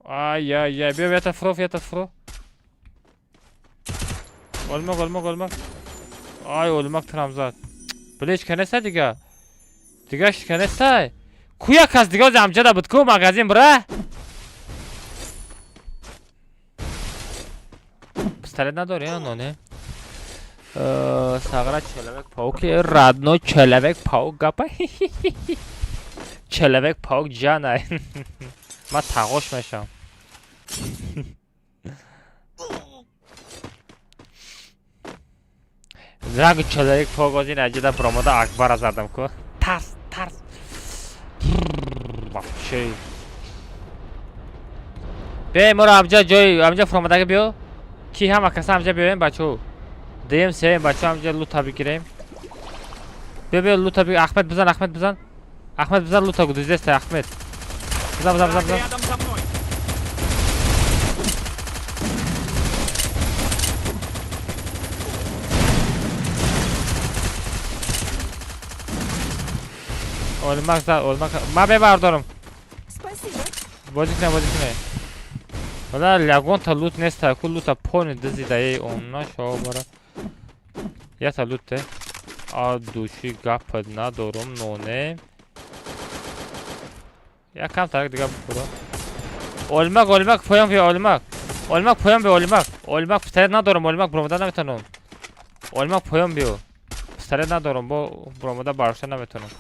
Ай, ай, ай, биё, ята фурӯ, ята фурӯ. Олмак, олмак, олмак. Ай, олмак трам зад. Биле канеста дига. Дига канеста. Куя кас дига ози амҷада буд ку магазин бира? Пистолет надори, а, ноне? Сағра человек паук, родной человек паук гапа. Человек паук ҷана. Ман тағош мешавам. Ранги человек паук ози наҷида баромада Акбара задам ку. Тарс, тарс. Вообще. Биёем моро амҷа ҷои амҷа фуромадаги биё. Ки ҳама каса амҷа биёем бачаҳо. Дуюм, сеюм бачаҳо амҷа лута бигирем. Биё, биё лута бигир. Ахмед бизан, Ахмед бизан. Ахмед бизан лута гудизеста Ахмед. Бизан, бизан, бизан, Враг бизан. рядом со мной! Олмак зад, олмак. Ман бебардорам. Спасибо. Бозӣ кунем, бозӣ кунем. Вала ягонта лут неста, ку лута пони дизида эй онна шо бара. Ята луте. А души гап надорум ноне. Якам тарак дига бухӯра. Олмак, олмак, поён биё, олмак. Олмак поён биё, олмак. Олмак пистолет надорум, олмак буромада наметавонам. Олмак поён биё. Пистолет надорум, бо буромада бардошта наметавонам.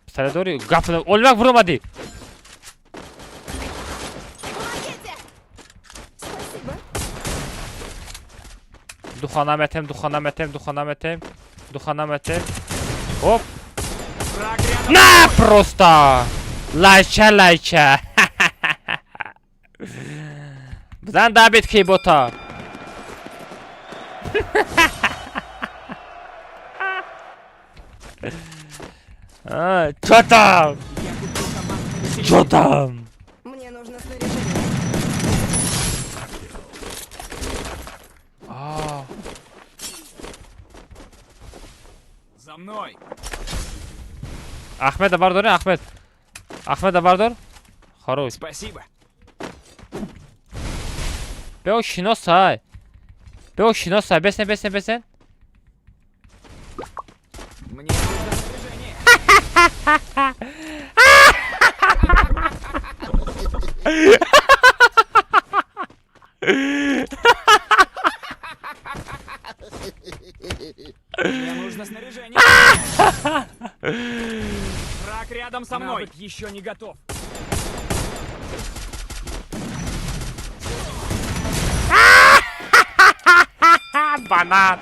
Пистолет дори? Гап олмак буромадӣ. Помогите! Спасибо. Духана метем, духана метем, духана метем. Духана метем. Оп. Враг рядом! На просто! Лайча, лайча. Бизан дабит ки бота. Чо там? Я купил Чё там? Мне нужно снаряжение. А. За мной. Ахмеда бардор, Ахмед. Ахмеда бардор. Хорош. Спасибо. Бео шиносай. Бео шиносай. Бесен, бесен, бесен. Мне нужно снаряжение. Мне нужно снаряжение. Враг рядом со мной. Навык еще не готов. Банан.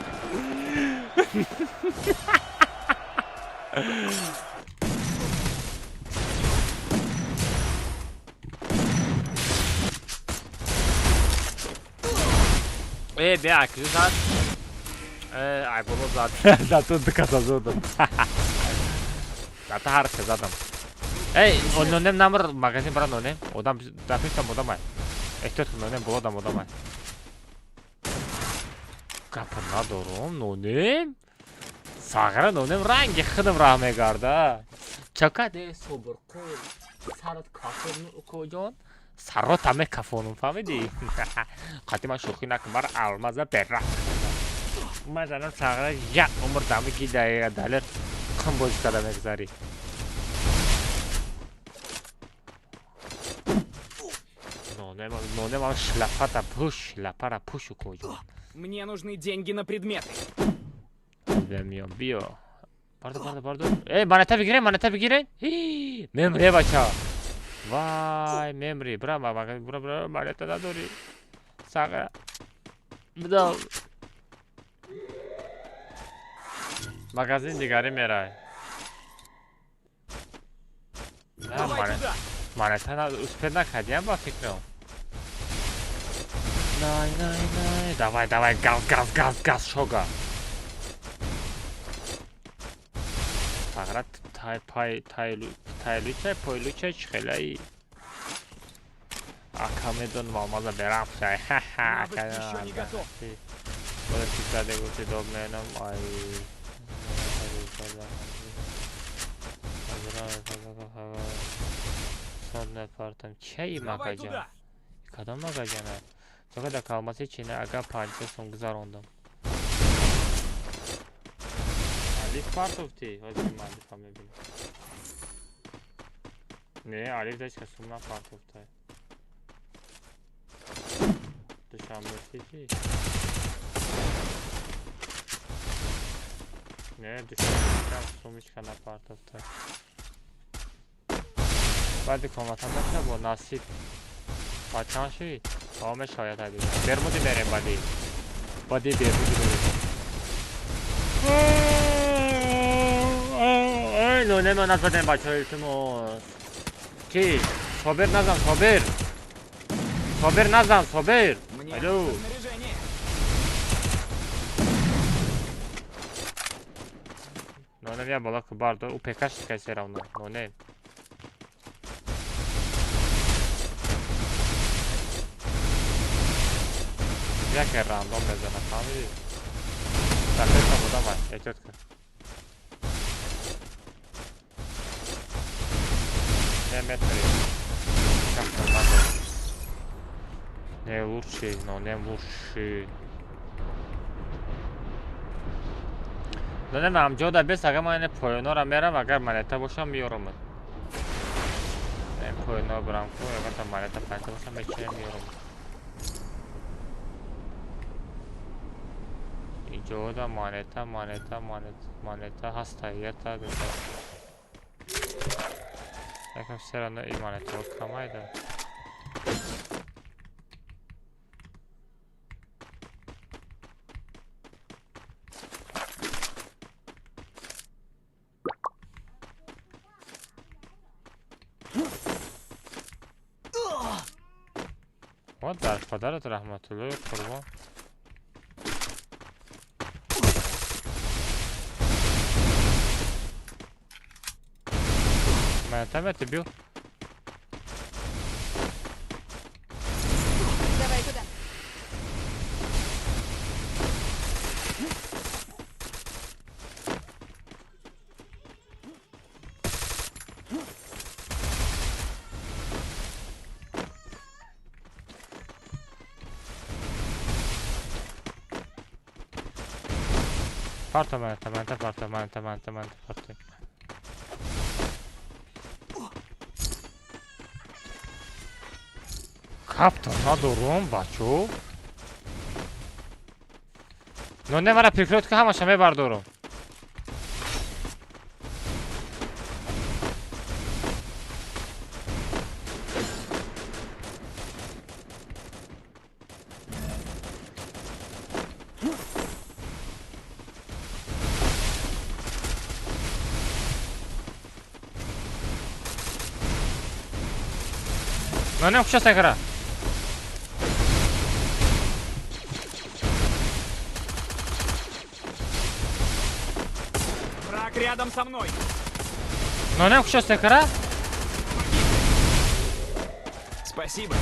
Бя, зад. Ай, бобо зад. Зато доказал задам. Зато харсе задам. Эй, нонем намр магазин бра нонем. Одам допустим одам ай. Эҳтиёт кун нонем болодам одам ай. Гапа надорум нонем. Сағра нонем ранги худам раҳ мегарда. Чакаде собр қул. Сарат кафон укоҷон. Сарота мекафонум, фаҳмидӣ? Қати ман шӯхӣ накун, мара алмаза бераҳ. Ман занам сағра як умр дами ки далер қим бозӣ карда мегзарӣ. Нонем ам шлапата пӯш, шлапара пӯш укоҷон. Мне нужны деньги на предметы. Миём, биё. Бардор, бардор, бардор. Эй, монета бигирен, монета бигирен. Мемре, бача. Вай, мемри. Бра, бра, бра, монета надорӣ. Сағра. Бидав. Магазин дигари мерай. Монета успел накардиам ба фикрам. Най, най, най. Давай, давай, газ, газ, газ, газ, шога. Сағра тай пай тай тайлучай пойлучай чихелаи. Ака медонам алмаза берам шай. Ха-ха. Бода фикраде гуфти доб менам. Ай. Партам. Чай магазин? Кадом магазин? Чака да калмаси чина ага 50 сом гузарондам. Алиф партофти? Ҳозир ман Алифа мебинам. Не, Алиф дачка сум напартофтай. Душанбе Сити? Не, Душанбе сумичка напартофтай. Баъди коматам баша бо насиб. Бачан шуд? Ҳа мешояд ҳади. Бермуди мерем баъди. Баъди бермуди мерем. Эй, нонемо назадем бачаҳо илтимос. Ки? Собир назан, Собир. Собир назан, Собир. Алло. Нонем я бола ку бардор, у пекаш шикай все равно. Нонем. Яке рандом мезанад, фаҳмидӣ? Дар пешам одам ай, эҳтиёт кун. Не метри. Не лучше, но не лучше. Но не ам ҷода бес, агар ман поёнора мерам, агар монета бошам меёрам. Не поёнора барам ку, агар та монета панҷта бошам мечинам меёрам. Иҷода монета, монета, монета, монета ҳаста, ята, дута. Якам все равно и монета камайда. Вот дар падарат раҳматуллои қурбон. Монета мете бил. Парто манта, манта, парто, манта, манта, манта, парто. Капто надорум, бачо. Но не мара прикрот ка ҳамаша мебардорум. Но не кушаста кара. Враг рядом со мной. Но не кушаста кара. Спасибо.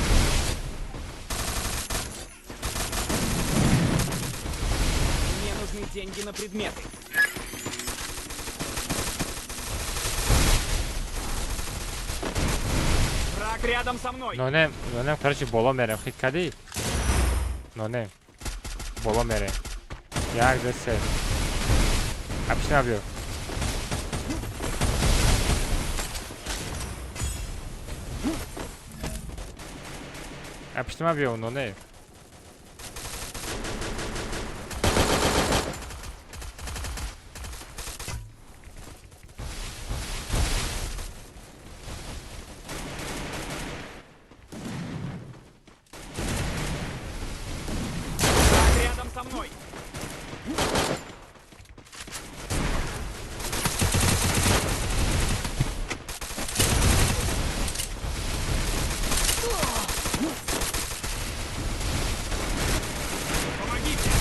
Мне нужны деньги на предметы. Враг рядом со мной. Нонем, нонем, короче, боло мерем. Хит кади. Нонем. Боло мерем. Як, ду, се. Апшина биё. Апшина биё, нонем. Со мной. Помогите.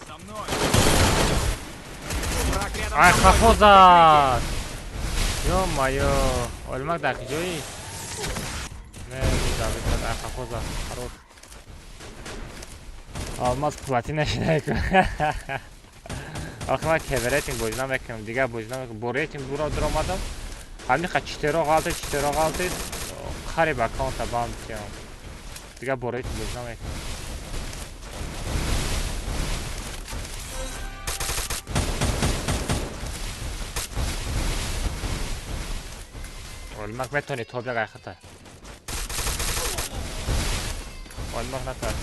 Со мной. Ай, хафо зад! Ё-моё! Олмак дар куҷоӣ? Не, давид, ай хафо зад. Хорош. Алмаз платина шида. Охи ман кеве рейтинг бозӣ намекунам, дигар бозӣ намекунам. Бо рейтинг буро дуромадам. Ҳамин четыро ғалтид, четыро ғалтид. Қариб аккаунта банд кардам. Дигар бо рейтинг бозӣ намекунам. Олмак метавонӣ тоб як айхата. Олмак натар.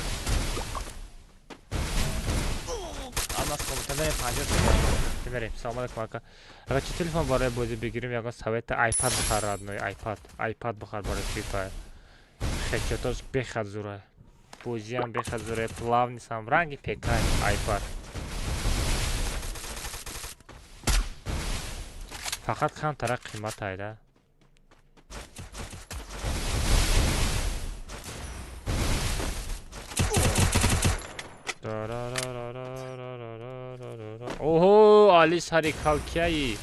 Алмаз компютер мерем 50 сомон. Мерем. Салом алейкум ака. Агар чӣ телефон барои бозӣ бигирем, ягон совета iPad бихар родной, iPad. iPad бихар барои Free Fire. Хедшотош бехад зура. Бозиам бехад зура, плавный сам ранги ПК iPad. Фақат камтара қимат айда. Оҳо, Али сари кал кияи?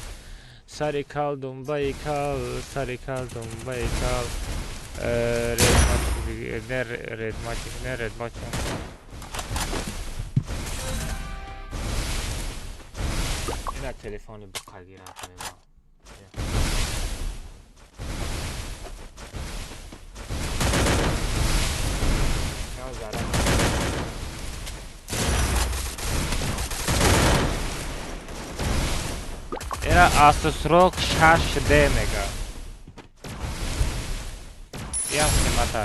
Сари кал думбаи кал, сари кал думбаи кал. Редматик, не редматик, не редматик. Ина телефони буқа гирам ма. Era Asus ROG 6D мега. Ям қимата.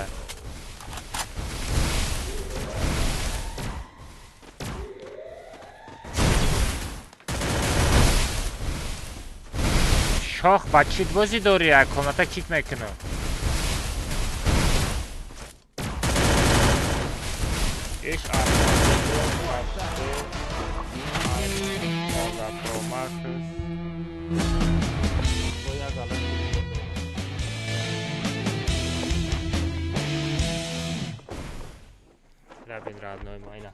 Шох ба чит бозӣ дорӣ, як комната кик мекунам. Иш Asus ROG 6D Pro Max. Рабин родной ма ина.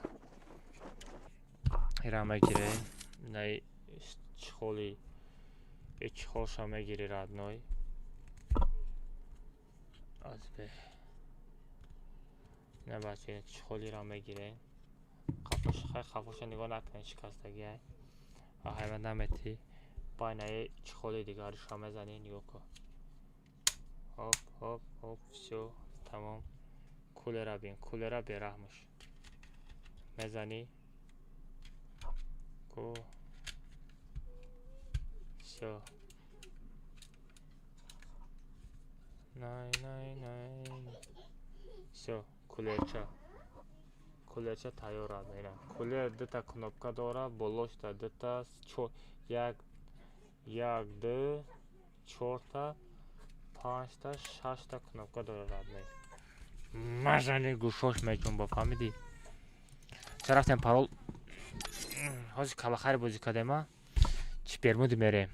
Ира мегире. Инаи чхоли чхолша мегири родной. Аз бе. Ина бача чхолира мегире. Қафоша хай қафоша нигоҳ накунед шикастагиай. Аҳайма наметӣ. Байнаи чехоли дигариша мезанӣ, нигоҳ кун. Хоп, хоп, хоп, всё, тамом. Кулера бин, кулера бераҳмаш. Мезанӣ. Ку. Всё. Най, най, най. Всё, кулерча. Кулерча тайёр аст. Ина. Кулер дута кнопка дора, болошта дута, чор, як, як, ду, чорта, панҷта, шашта кнопка дора родной. Мазани гӯшош меҷунба, фаҳмидӣ? Ча рафтем парол. Ҳозир калахари бозӣ кардем, а? Чӣ бермуди мерем?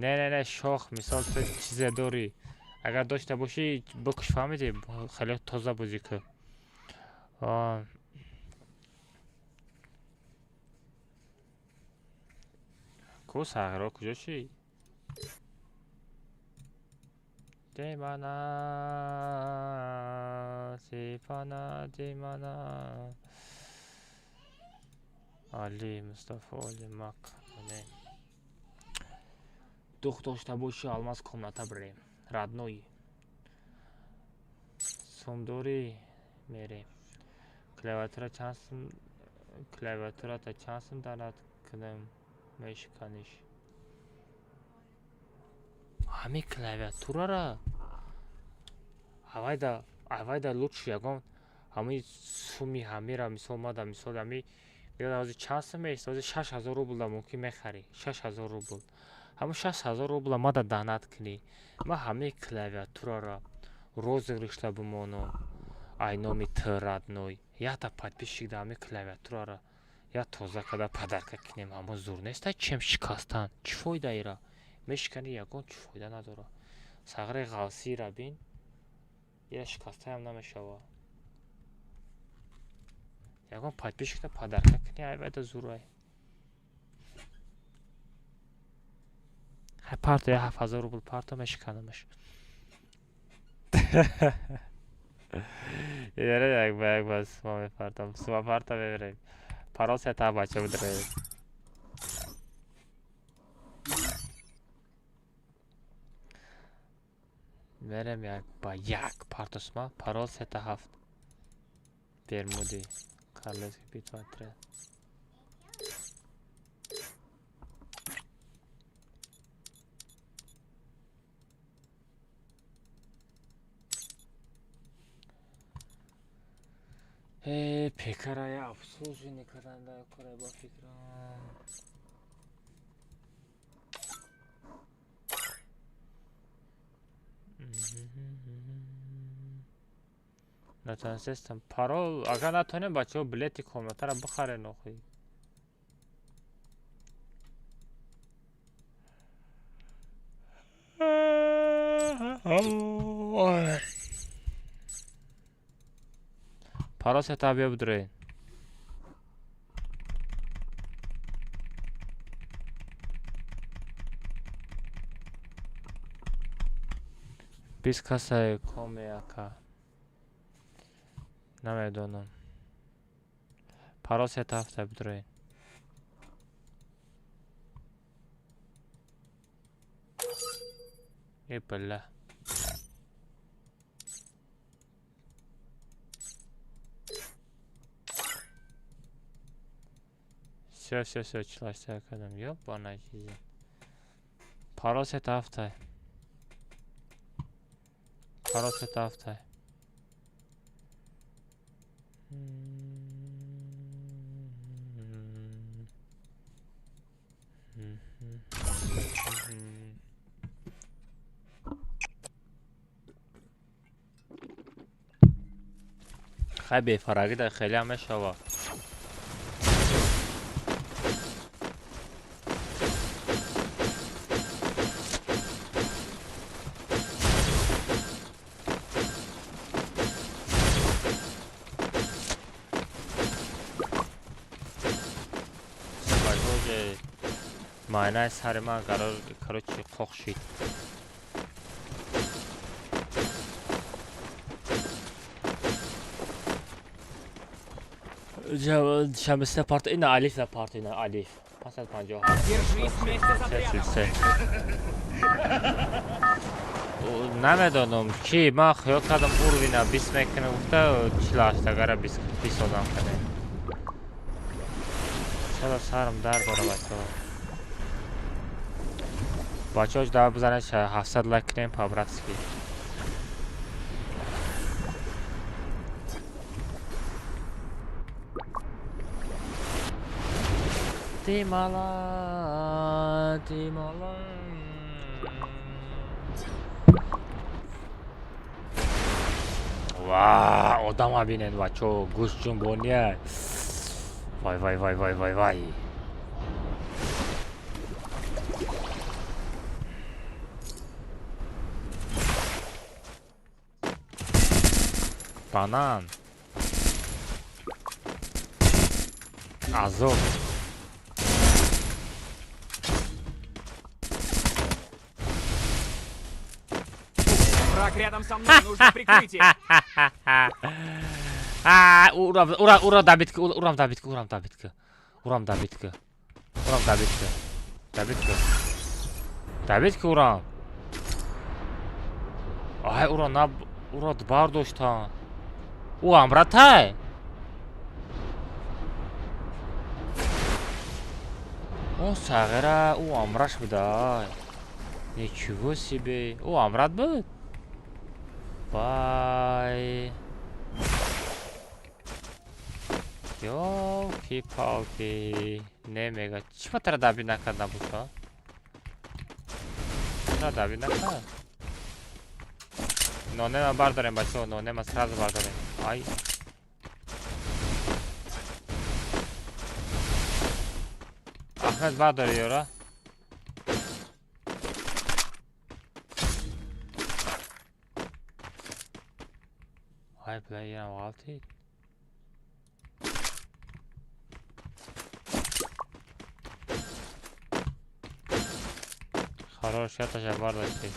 Не, не, не, шох, мисол ту чизе дорӣ. Агар дошта бошӣ, бикуш, фаҳмидӣ? Хеле тоза бозӣ кун. Ку сағиро куҷо шӣ? Демана, сипана, демана. Али, Мустафо, Али, Мак. Не. Дух дошта бошӣ, алмаз комната бирем. Родной. Сумдорӣ мерем. Клавиатура чанд сум, клавиатурата чанд сум донат кунам мешиканиш? Ҳамин клавиатурара авайда, авайда лучше ягон ҳамин суми ҳамира, мисол мада, мисол ҳами ҳозир чанд сум меист? Ҳозир 6000 рубл да мумкин мехарӣ. 6000 рубл. Ҳамин 6000 рубла мада донат кунӣ. Ман ҳамин клавиатурара розыгрышта бимонам. Ай номи т родной. Якта подписчик да ҳамин клавиатурара я тоза карда подарка кунем. Ҳамон зур неста, чем шикастан. Чӣ фоида ира? Мешикани, ягон чӣ фоида надора. Сағри ғалсиира бин. Ира шикастаам намешава. Ягон подписчикта подарка кунӣ, айвайда зурай. Хай парто, я 7000 рубл парто, мешиканамаш. Яра як ба як ба сума мепартам. Сума парта мебирем. Парол сета бача будре. Мерем як ба як парто сума. Парол сета ҳафт. Бермуди. Карлески битва отряд. Э, пекара я обслуживание карданда кора ба фикрам. Натонистам. Парол, агар натонем, бачаҳо, билети комнатаро бихарен охи. Парол сета бия бидурен. Бист касае коме ака. Намедонам. Парол сета ҳафта бидурен. Э, била. Всё, всё, всё, чилашта кардам. Ёбана чизе. Парол сета ҳафта. Парол сета ҳафта. Хай бефарагӣ да хеле ҳам мешава. Майнаи сари ман короче қоқ шид. Шамса парто ина алиф за парто ина алиф. 557. Держись вместе с отрядом. Намедонам ки ман хиёл кардам уровина 20 мекунам гуфта 48 агара 20 одам кардем. Чаро сарам дард дора бачаҳо. Бачаҳо дар бизанед 700 лайк кунем по-братски. Димала, димала. Ва, одама бинед бачаҳо, гӯшт ҷунбония. Вай, вай, вай, вай, вай, вай. Банан. Азоб. Враг рядом со мной, нужно прикрытие. Ура, ура, ура, добитка, урам, добитка, урам, добитка. Урам, добитка. Урам, добитка. Добитка. Добитка, урам. Ай, ура, на, ура, бардошта. О, амратай. О, сағира, о, амраш будай. Ничего себе. О, амрат буд. Бай. Ёлки-палки. Не мега. Чӣ ба тара даби накарда буд, а? Тара даби накард. Нонема бардорем, бачаҳо, нонема сразу бардорем. Ай. Ахмед бардори ёра. Ай, бля, ирам ғалтид. Хорош, я тоже бардашти.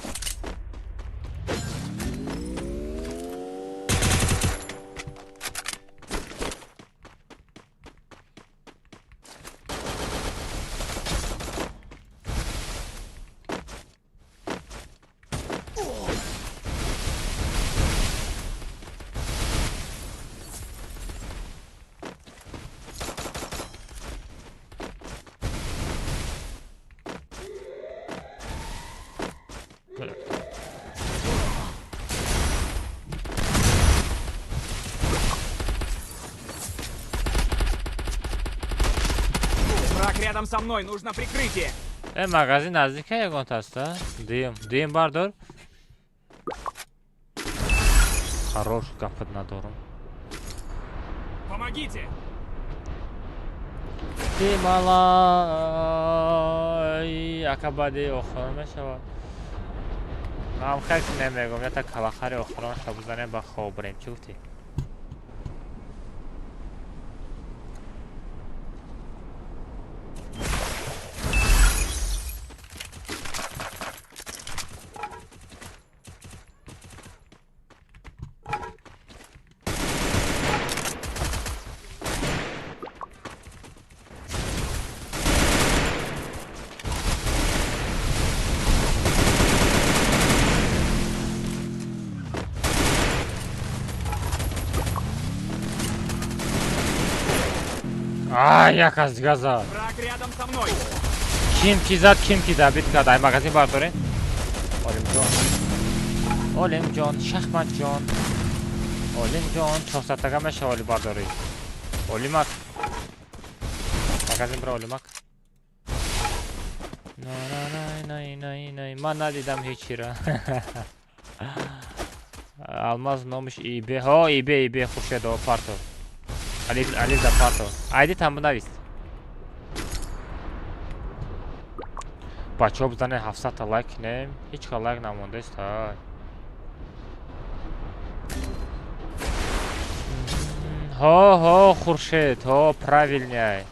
Враг рядом со мной, нужно прикрытие. Магазин наздика ягон таста. Дым, дым бардор. Хорош гапат надорум. Помогите. Дималай, акабади охрон мешава. Ман хеле намегум, я так калахари охрон ша бизанем ба хоб барем. Чӣ гуфтӣ? Ай, як аз газа. Враг рядом со мной. Ким ки зад, ким ки добит кард. Ай, магазин бардорем. Олимҷон. Олимҷон, Шахматҷон. Олимҷон, 400 тага мешава оли бардорӣ. Олимак. Магазин бира Олимак. На на на на. Ман надидам ҳечира. Алмаз номиш ИБ. Ҳо, ИБ, ИБ Хуршедо парто. Алиф, Алиф за парто. Айди там бинавис. Бачаҳо бизанед 700 та лайк кунем. Ҳеҷ ка лайк намондааст. Ҳо, ҳо, Хуршед, ҳо, правильный.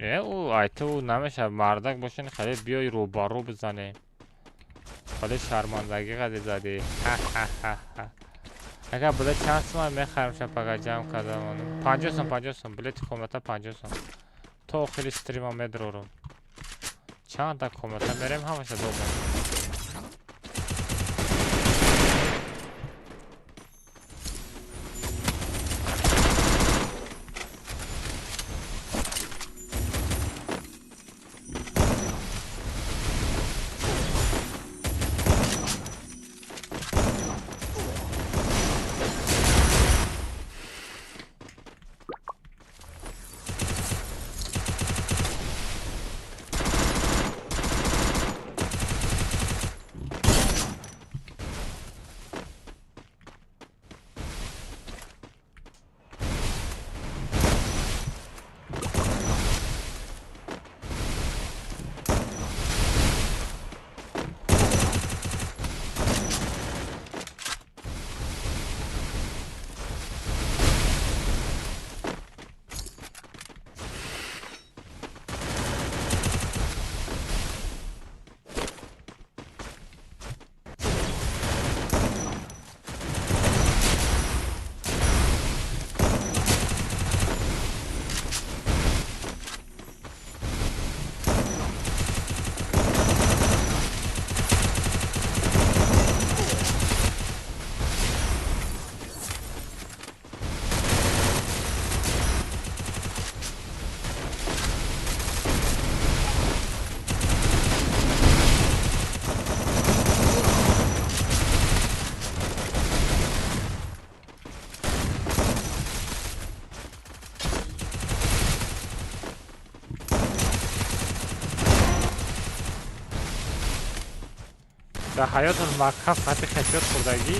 Ӯ айта ӯ намешавад. Мардак бошен хеле биёй рӯбарӯ бизанем. Хеле шармандагӣ қади задӣ. Агар билет чанд сум мехарам шапага ҷамъ кардам. 50 сум, 50 сум. Билети комната 50 сум. То охири стрима медрорам. Чанда комната мерем ҳамаша добам. Дар ҳаётон мактаб қати хечот хӯрдагӣ?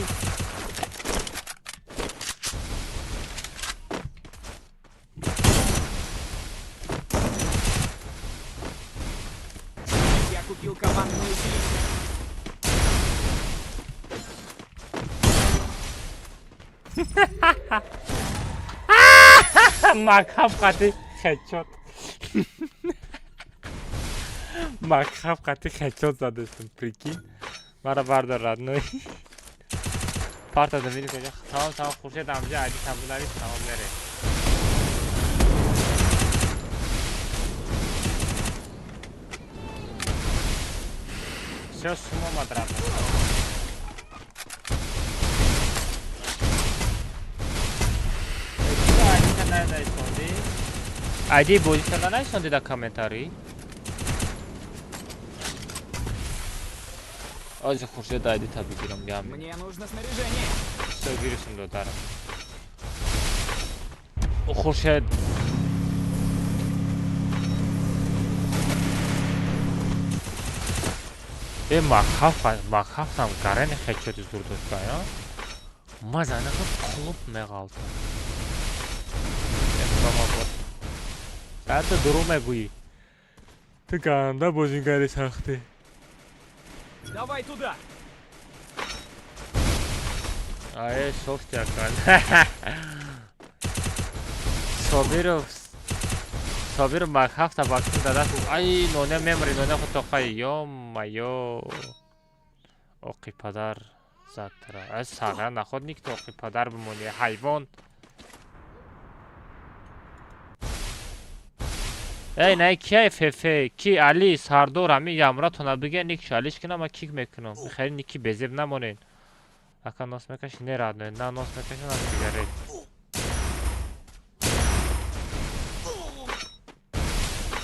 Я купил командный усилитель. Мактаб қати хечот. Мактаб қати хечот задастам, прикинь. Мара бардор родной. Парта замини куҷа? Тамом, тамом, Хуршед амҷа айди тамбу навис, тамом мере. Всё, сум омад родной. Айди бозита нанависонди дар комментарий? Ози Хуршед айди та бигирам гам. Мне нужно снаряжение. Всё, гирифтам додарам. Хуршед э махафтам гарени хечоти зур дошта, я? Ма занаха клуб меғалтам. Саата дурӯғ мегӯӣ. Ту ганда бозигари сахтӣ. Давай туда. Ае, софт якан. Собиров Собиров махафта баксин дадат. Ай, ноне мемри, ноне худ тоқай. Ё-моё. Оқи падар зад тара. Ай, сағра наход ник то оқи падар бимонӣ. Ҳайвон. Эй, най кияй фефе, ки Али, Сардор, ҳами ямратона биге ник шалиш кунам, ман кик мекунам. Хеле ники безеб намонен. Ака нос мекаши, не родной, на нос мекаши, на сигарет.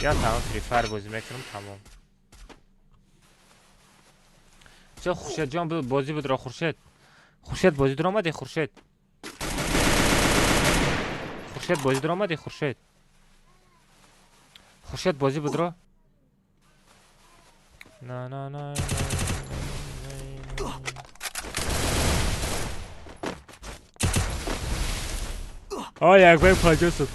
Я тамом Free Fire бозӣ мекунам, тамом. Чо Хуршед ҷон бозӣ будро Хуршед. Хуршед бозӣ дуромадӣ Хуршед. Хуршед бозӣ дуромадӣ Хуршед. Хуршед бозӣ будро. На на на. Ой, якбай 50 сум.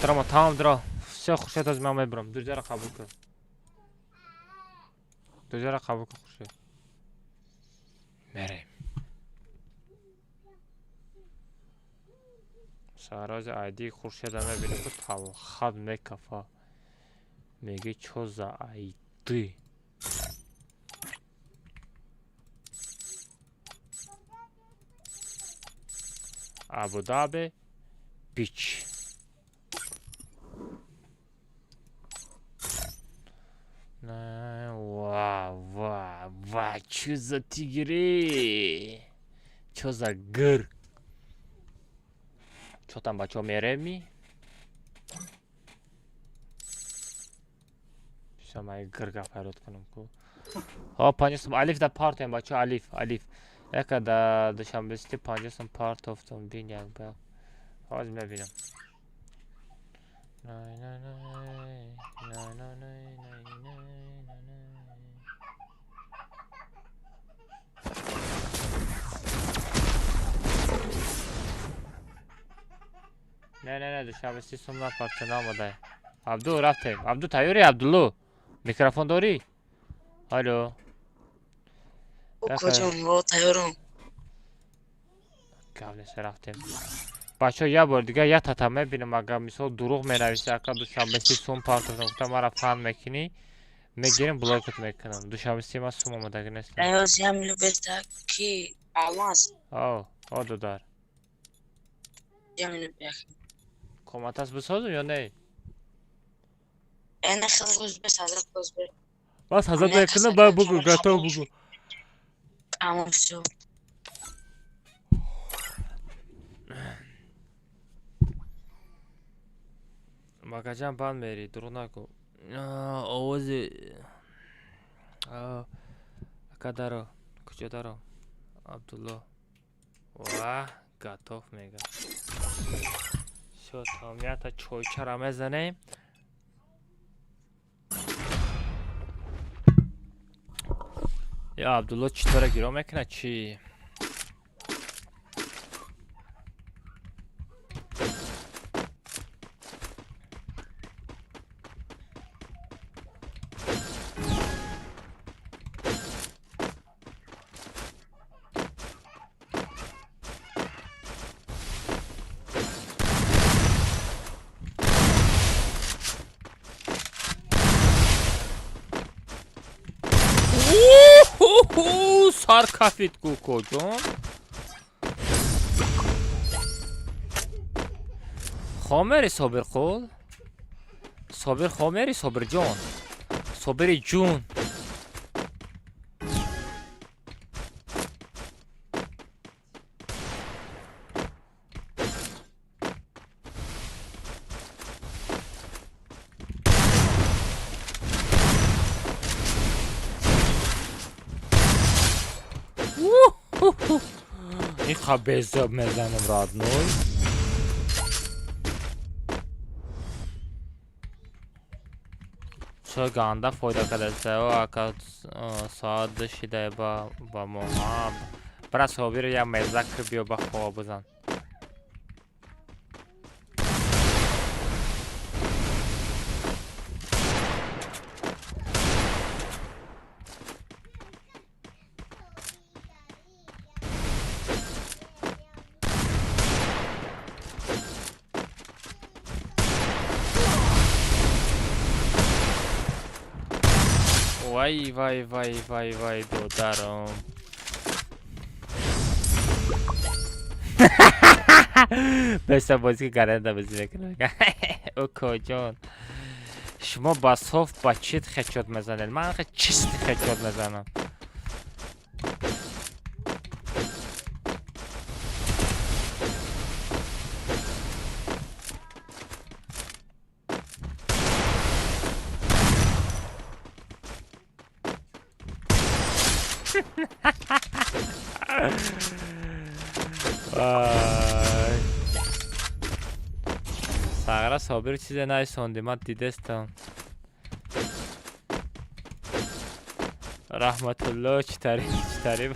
Драма, тамом дро. Всё, Хуршед аз ман мебарам. Дуҷара қабул кун. Дуҷара қабул кун Хуршед. Мерем. Сарози айди Хуршеда мебинем, ку талхат мекафа. Меги чо за айди? Абудаби бич. Ва, ва, ва, чё за тигри? Чё за гыр? Чё там, бачо, мереми? Всё, ман гырга файрод кунам ку. Ҳо, 50 сум алиф да партоем, бачо, алиф, алиф. Яка да Душанбе Сити 50 сум партофтум, бин як ба. Ҳозир мебинам. Най, най, най, най, най, най, най, най, най. Не, не, не, Душанбе Сити сум напарто, наомадай. Абду, рафтем. Абду, тайёрӣ, Абдулло? Микрофон дорӣ? Алло. Укоҷон, во, тайёрам. Гап нест, рафтем. Бачаҳо, як бор дигар як тата мебинам, агар мисол дурӯғ менависӣ, ака Душанбе Сити сум партофтам, гуфта мара фан мекунӣ, мегирем, блокат мекунам. Душанбе Сити ман сум омадагӣ нестам. Даёз ям любеста ки Алмаз. О, о, додар. Ям любех. Коматас бисозум ё не? Эна хел рӯз бе сазат боз бе. Бас ҳазат мекунам, баъд бугу, готов бугу. Тамом, всё. Макаҷан банд мери, дурӯғ накун. Овози ака даро, куҷо даро? Абдулло. Ва, готов мега. Всё, тамом, якта чойчара мезанем. Я Абдулло чӣ тора гиро мекунад, чӣ? Сар кафид ку, коҷон. Хомери Собирқул? Собир хомери, Собирҷон. Собири ҷун. Иқа безоб мезанам, родной. Чо ганда фойда кардаса, ака соат шида ба мо. Бара Собиро як мезак биё ба хова бизан. Вай, вай, вай, вай, вай, додарам. Беша бозӣ гаранда бозӣ мекунам. Окоҷон. Шумо ба соф ба чит хечот мезанед. Ман хе чисти хечот мезанам. Вай. Сағра Собир чизе найсонди, ман дидестам. Раҳматулло читари читари.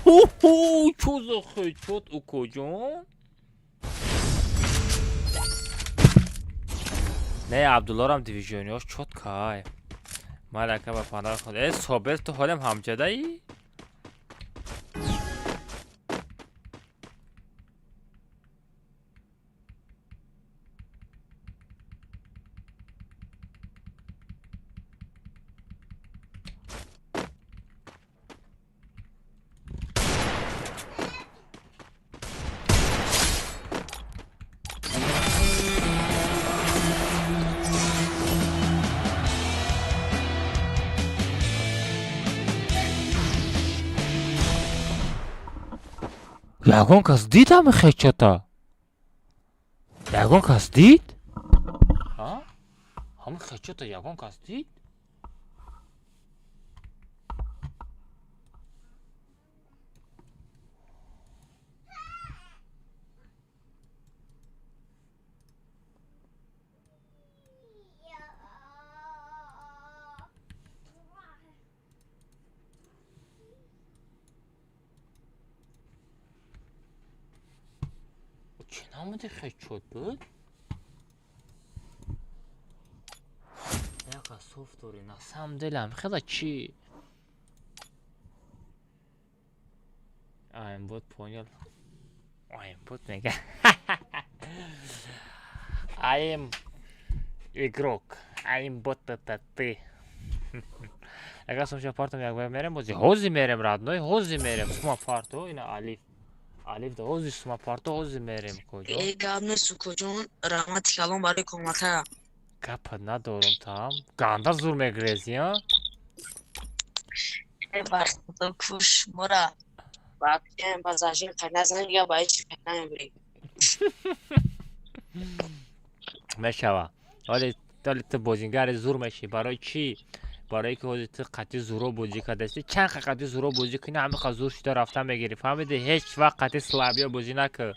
Уху, чо за хечот, укоҷон? Не, Абдуллорам дивизиониёш чот кай. Ман ака ба паноҳи худ. Э, Собир, ту ҳолам ҳамҷадаӣ? Ягон кас дид ҳами хедшота? Ягон кас дид? А? Ҳами хедшота ягон кас дид? Чӣ намуди хедшот буд? Яка соф дорӣ, на самом деле ҳам хела чӣ? Аймбот понял. Аймбот мега. Аим игрок. Аймбот это ты. Агар сумша партом як бор мерем бози. Ҳози мерем родной, ҳози мерем. Сума парто ина алиф. Алиф да ҳози сума парто ҳози мерем куҷо? Э, гап нест, укоҷон, раҳмати калон барои кӯмака. Гапа надорам таам. Ганда зур мегрези, а? Э, бар худо куш мора. Баъд ба зажим қай назанем, дигар ба ҳеҷ қай намебирем. Мешава. Вале вале ту бозингари зур мешӣ. Барои чӣ? Барое ки ҳозир ту қатъи зуро бозӣ кардасти. Чанд қа қатъи зуро бозӣ кунӣ, ҳамин қа зур шуда рафта мегирӣ. Фаҳмидӣ? Ҳеҷ вақт қатъи слабиё бозӣ накун.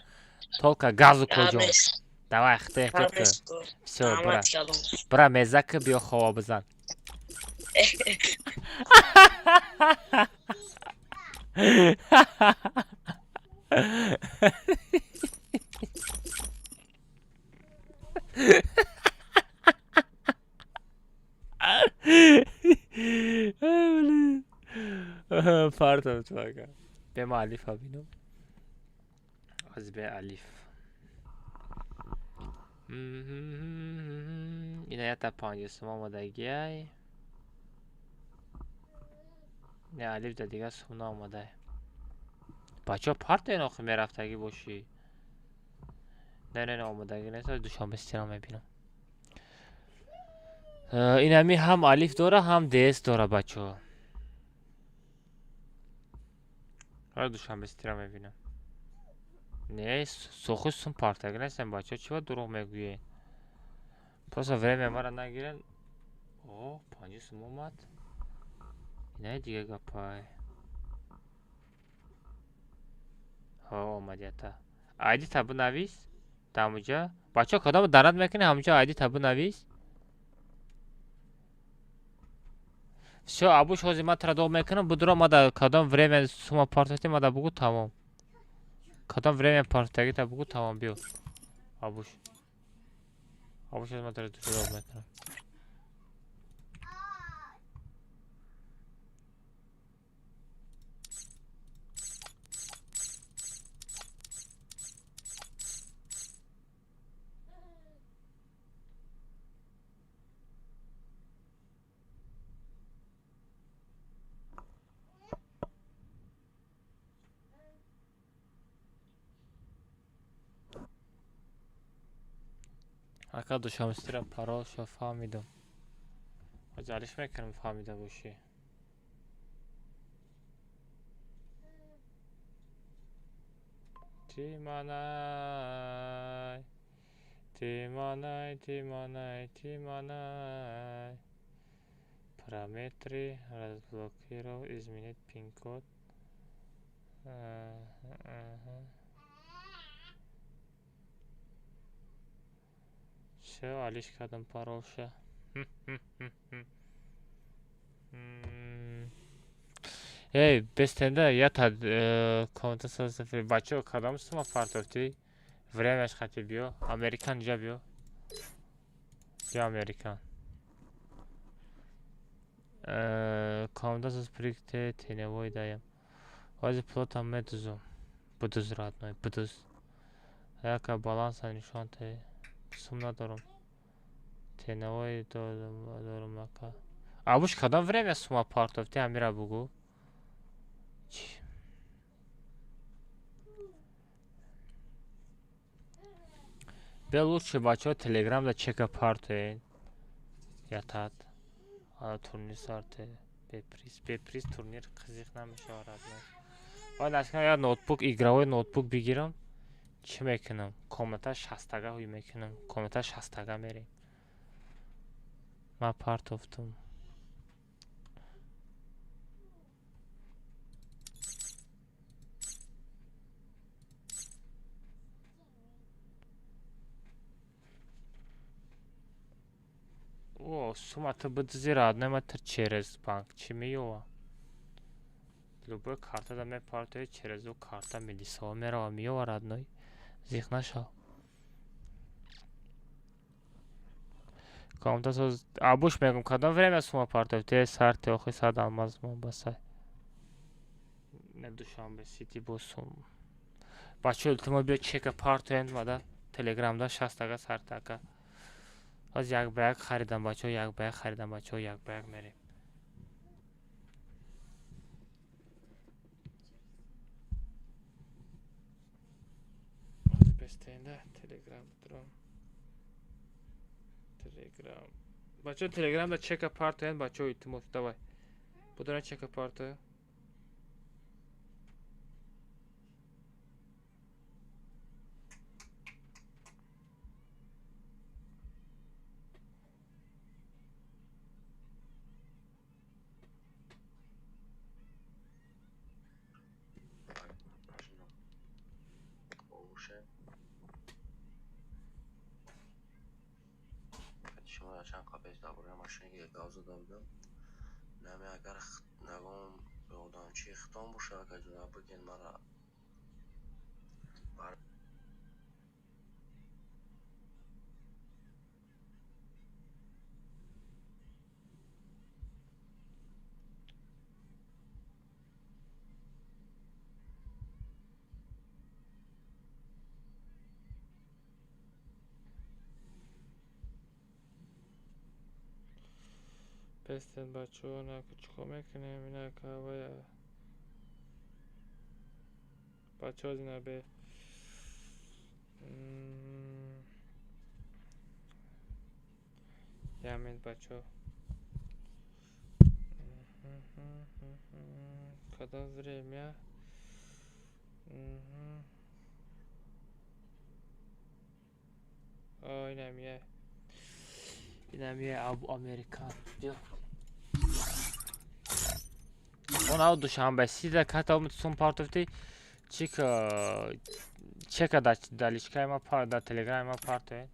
Только газу Гап коҷон. нест. Давай, хте Гап эҳтиёт кун. нест, уко. Всё, бира. Раҳмати калон. Бира меза ки биё хова бизан. Партам ту ака. Бе ма алифа бинам. Аз бе алиф. Ина ята панҷу сум омадагиай. Не, алиф да дигар сум наомадай. Бачаҳо партоен охи мерафтагӣ бошӣ. Не, не, не, омадагӣ нест. Душанбе стира мебинам. Инами ҳам алиф дора, ҳам дс дора бачаҳо. Ҳар душанбе стира мебинам. Не, сохи сум партагӣ нестем бачаҳо, чӣ ба дурӯғ мегӯед? Просто время мара нагирен. О, 50 сум омад. Инаи дига гапай. Ҳо, омад ята. Айди та бинавис. Дамуҷа. Бачаҳо кадом дарат мекунӣ, ҳамуҷа айди та бинавис. Всё, абуш ҳозир ман тура дуғ мекунам, будуро ма да кадом время сума партофтӣ ма да бугӯ тамом. Кадом время партофтагӣ та бугӯ тамом биё. Абуш. Абуш ҳозир ман тура дуғ мекунам. Ака душанбестира паролшо фаҳмидам. Ҳозир алиш мекунам фаҳмида бошӣ. Тиманай, тиманай, тиманай, тиманай. Параметры разблокировать, изменить пин-код. Всё, алиш кардам паролша. Эй, бестенда ята комната сафри бачаҳо кадом сума партофтӣ? Времяш хати биё. Американ ҷа биё. Биё американ. Комната сафри теневой даям. Ҳозир плотам медузум. Будуз родной, будуз. Яка баланса нишон те. Сум надорам. Теневой дорам ака. Абуш кадом время сума партофтӣ ҳамира бугӯ? Бе лучше бачаҳо телеграмда чека партоен. Ятат. Ана турнир сарте. Беприз, беприз турнир қизиқ намешавад родной. Ой, наскан я ноутбук, игровой ноутбук бигирам. Чӣ мекунам? Комната шастага ҳуй мекунам. Комната шастага мерем. Ман партофтум. О, сума ту бидзи родной, ма ту через банк чӣ меёва? Любой карта да мепартои, через ӯ карта милисаҳо мерава, меёва, родной. Зиқ нашав. Комната соз абуш мегум, кадом время сума партофт? Те сар те охи сад алмаз мон басай. Не Душанбе Сити бо сум. Бачаҳо, илтимос, биё чека партоен мада телеграмда шастага сартака. Ҳоз як ба як харидам, бачаҳо, як ба як харидам, бачаҳо, як ба як мерем. Бестенда телеграм дром. Телеграм. Бачаҳо, телеграмда чека партоен, бачаҳо, илтимос, давай. Будора чека партоя. Чанд қабез дар бораи машине ки гап зада будам. Нами агар нагом одамчии хитом боша, агар ҷура бигин мара. Пестен, бачаҳо, нака чикор мекунем? Инака вая. Бачаҳо, зина бе. Як минут, бачаҳо. Кадом время? О, инам я. Инам я абу Американ. Биё. Он ау Душанбе Сида ката омад сум партофти чик чека да да личкаи ма пар да телеграми ма партоен.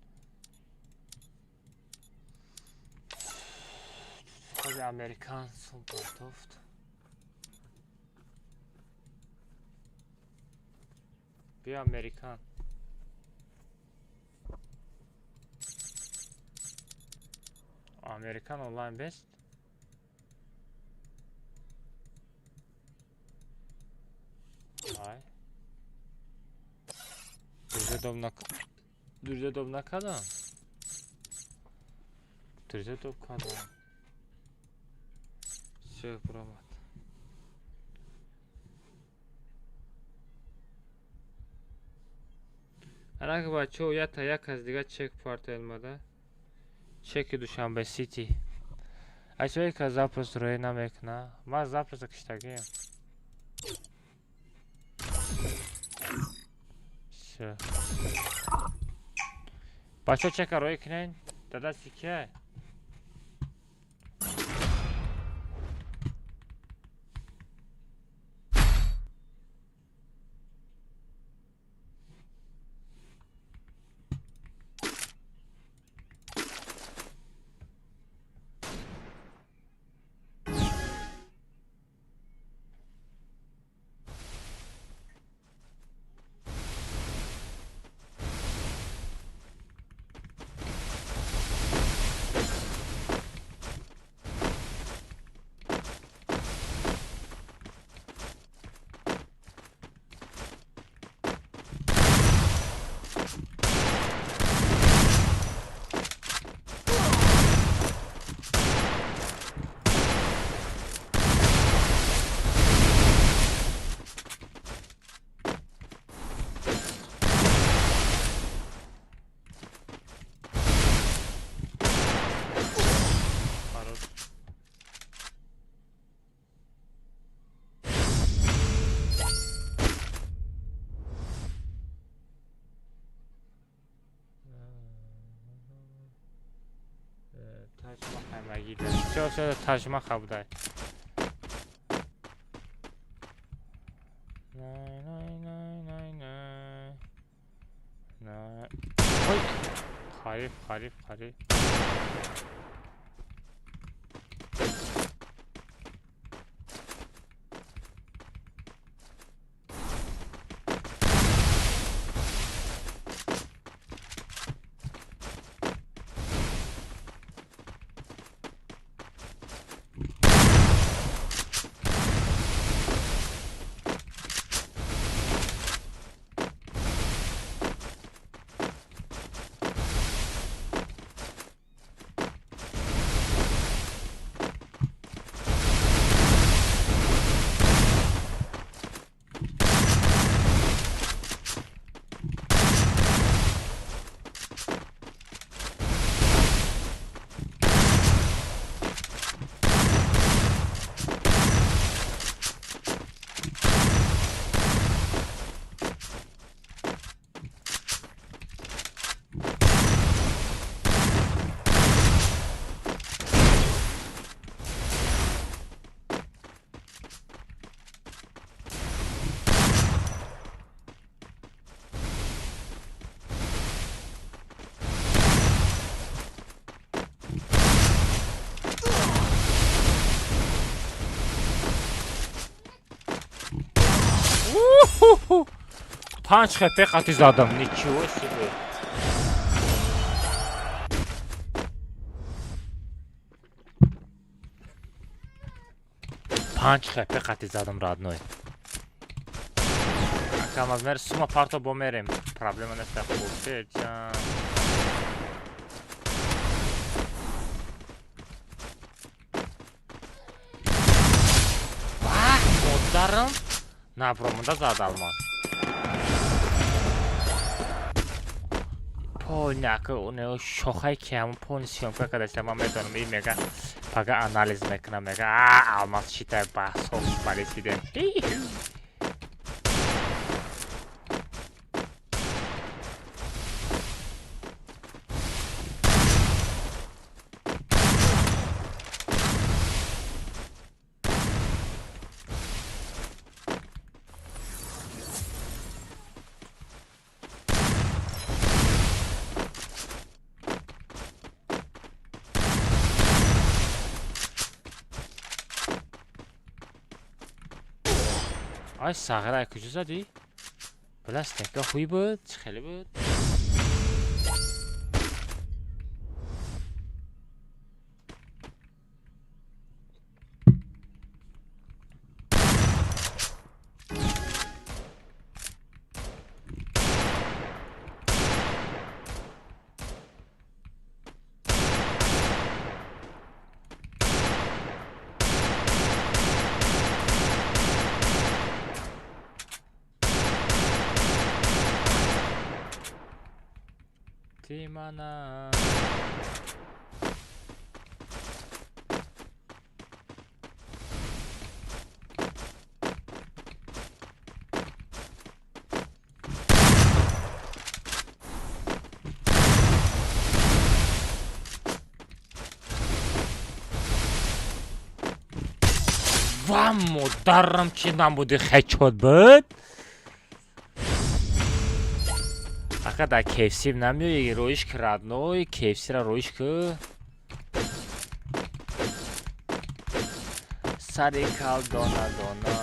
Ҳози Американ сум партофт. Биё Американ. Американ онлайн бест? Ай. Друзья дом накадам. Друзья дом кадам. Все, промат. Анака бачаҳо, ята як аз дига чек партоен мада. Чеки Душанбе Сити. Ачое ка запрос рӯй намекуна. Ман запроса киштагием. Всё. Бачаҳо, чека рӯй кунен. Дадаси кия? Всё, всё, тарҷума хабудай. Ой, қариб, қариб, қариб. 5 хп қати задам. Ничего себе. Панҷ хп қати задам, родной. Акам аз мер сума парто бо мерем. Проблема нест, хуршедҷан. Вах, модарам набромонда зад алмаз. Полняка, шохай ки ҳамон полни съёмка кардааст, ман медонам, ин мега пага анализ мекунам, мега а алмаз читай ба сос барисидем. Ай сағира куҷо задӣ? Била стенка хуй буд, чӣ хеле буд? Тимана. Ва модарам, чӣ намуди хечот буд? Ака дар KFC намеои, роиш ки родной, KFC-ра роиш ки. Сари кал дона дона.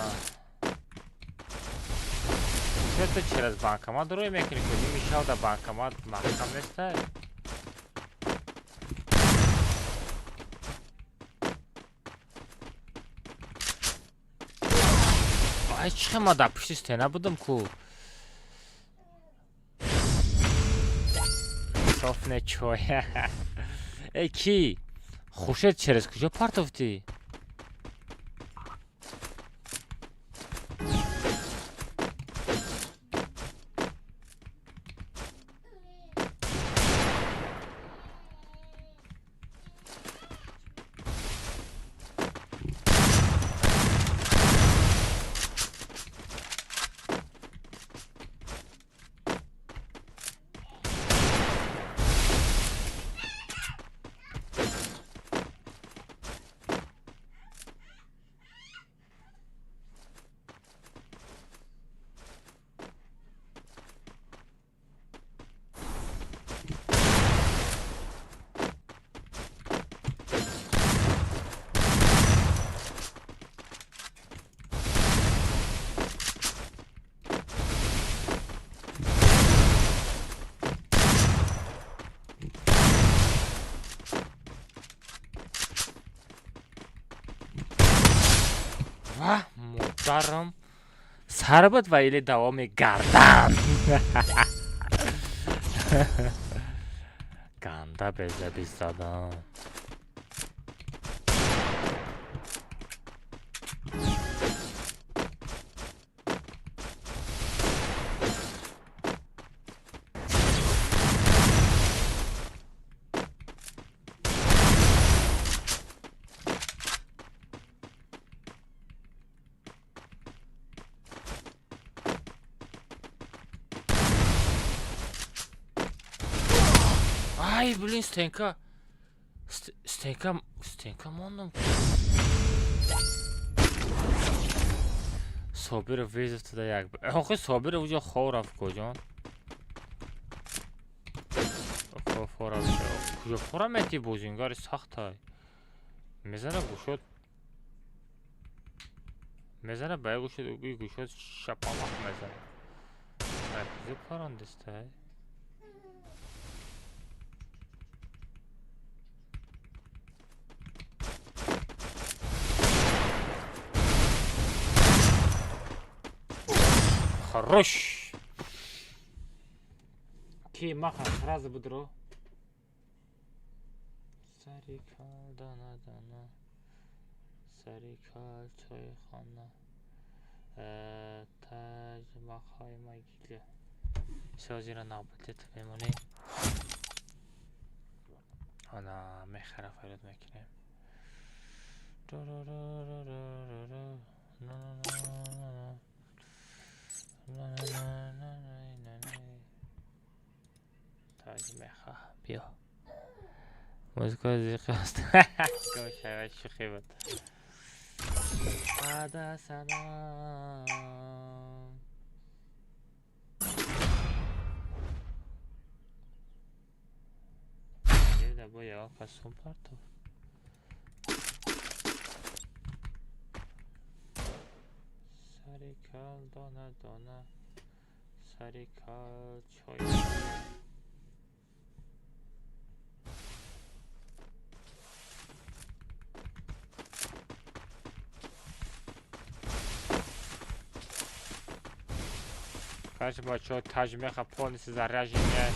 Чё ту через банкомат рӯй мекунӣ? Ки ними шав дар банкомат маҳкам нестай? Ай чӣ хел ман дар пушти стена будам ку? Софне чой. Эй ки? Хуршед через куҷо партофтӣ? Ваҳ, модарам сар буд ва или давоми гардан. Ганда безабис задам. Ай, блин, стенка. Стенка, стенка мондам. Собиров вызов туда як. Охи Собиров уже хов рафт куҷон? Фора куҷо фора мети бозингари сахтай. Мезана гӯшот. Мезана ба як гӯшот, гӯшот шапалақ мезана. Ай, куҷо парондистай? Хорош! Ки маха сразу будро. Сарикал дана дана. Сарикал чойхона. Таҷ махай магиле. Созира набудет мемонем. Ана мехара фарёд мекунем. На на на на. Таҷ меха биё. Музыка зиқи аст. Гошава шӯхӣ буд. Ада салом. Бо ягон кас сум партофт. Сари кал дона дона. Сари кал чой. Короче, бачаҳо, таҷмеха полностью заряженная.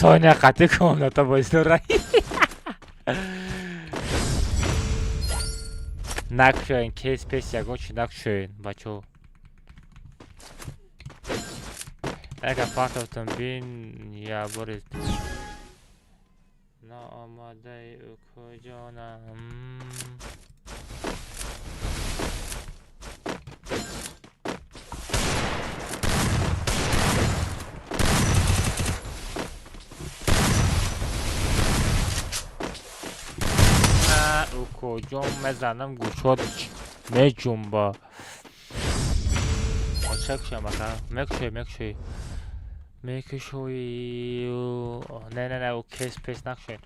Соня қати комната бозидора. Накушоен, кейс пес ягон чи накушоен, бачаҳо. Яка партофтам бин я бори наомадаи ӯ куҷонам. Куҷо мезанам гӯшот меҷумба. Оча кушоям ака. Мекушоӣ, мекушоӣ. Мекушоӣ. Не, не, не, ӯ кейс пес накушоед.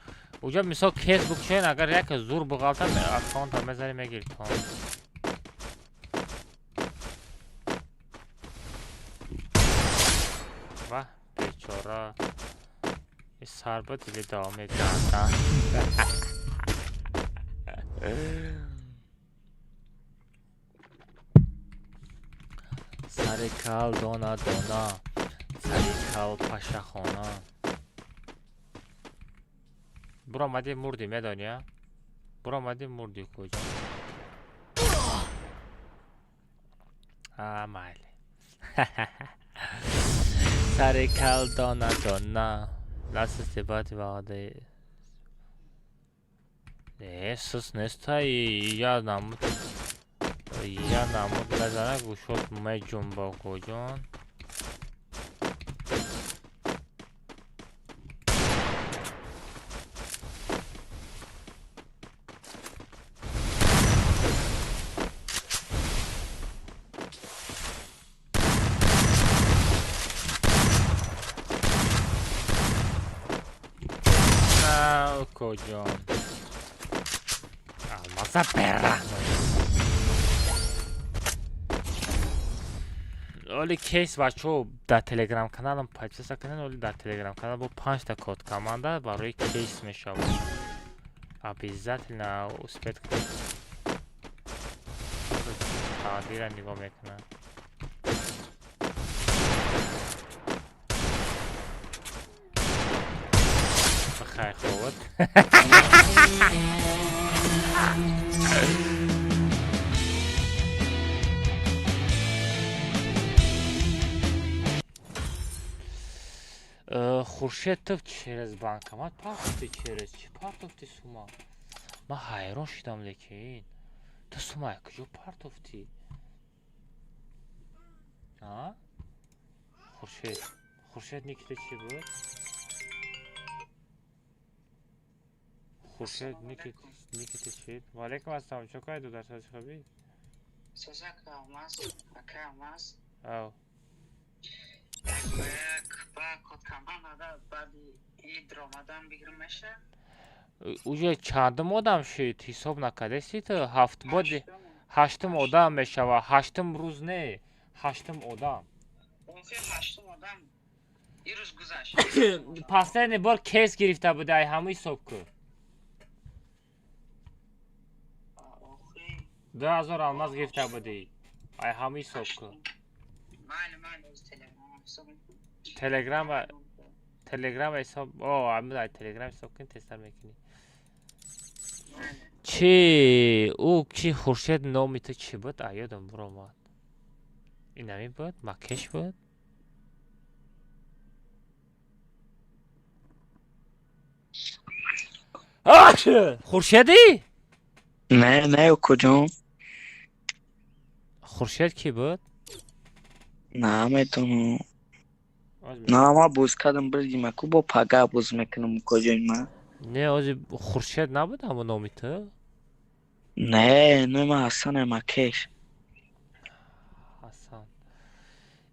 Уҷа мисол кейс бикушоед, агар яке зур биғалтам, аккаунта мезанӣ мегирӣ то. Ваҳ, бечора. И сар буд или давом мекардан. Сари кал дона дона, сари кал пашахона. Буромадӣ мурдӣ, медонӣ, а? Буромадӣ мурдӣ куҷо? А, майли. Сари кал дона дона. Ласисти баъди ваъдаи Э, сус нестай, я намуд. Я намуд мезана гӯшот меҷумба куҷон. Укоҷон. Алмаза бераҳм. Оли кейс бачаҳо дар телеграм каналам подписаться кунед, оли дар телеграм канал бо 5та код команда барои кейс мешавад. Обязательно успеть кунед. Тақдира нигоҳ мекунад. Бихайр хобот. Хуршед, ту через банкомат партофти, через чӣ партофти сума? Ман ҳайрон шудам, лекин ту сума куҷо партофтӣ? А? Хуршед, Хуршед никита чӣ буд? Хуршед никита чӣ? Ва алайкум ассалом, чо кай дудар сози хубӣ? Созак алмаз, ака алмаз. Ав. Уҷо чандум одам шид? Ҳисоб накардаси ту? Ҳафт боди ҳаштум одам мешавад. Ҳаштум рӯз не, ҳаштум одам. Последний бор кейс гирифта буда, ай ҳаму ҳисоб кун. 2000 алмаз гирифта будӣ. Ай ҳаму ҳисоб кун. Телеграм Телеграм ҳисоб, о, ай Телеграм ҳисоб кун, тезтар мекунӣ. Чӣ ӯ ки Хуршед номи ту чӣ буд? Ай ёдам буромад. Инами буд? Макеш буд? Хуршедӣ? Не, не, куҷо? Хуршед кӣ буд? Наметонам. На, ман боз кардам бирдим, аку бо пага боз мекунам куҷои ман. Не, ози Хуршед набуд ҳамо номи ту? Не, номи ман Ҳасане Макеш. Ҳасан.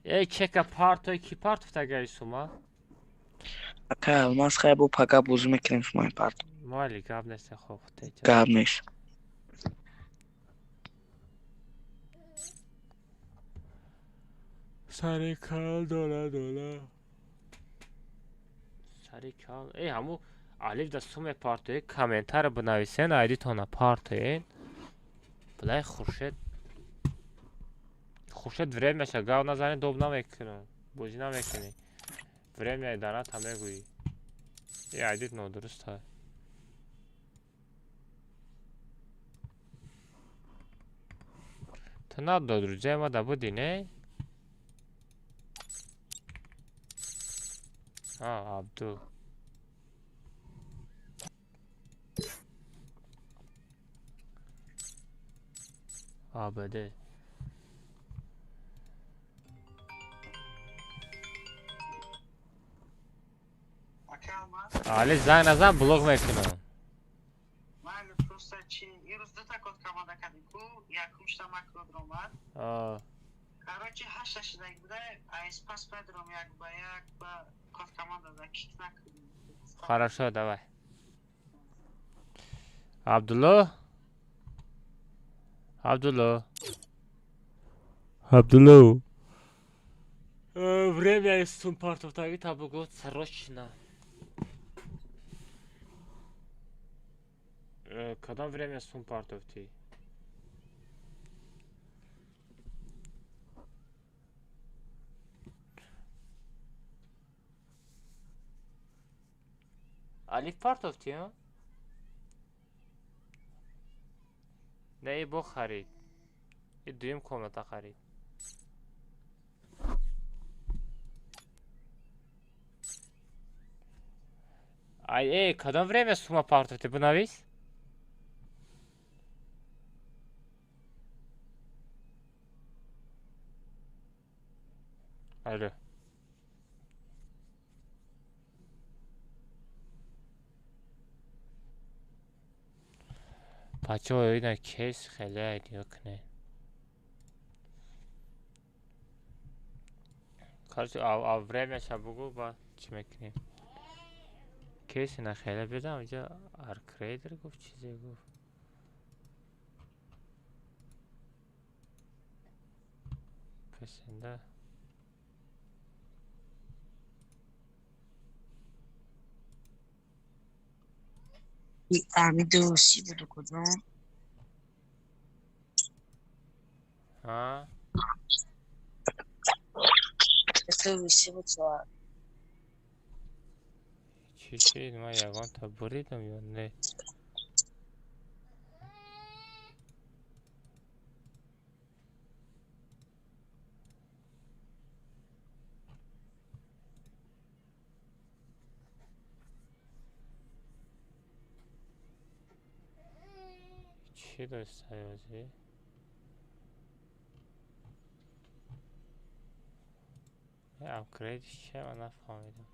Эй, чека партой ки партофтагаи сума? Ака алмаз хай бо пага боз мекунем шумои парто. Майли, гап нест, хоб. Гап нест. Сари кал дола дола. Сари кал. Эй, ҳаму алиф да суме партои комментаро бинависен, айдитона партоен. Билай Хуршед. Хуршед времяша гав назанӣ доб намекунам. Бозӣ намекунӣ. Времяи даната мегӯӣ. Э айдит нодуруст ҳай. Ту надод рӯҷаи ма да будӣ, не? А, Абду. АБД. Али занг назан блок мекунам. Просто чи ирӯз дута код команда кардем ку, якумшта ман код омад. Короче, ҳашта шидаг буда, айс пас медром як ба як ба код команда да кик накунем. Хорошо, давай. Абдулло? Абдулло. Абдулло. Время из сумпартовтаги табугот срочно. Кадом время сумпартовти? Алиф партовти, а? Не, и бо харид. И дуюм комната харид. Ай, эй, кадом время сума партовти, бинавис? Алло. Бачаҳо ина кейс хеле нигоҳ кунед. Короче, а времяша бугу ба чӣ мекунем? Кейси нахеле бидам инҷа аркрейдер гуфт, чизе гуфт. Песенда. فهمید سی بود کدوم؟ ها؟ سی بود سوال. چی چی؟ من یگان تا بریدم یا نه؟ چی داشت سیازی؟ اپگریدش چیه؟ من نفهمیدم.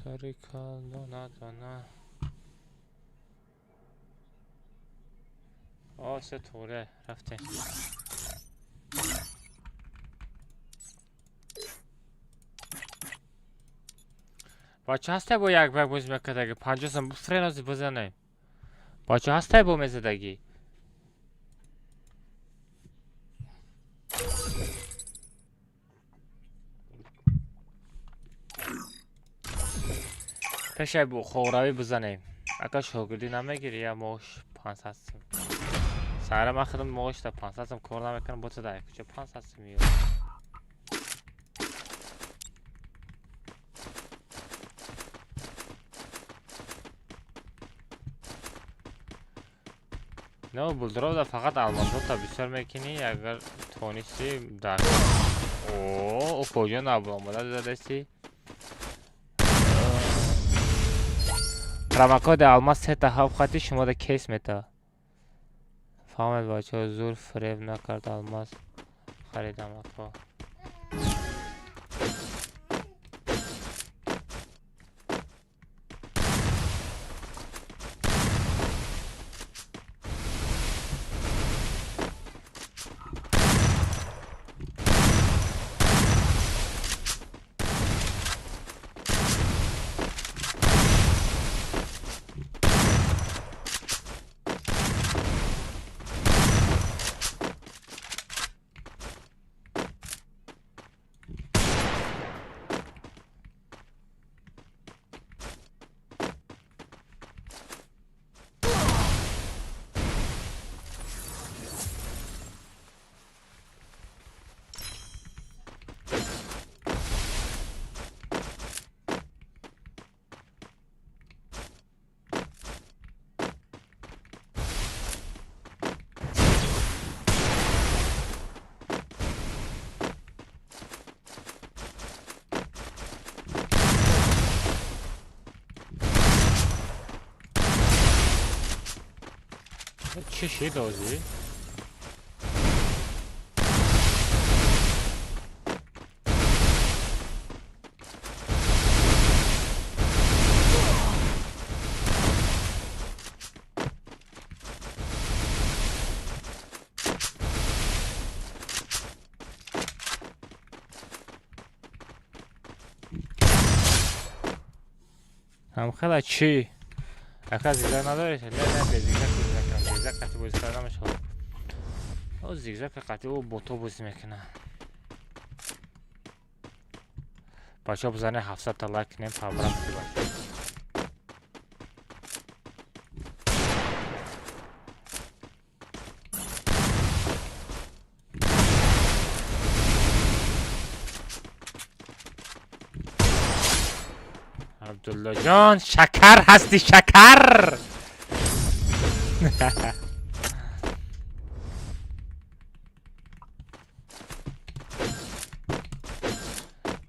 سریکا دانا دانا آه سه توره رفتیم. бача ҳастай бо як бак боз мекардаги 50 сом френози бизанем. Бача ҳастай бо мезадагӣ. Пешай хоравӣ бизанем. Ака шогирдӣ намегирӣ, я мош 500 сом. Сара ман худам мош та 500 сом кор намекунам, бо дар куҷо 500 сом меёрам. Не, булдуров фақат алмосҳо бисёр мекунӣ, агар тонистӣ дар о куҷо набуомада задасӣ. Промокоди алмаз сета ҳафт хати шумо да кейс мета. Фаҳмед бачаҳо, зур фиреб накард алмаз харидам ако. Чӣ шид озӣ? Ҳамхела чӣ? Ака зигзаг надоред? Не, не, бе зигзаг бозӣ мекунам. Зигзаг қатъи бозӣ карда намешавад. О зигзаг қатъи о бото бозӣ мекунад. Бачаҳо бизанед 700 та лайк кунем, по-братски бачаҳо. Абдулло ҷон, шакар ҳасти, шакар!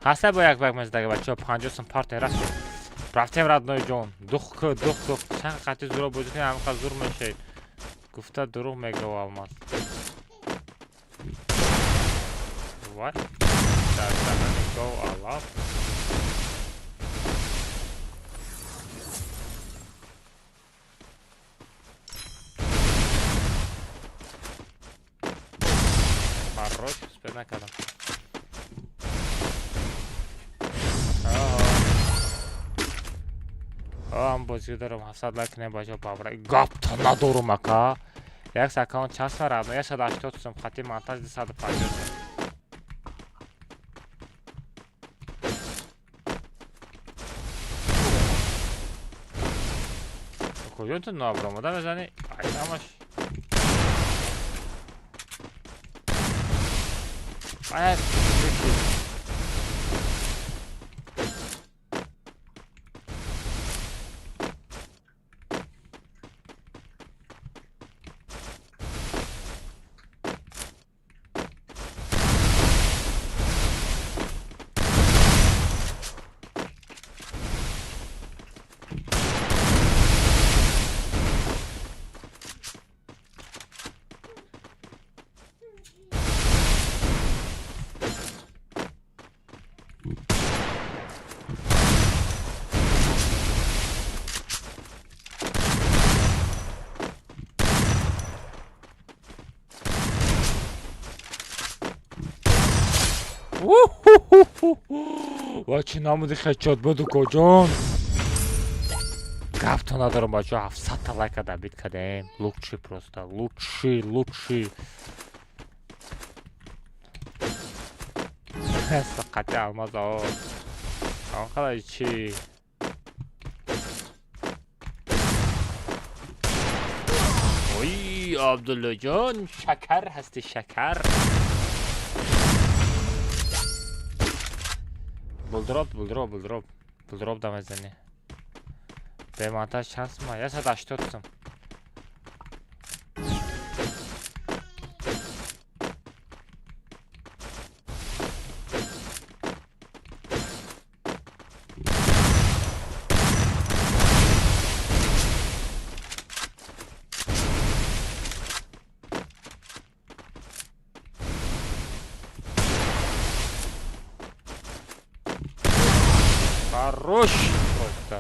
Ҳаста бо як бак мезадага бачаҳо 50 сум парте раст. Рафтем родной ҷон. Дух ку, дух ку. Чанд қати зуро бозӣ кунем, ҳамин қадр зур мешавед. Гуфта дурӯғ мегӯ Алмаз. What? Дар даҳани гов алаф. Хорош, успел накардам. Ам бозӣ дорам 700 лайк не бачаҳо павра. Гапта надорум ака. Як аккаунт чанд сум родной? 180 сум, хати монтаж 250 сум. Куҷо ту набромада мезанӣ? Ай тамаш. Ай, ва чӣ намуди хечот буду коҷон. Гапто надорам бачаҳо, 700 та лайка добит кардем. Лучший просто, лучший, лучший. Қати Алмаз о. Он қадар чӣ? Ой, Абдуллоҷон, шакар ҳасти шакар. Булдроп, булдроп, булдроп. Булдроп да мезанӣ. Бемонтаж чанд сум? 180 сум. Хорош просто.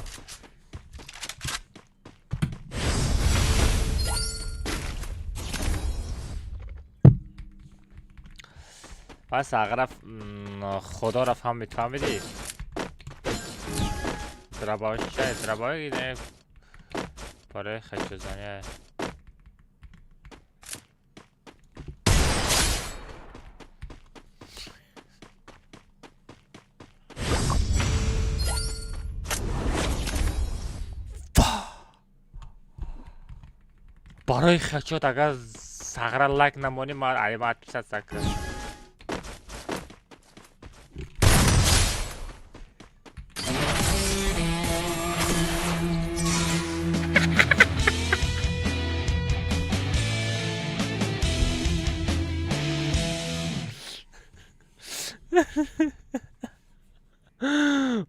Пас ағраф худо ра фаҳмид, фаҳмидӣ? Драбавиш чай, драбавиш не барои хечозанӣ. Барои хечот агар сағра лайк намонӣ, ман алима отписаться кун.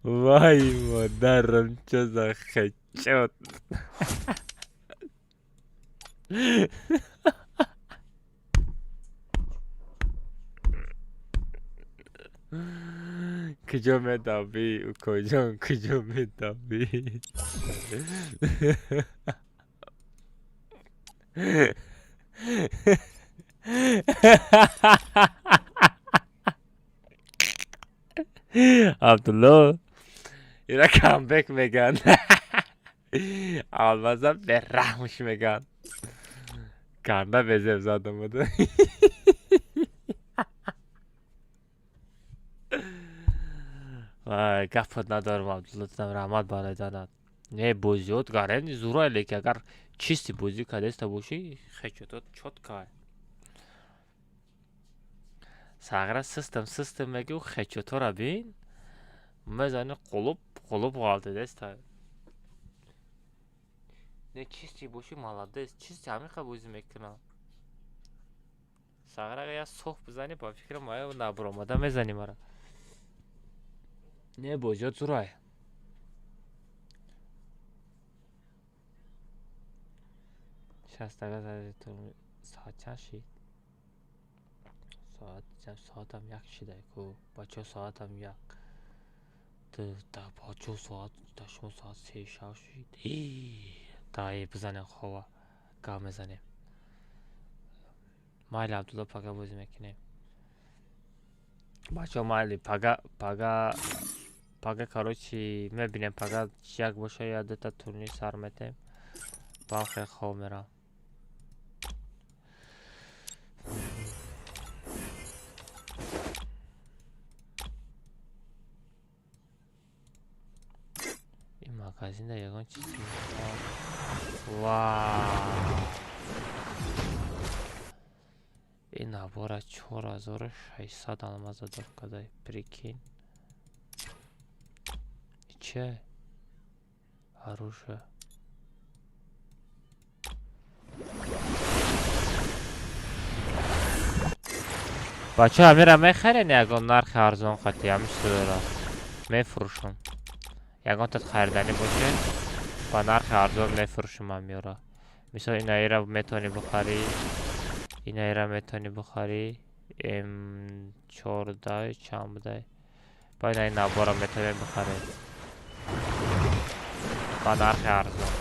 Вай модарам, чё за хечот? Куҷо медавӣ, укоҷон, куҷо медавӣ? Абдулло, ира камбек меган. Алмазам бераҳмш меган. Ганда безеб задам буду. Вай, гапот надорам, Абдулло, раҳмат барои занат. Не, бозиёт гарем зурай, лекин агар чисти бозӣ кардеста бошӣ, хечотот чётко. Сағра систем, систем мегӯ, хечотора бин. Мезани қулуб, қулуб ғалтидеста. Не, чисти бошӣ, молодец, чисти ҳамин бозӣ мекунам. Сағра агар як соф бизанӣ, ба фикрам ая набаромада мезанӣ мара. Не бозиёт зурай. Шастага соат чанд шид? Соат соатам як шидай ку. Бачаҳо, соатам як. Бачаҳо, соат да шумо соат 3 шав шид. Дай бизанем хова. Гап мезанем. Майли, Абдулло, пага бозӣ мекунем. Бачаҳо, майли, пага пага пага, короче, мебинем, пага як боша, я дута турнир сар метем. Баъд хеле хоб мерам. Ин магазинда ягон чиз. Вау! Ин набора 4600 алмаза дор кадай, прикинь. Че? Оружие. Бачаҳо, амира мехарен ягон нархи арзон қати ҳамин чизоро мефурӯшам. Ягон тат хариданӣ боше, ба нархи арзон мефурӯшам амиёра. Мисол, инаира метавонӣ бихарӣ, инаира метавонӣ бихарӣ, М14 чанд будай. Ба инаи набора метавонем бихарем. Ба нархи арзон.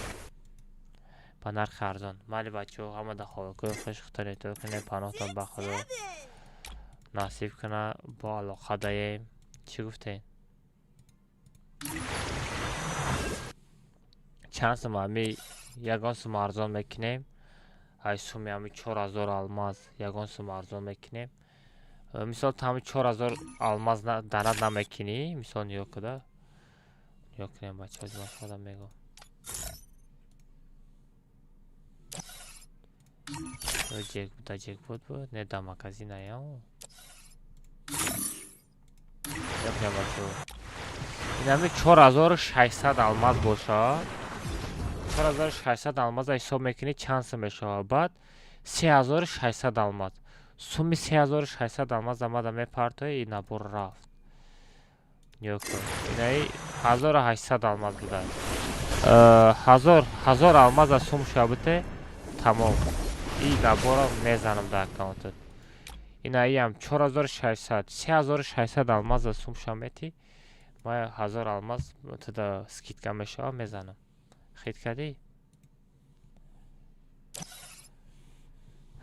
Ба нархи арзон. Майли, бачаҳо, ҳама да хобакӯи хуш, худтон эҳтиёт кунед, паноҳтон ба Худо насиб куна, бо алоқа даем. Чӣ гуфтем? Чанд сум ами ягон сум арзон мекунем? Ай суми ами 4000 алмаз ягон сум арзон мекунем. Мисол, ту ҳами 4000 алмаз данат намекунӣ, мисол, нигоҳ куда. Нигоҳ кунем, бачаҳо, ман худам мегӯм. Ҷек да ҷекпот буд, не да магазин аям. Нигоҳ кунем, бачаҳо. Ин ҳами 4600 алмаз боша. 4600 алмаза ҳисоб мекунӣ, чанд сум мешавад? Баъд 3600 алмаз. Суми 3600 алмаз омада мепартои, ин набор рафт. Нигоҳ кун. Инаи 1800 алмаз буда. 1000 алмаз аз сум шавбуте, тамом. И набора мезанам дар аккаунтат. Инаиам 4600, 3600 алмаз аз сум шамети. Ма 1000 алмаз туда скидка мешава, мезанам. Хит кардӣ?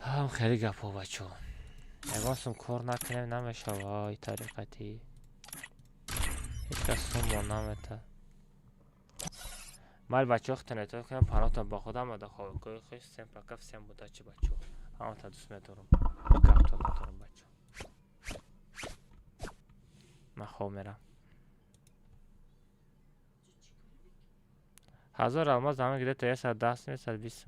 Ҳам хеле гапҳо, бачаҳо. Ягон сум кор накунем, намешава ай тариқати. Ҳеҷ кас суммо намета. Майли, бачаҳо, худтон эҳтиёт кунем, паноҳтон ба худам ада хобгоҳи хуш. Всем пока, всем удачи, бачаҳо. Ҳаматон дӯст медорам. Гаптон надорам, бачаҳо. Ман хоб мерам. 1000 алмаз ҳама где-то 110 сум, 120 сум.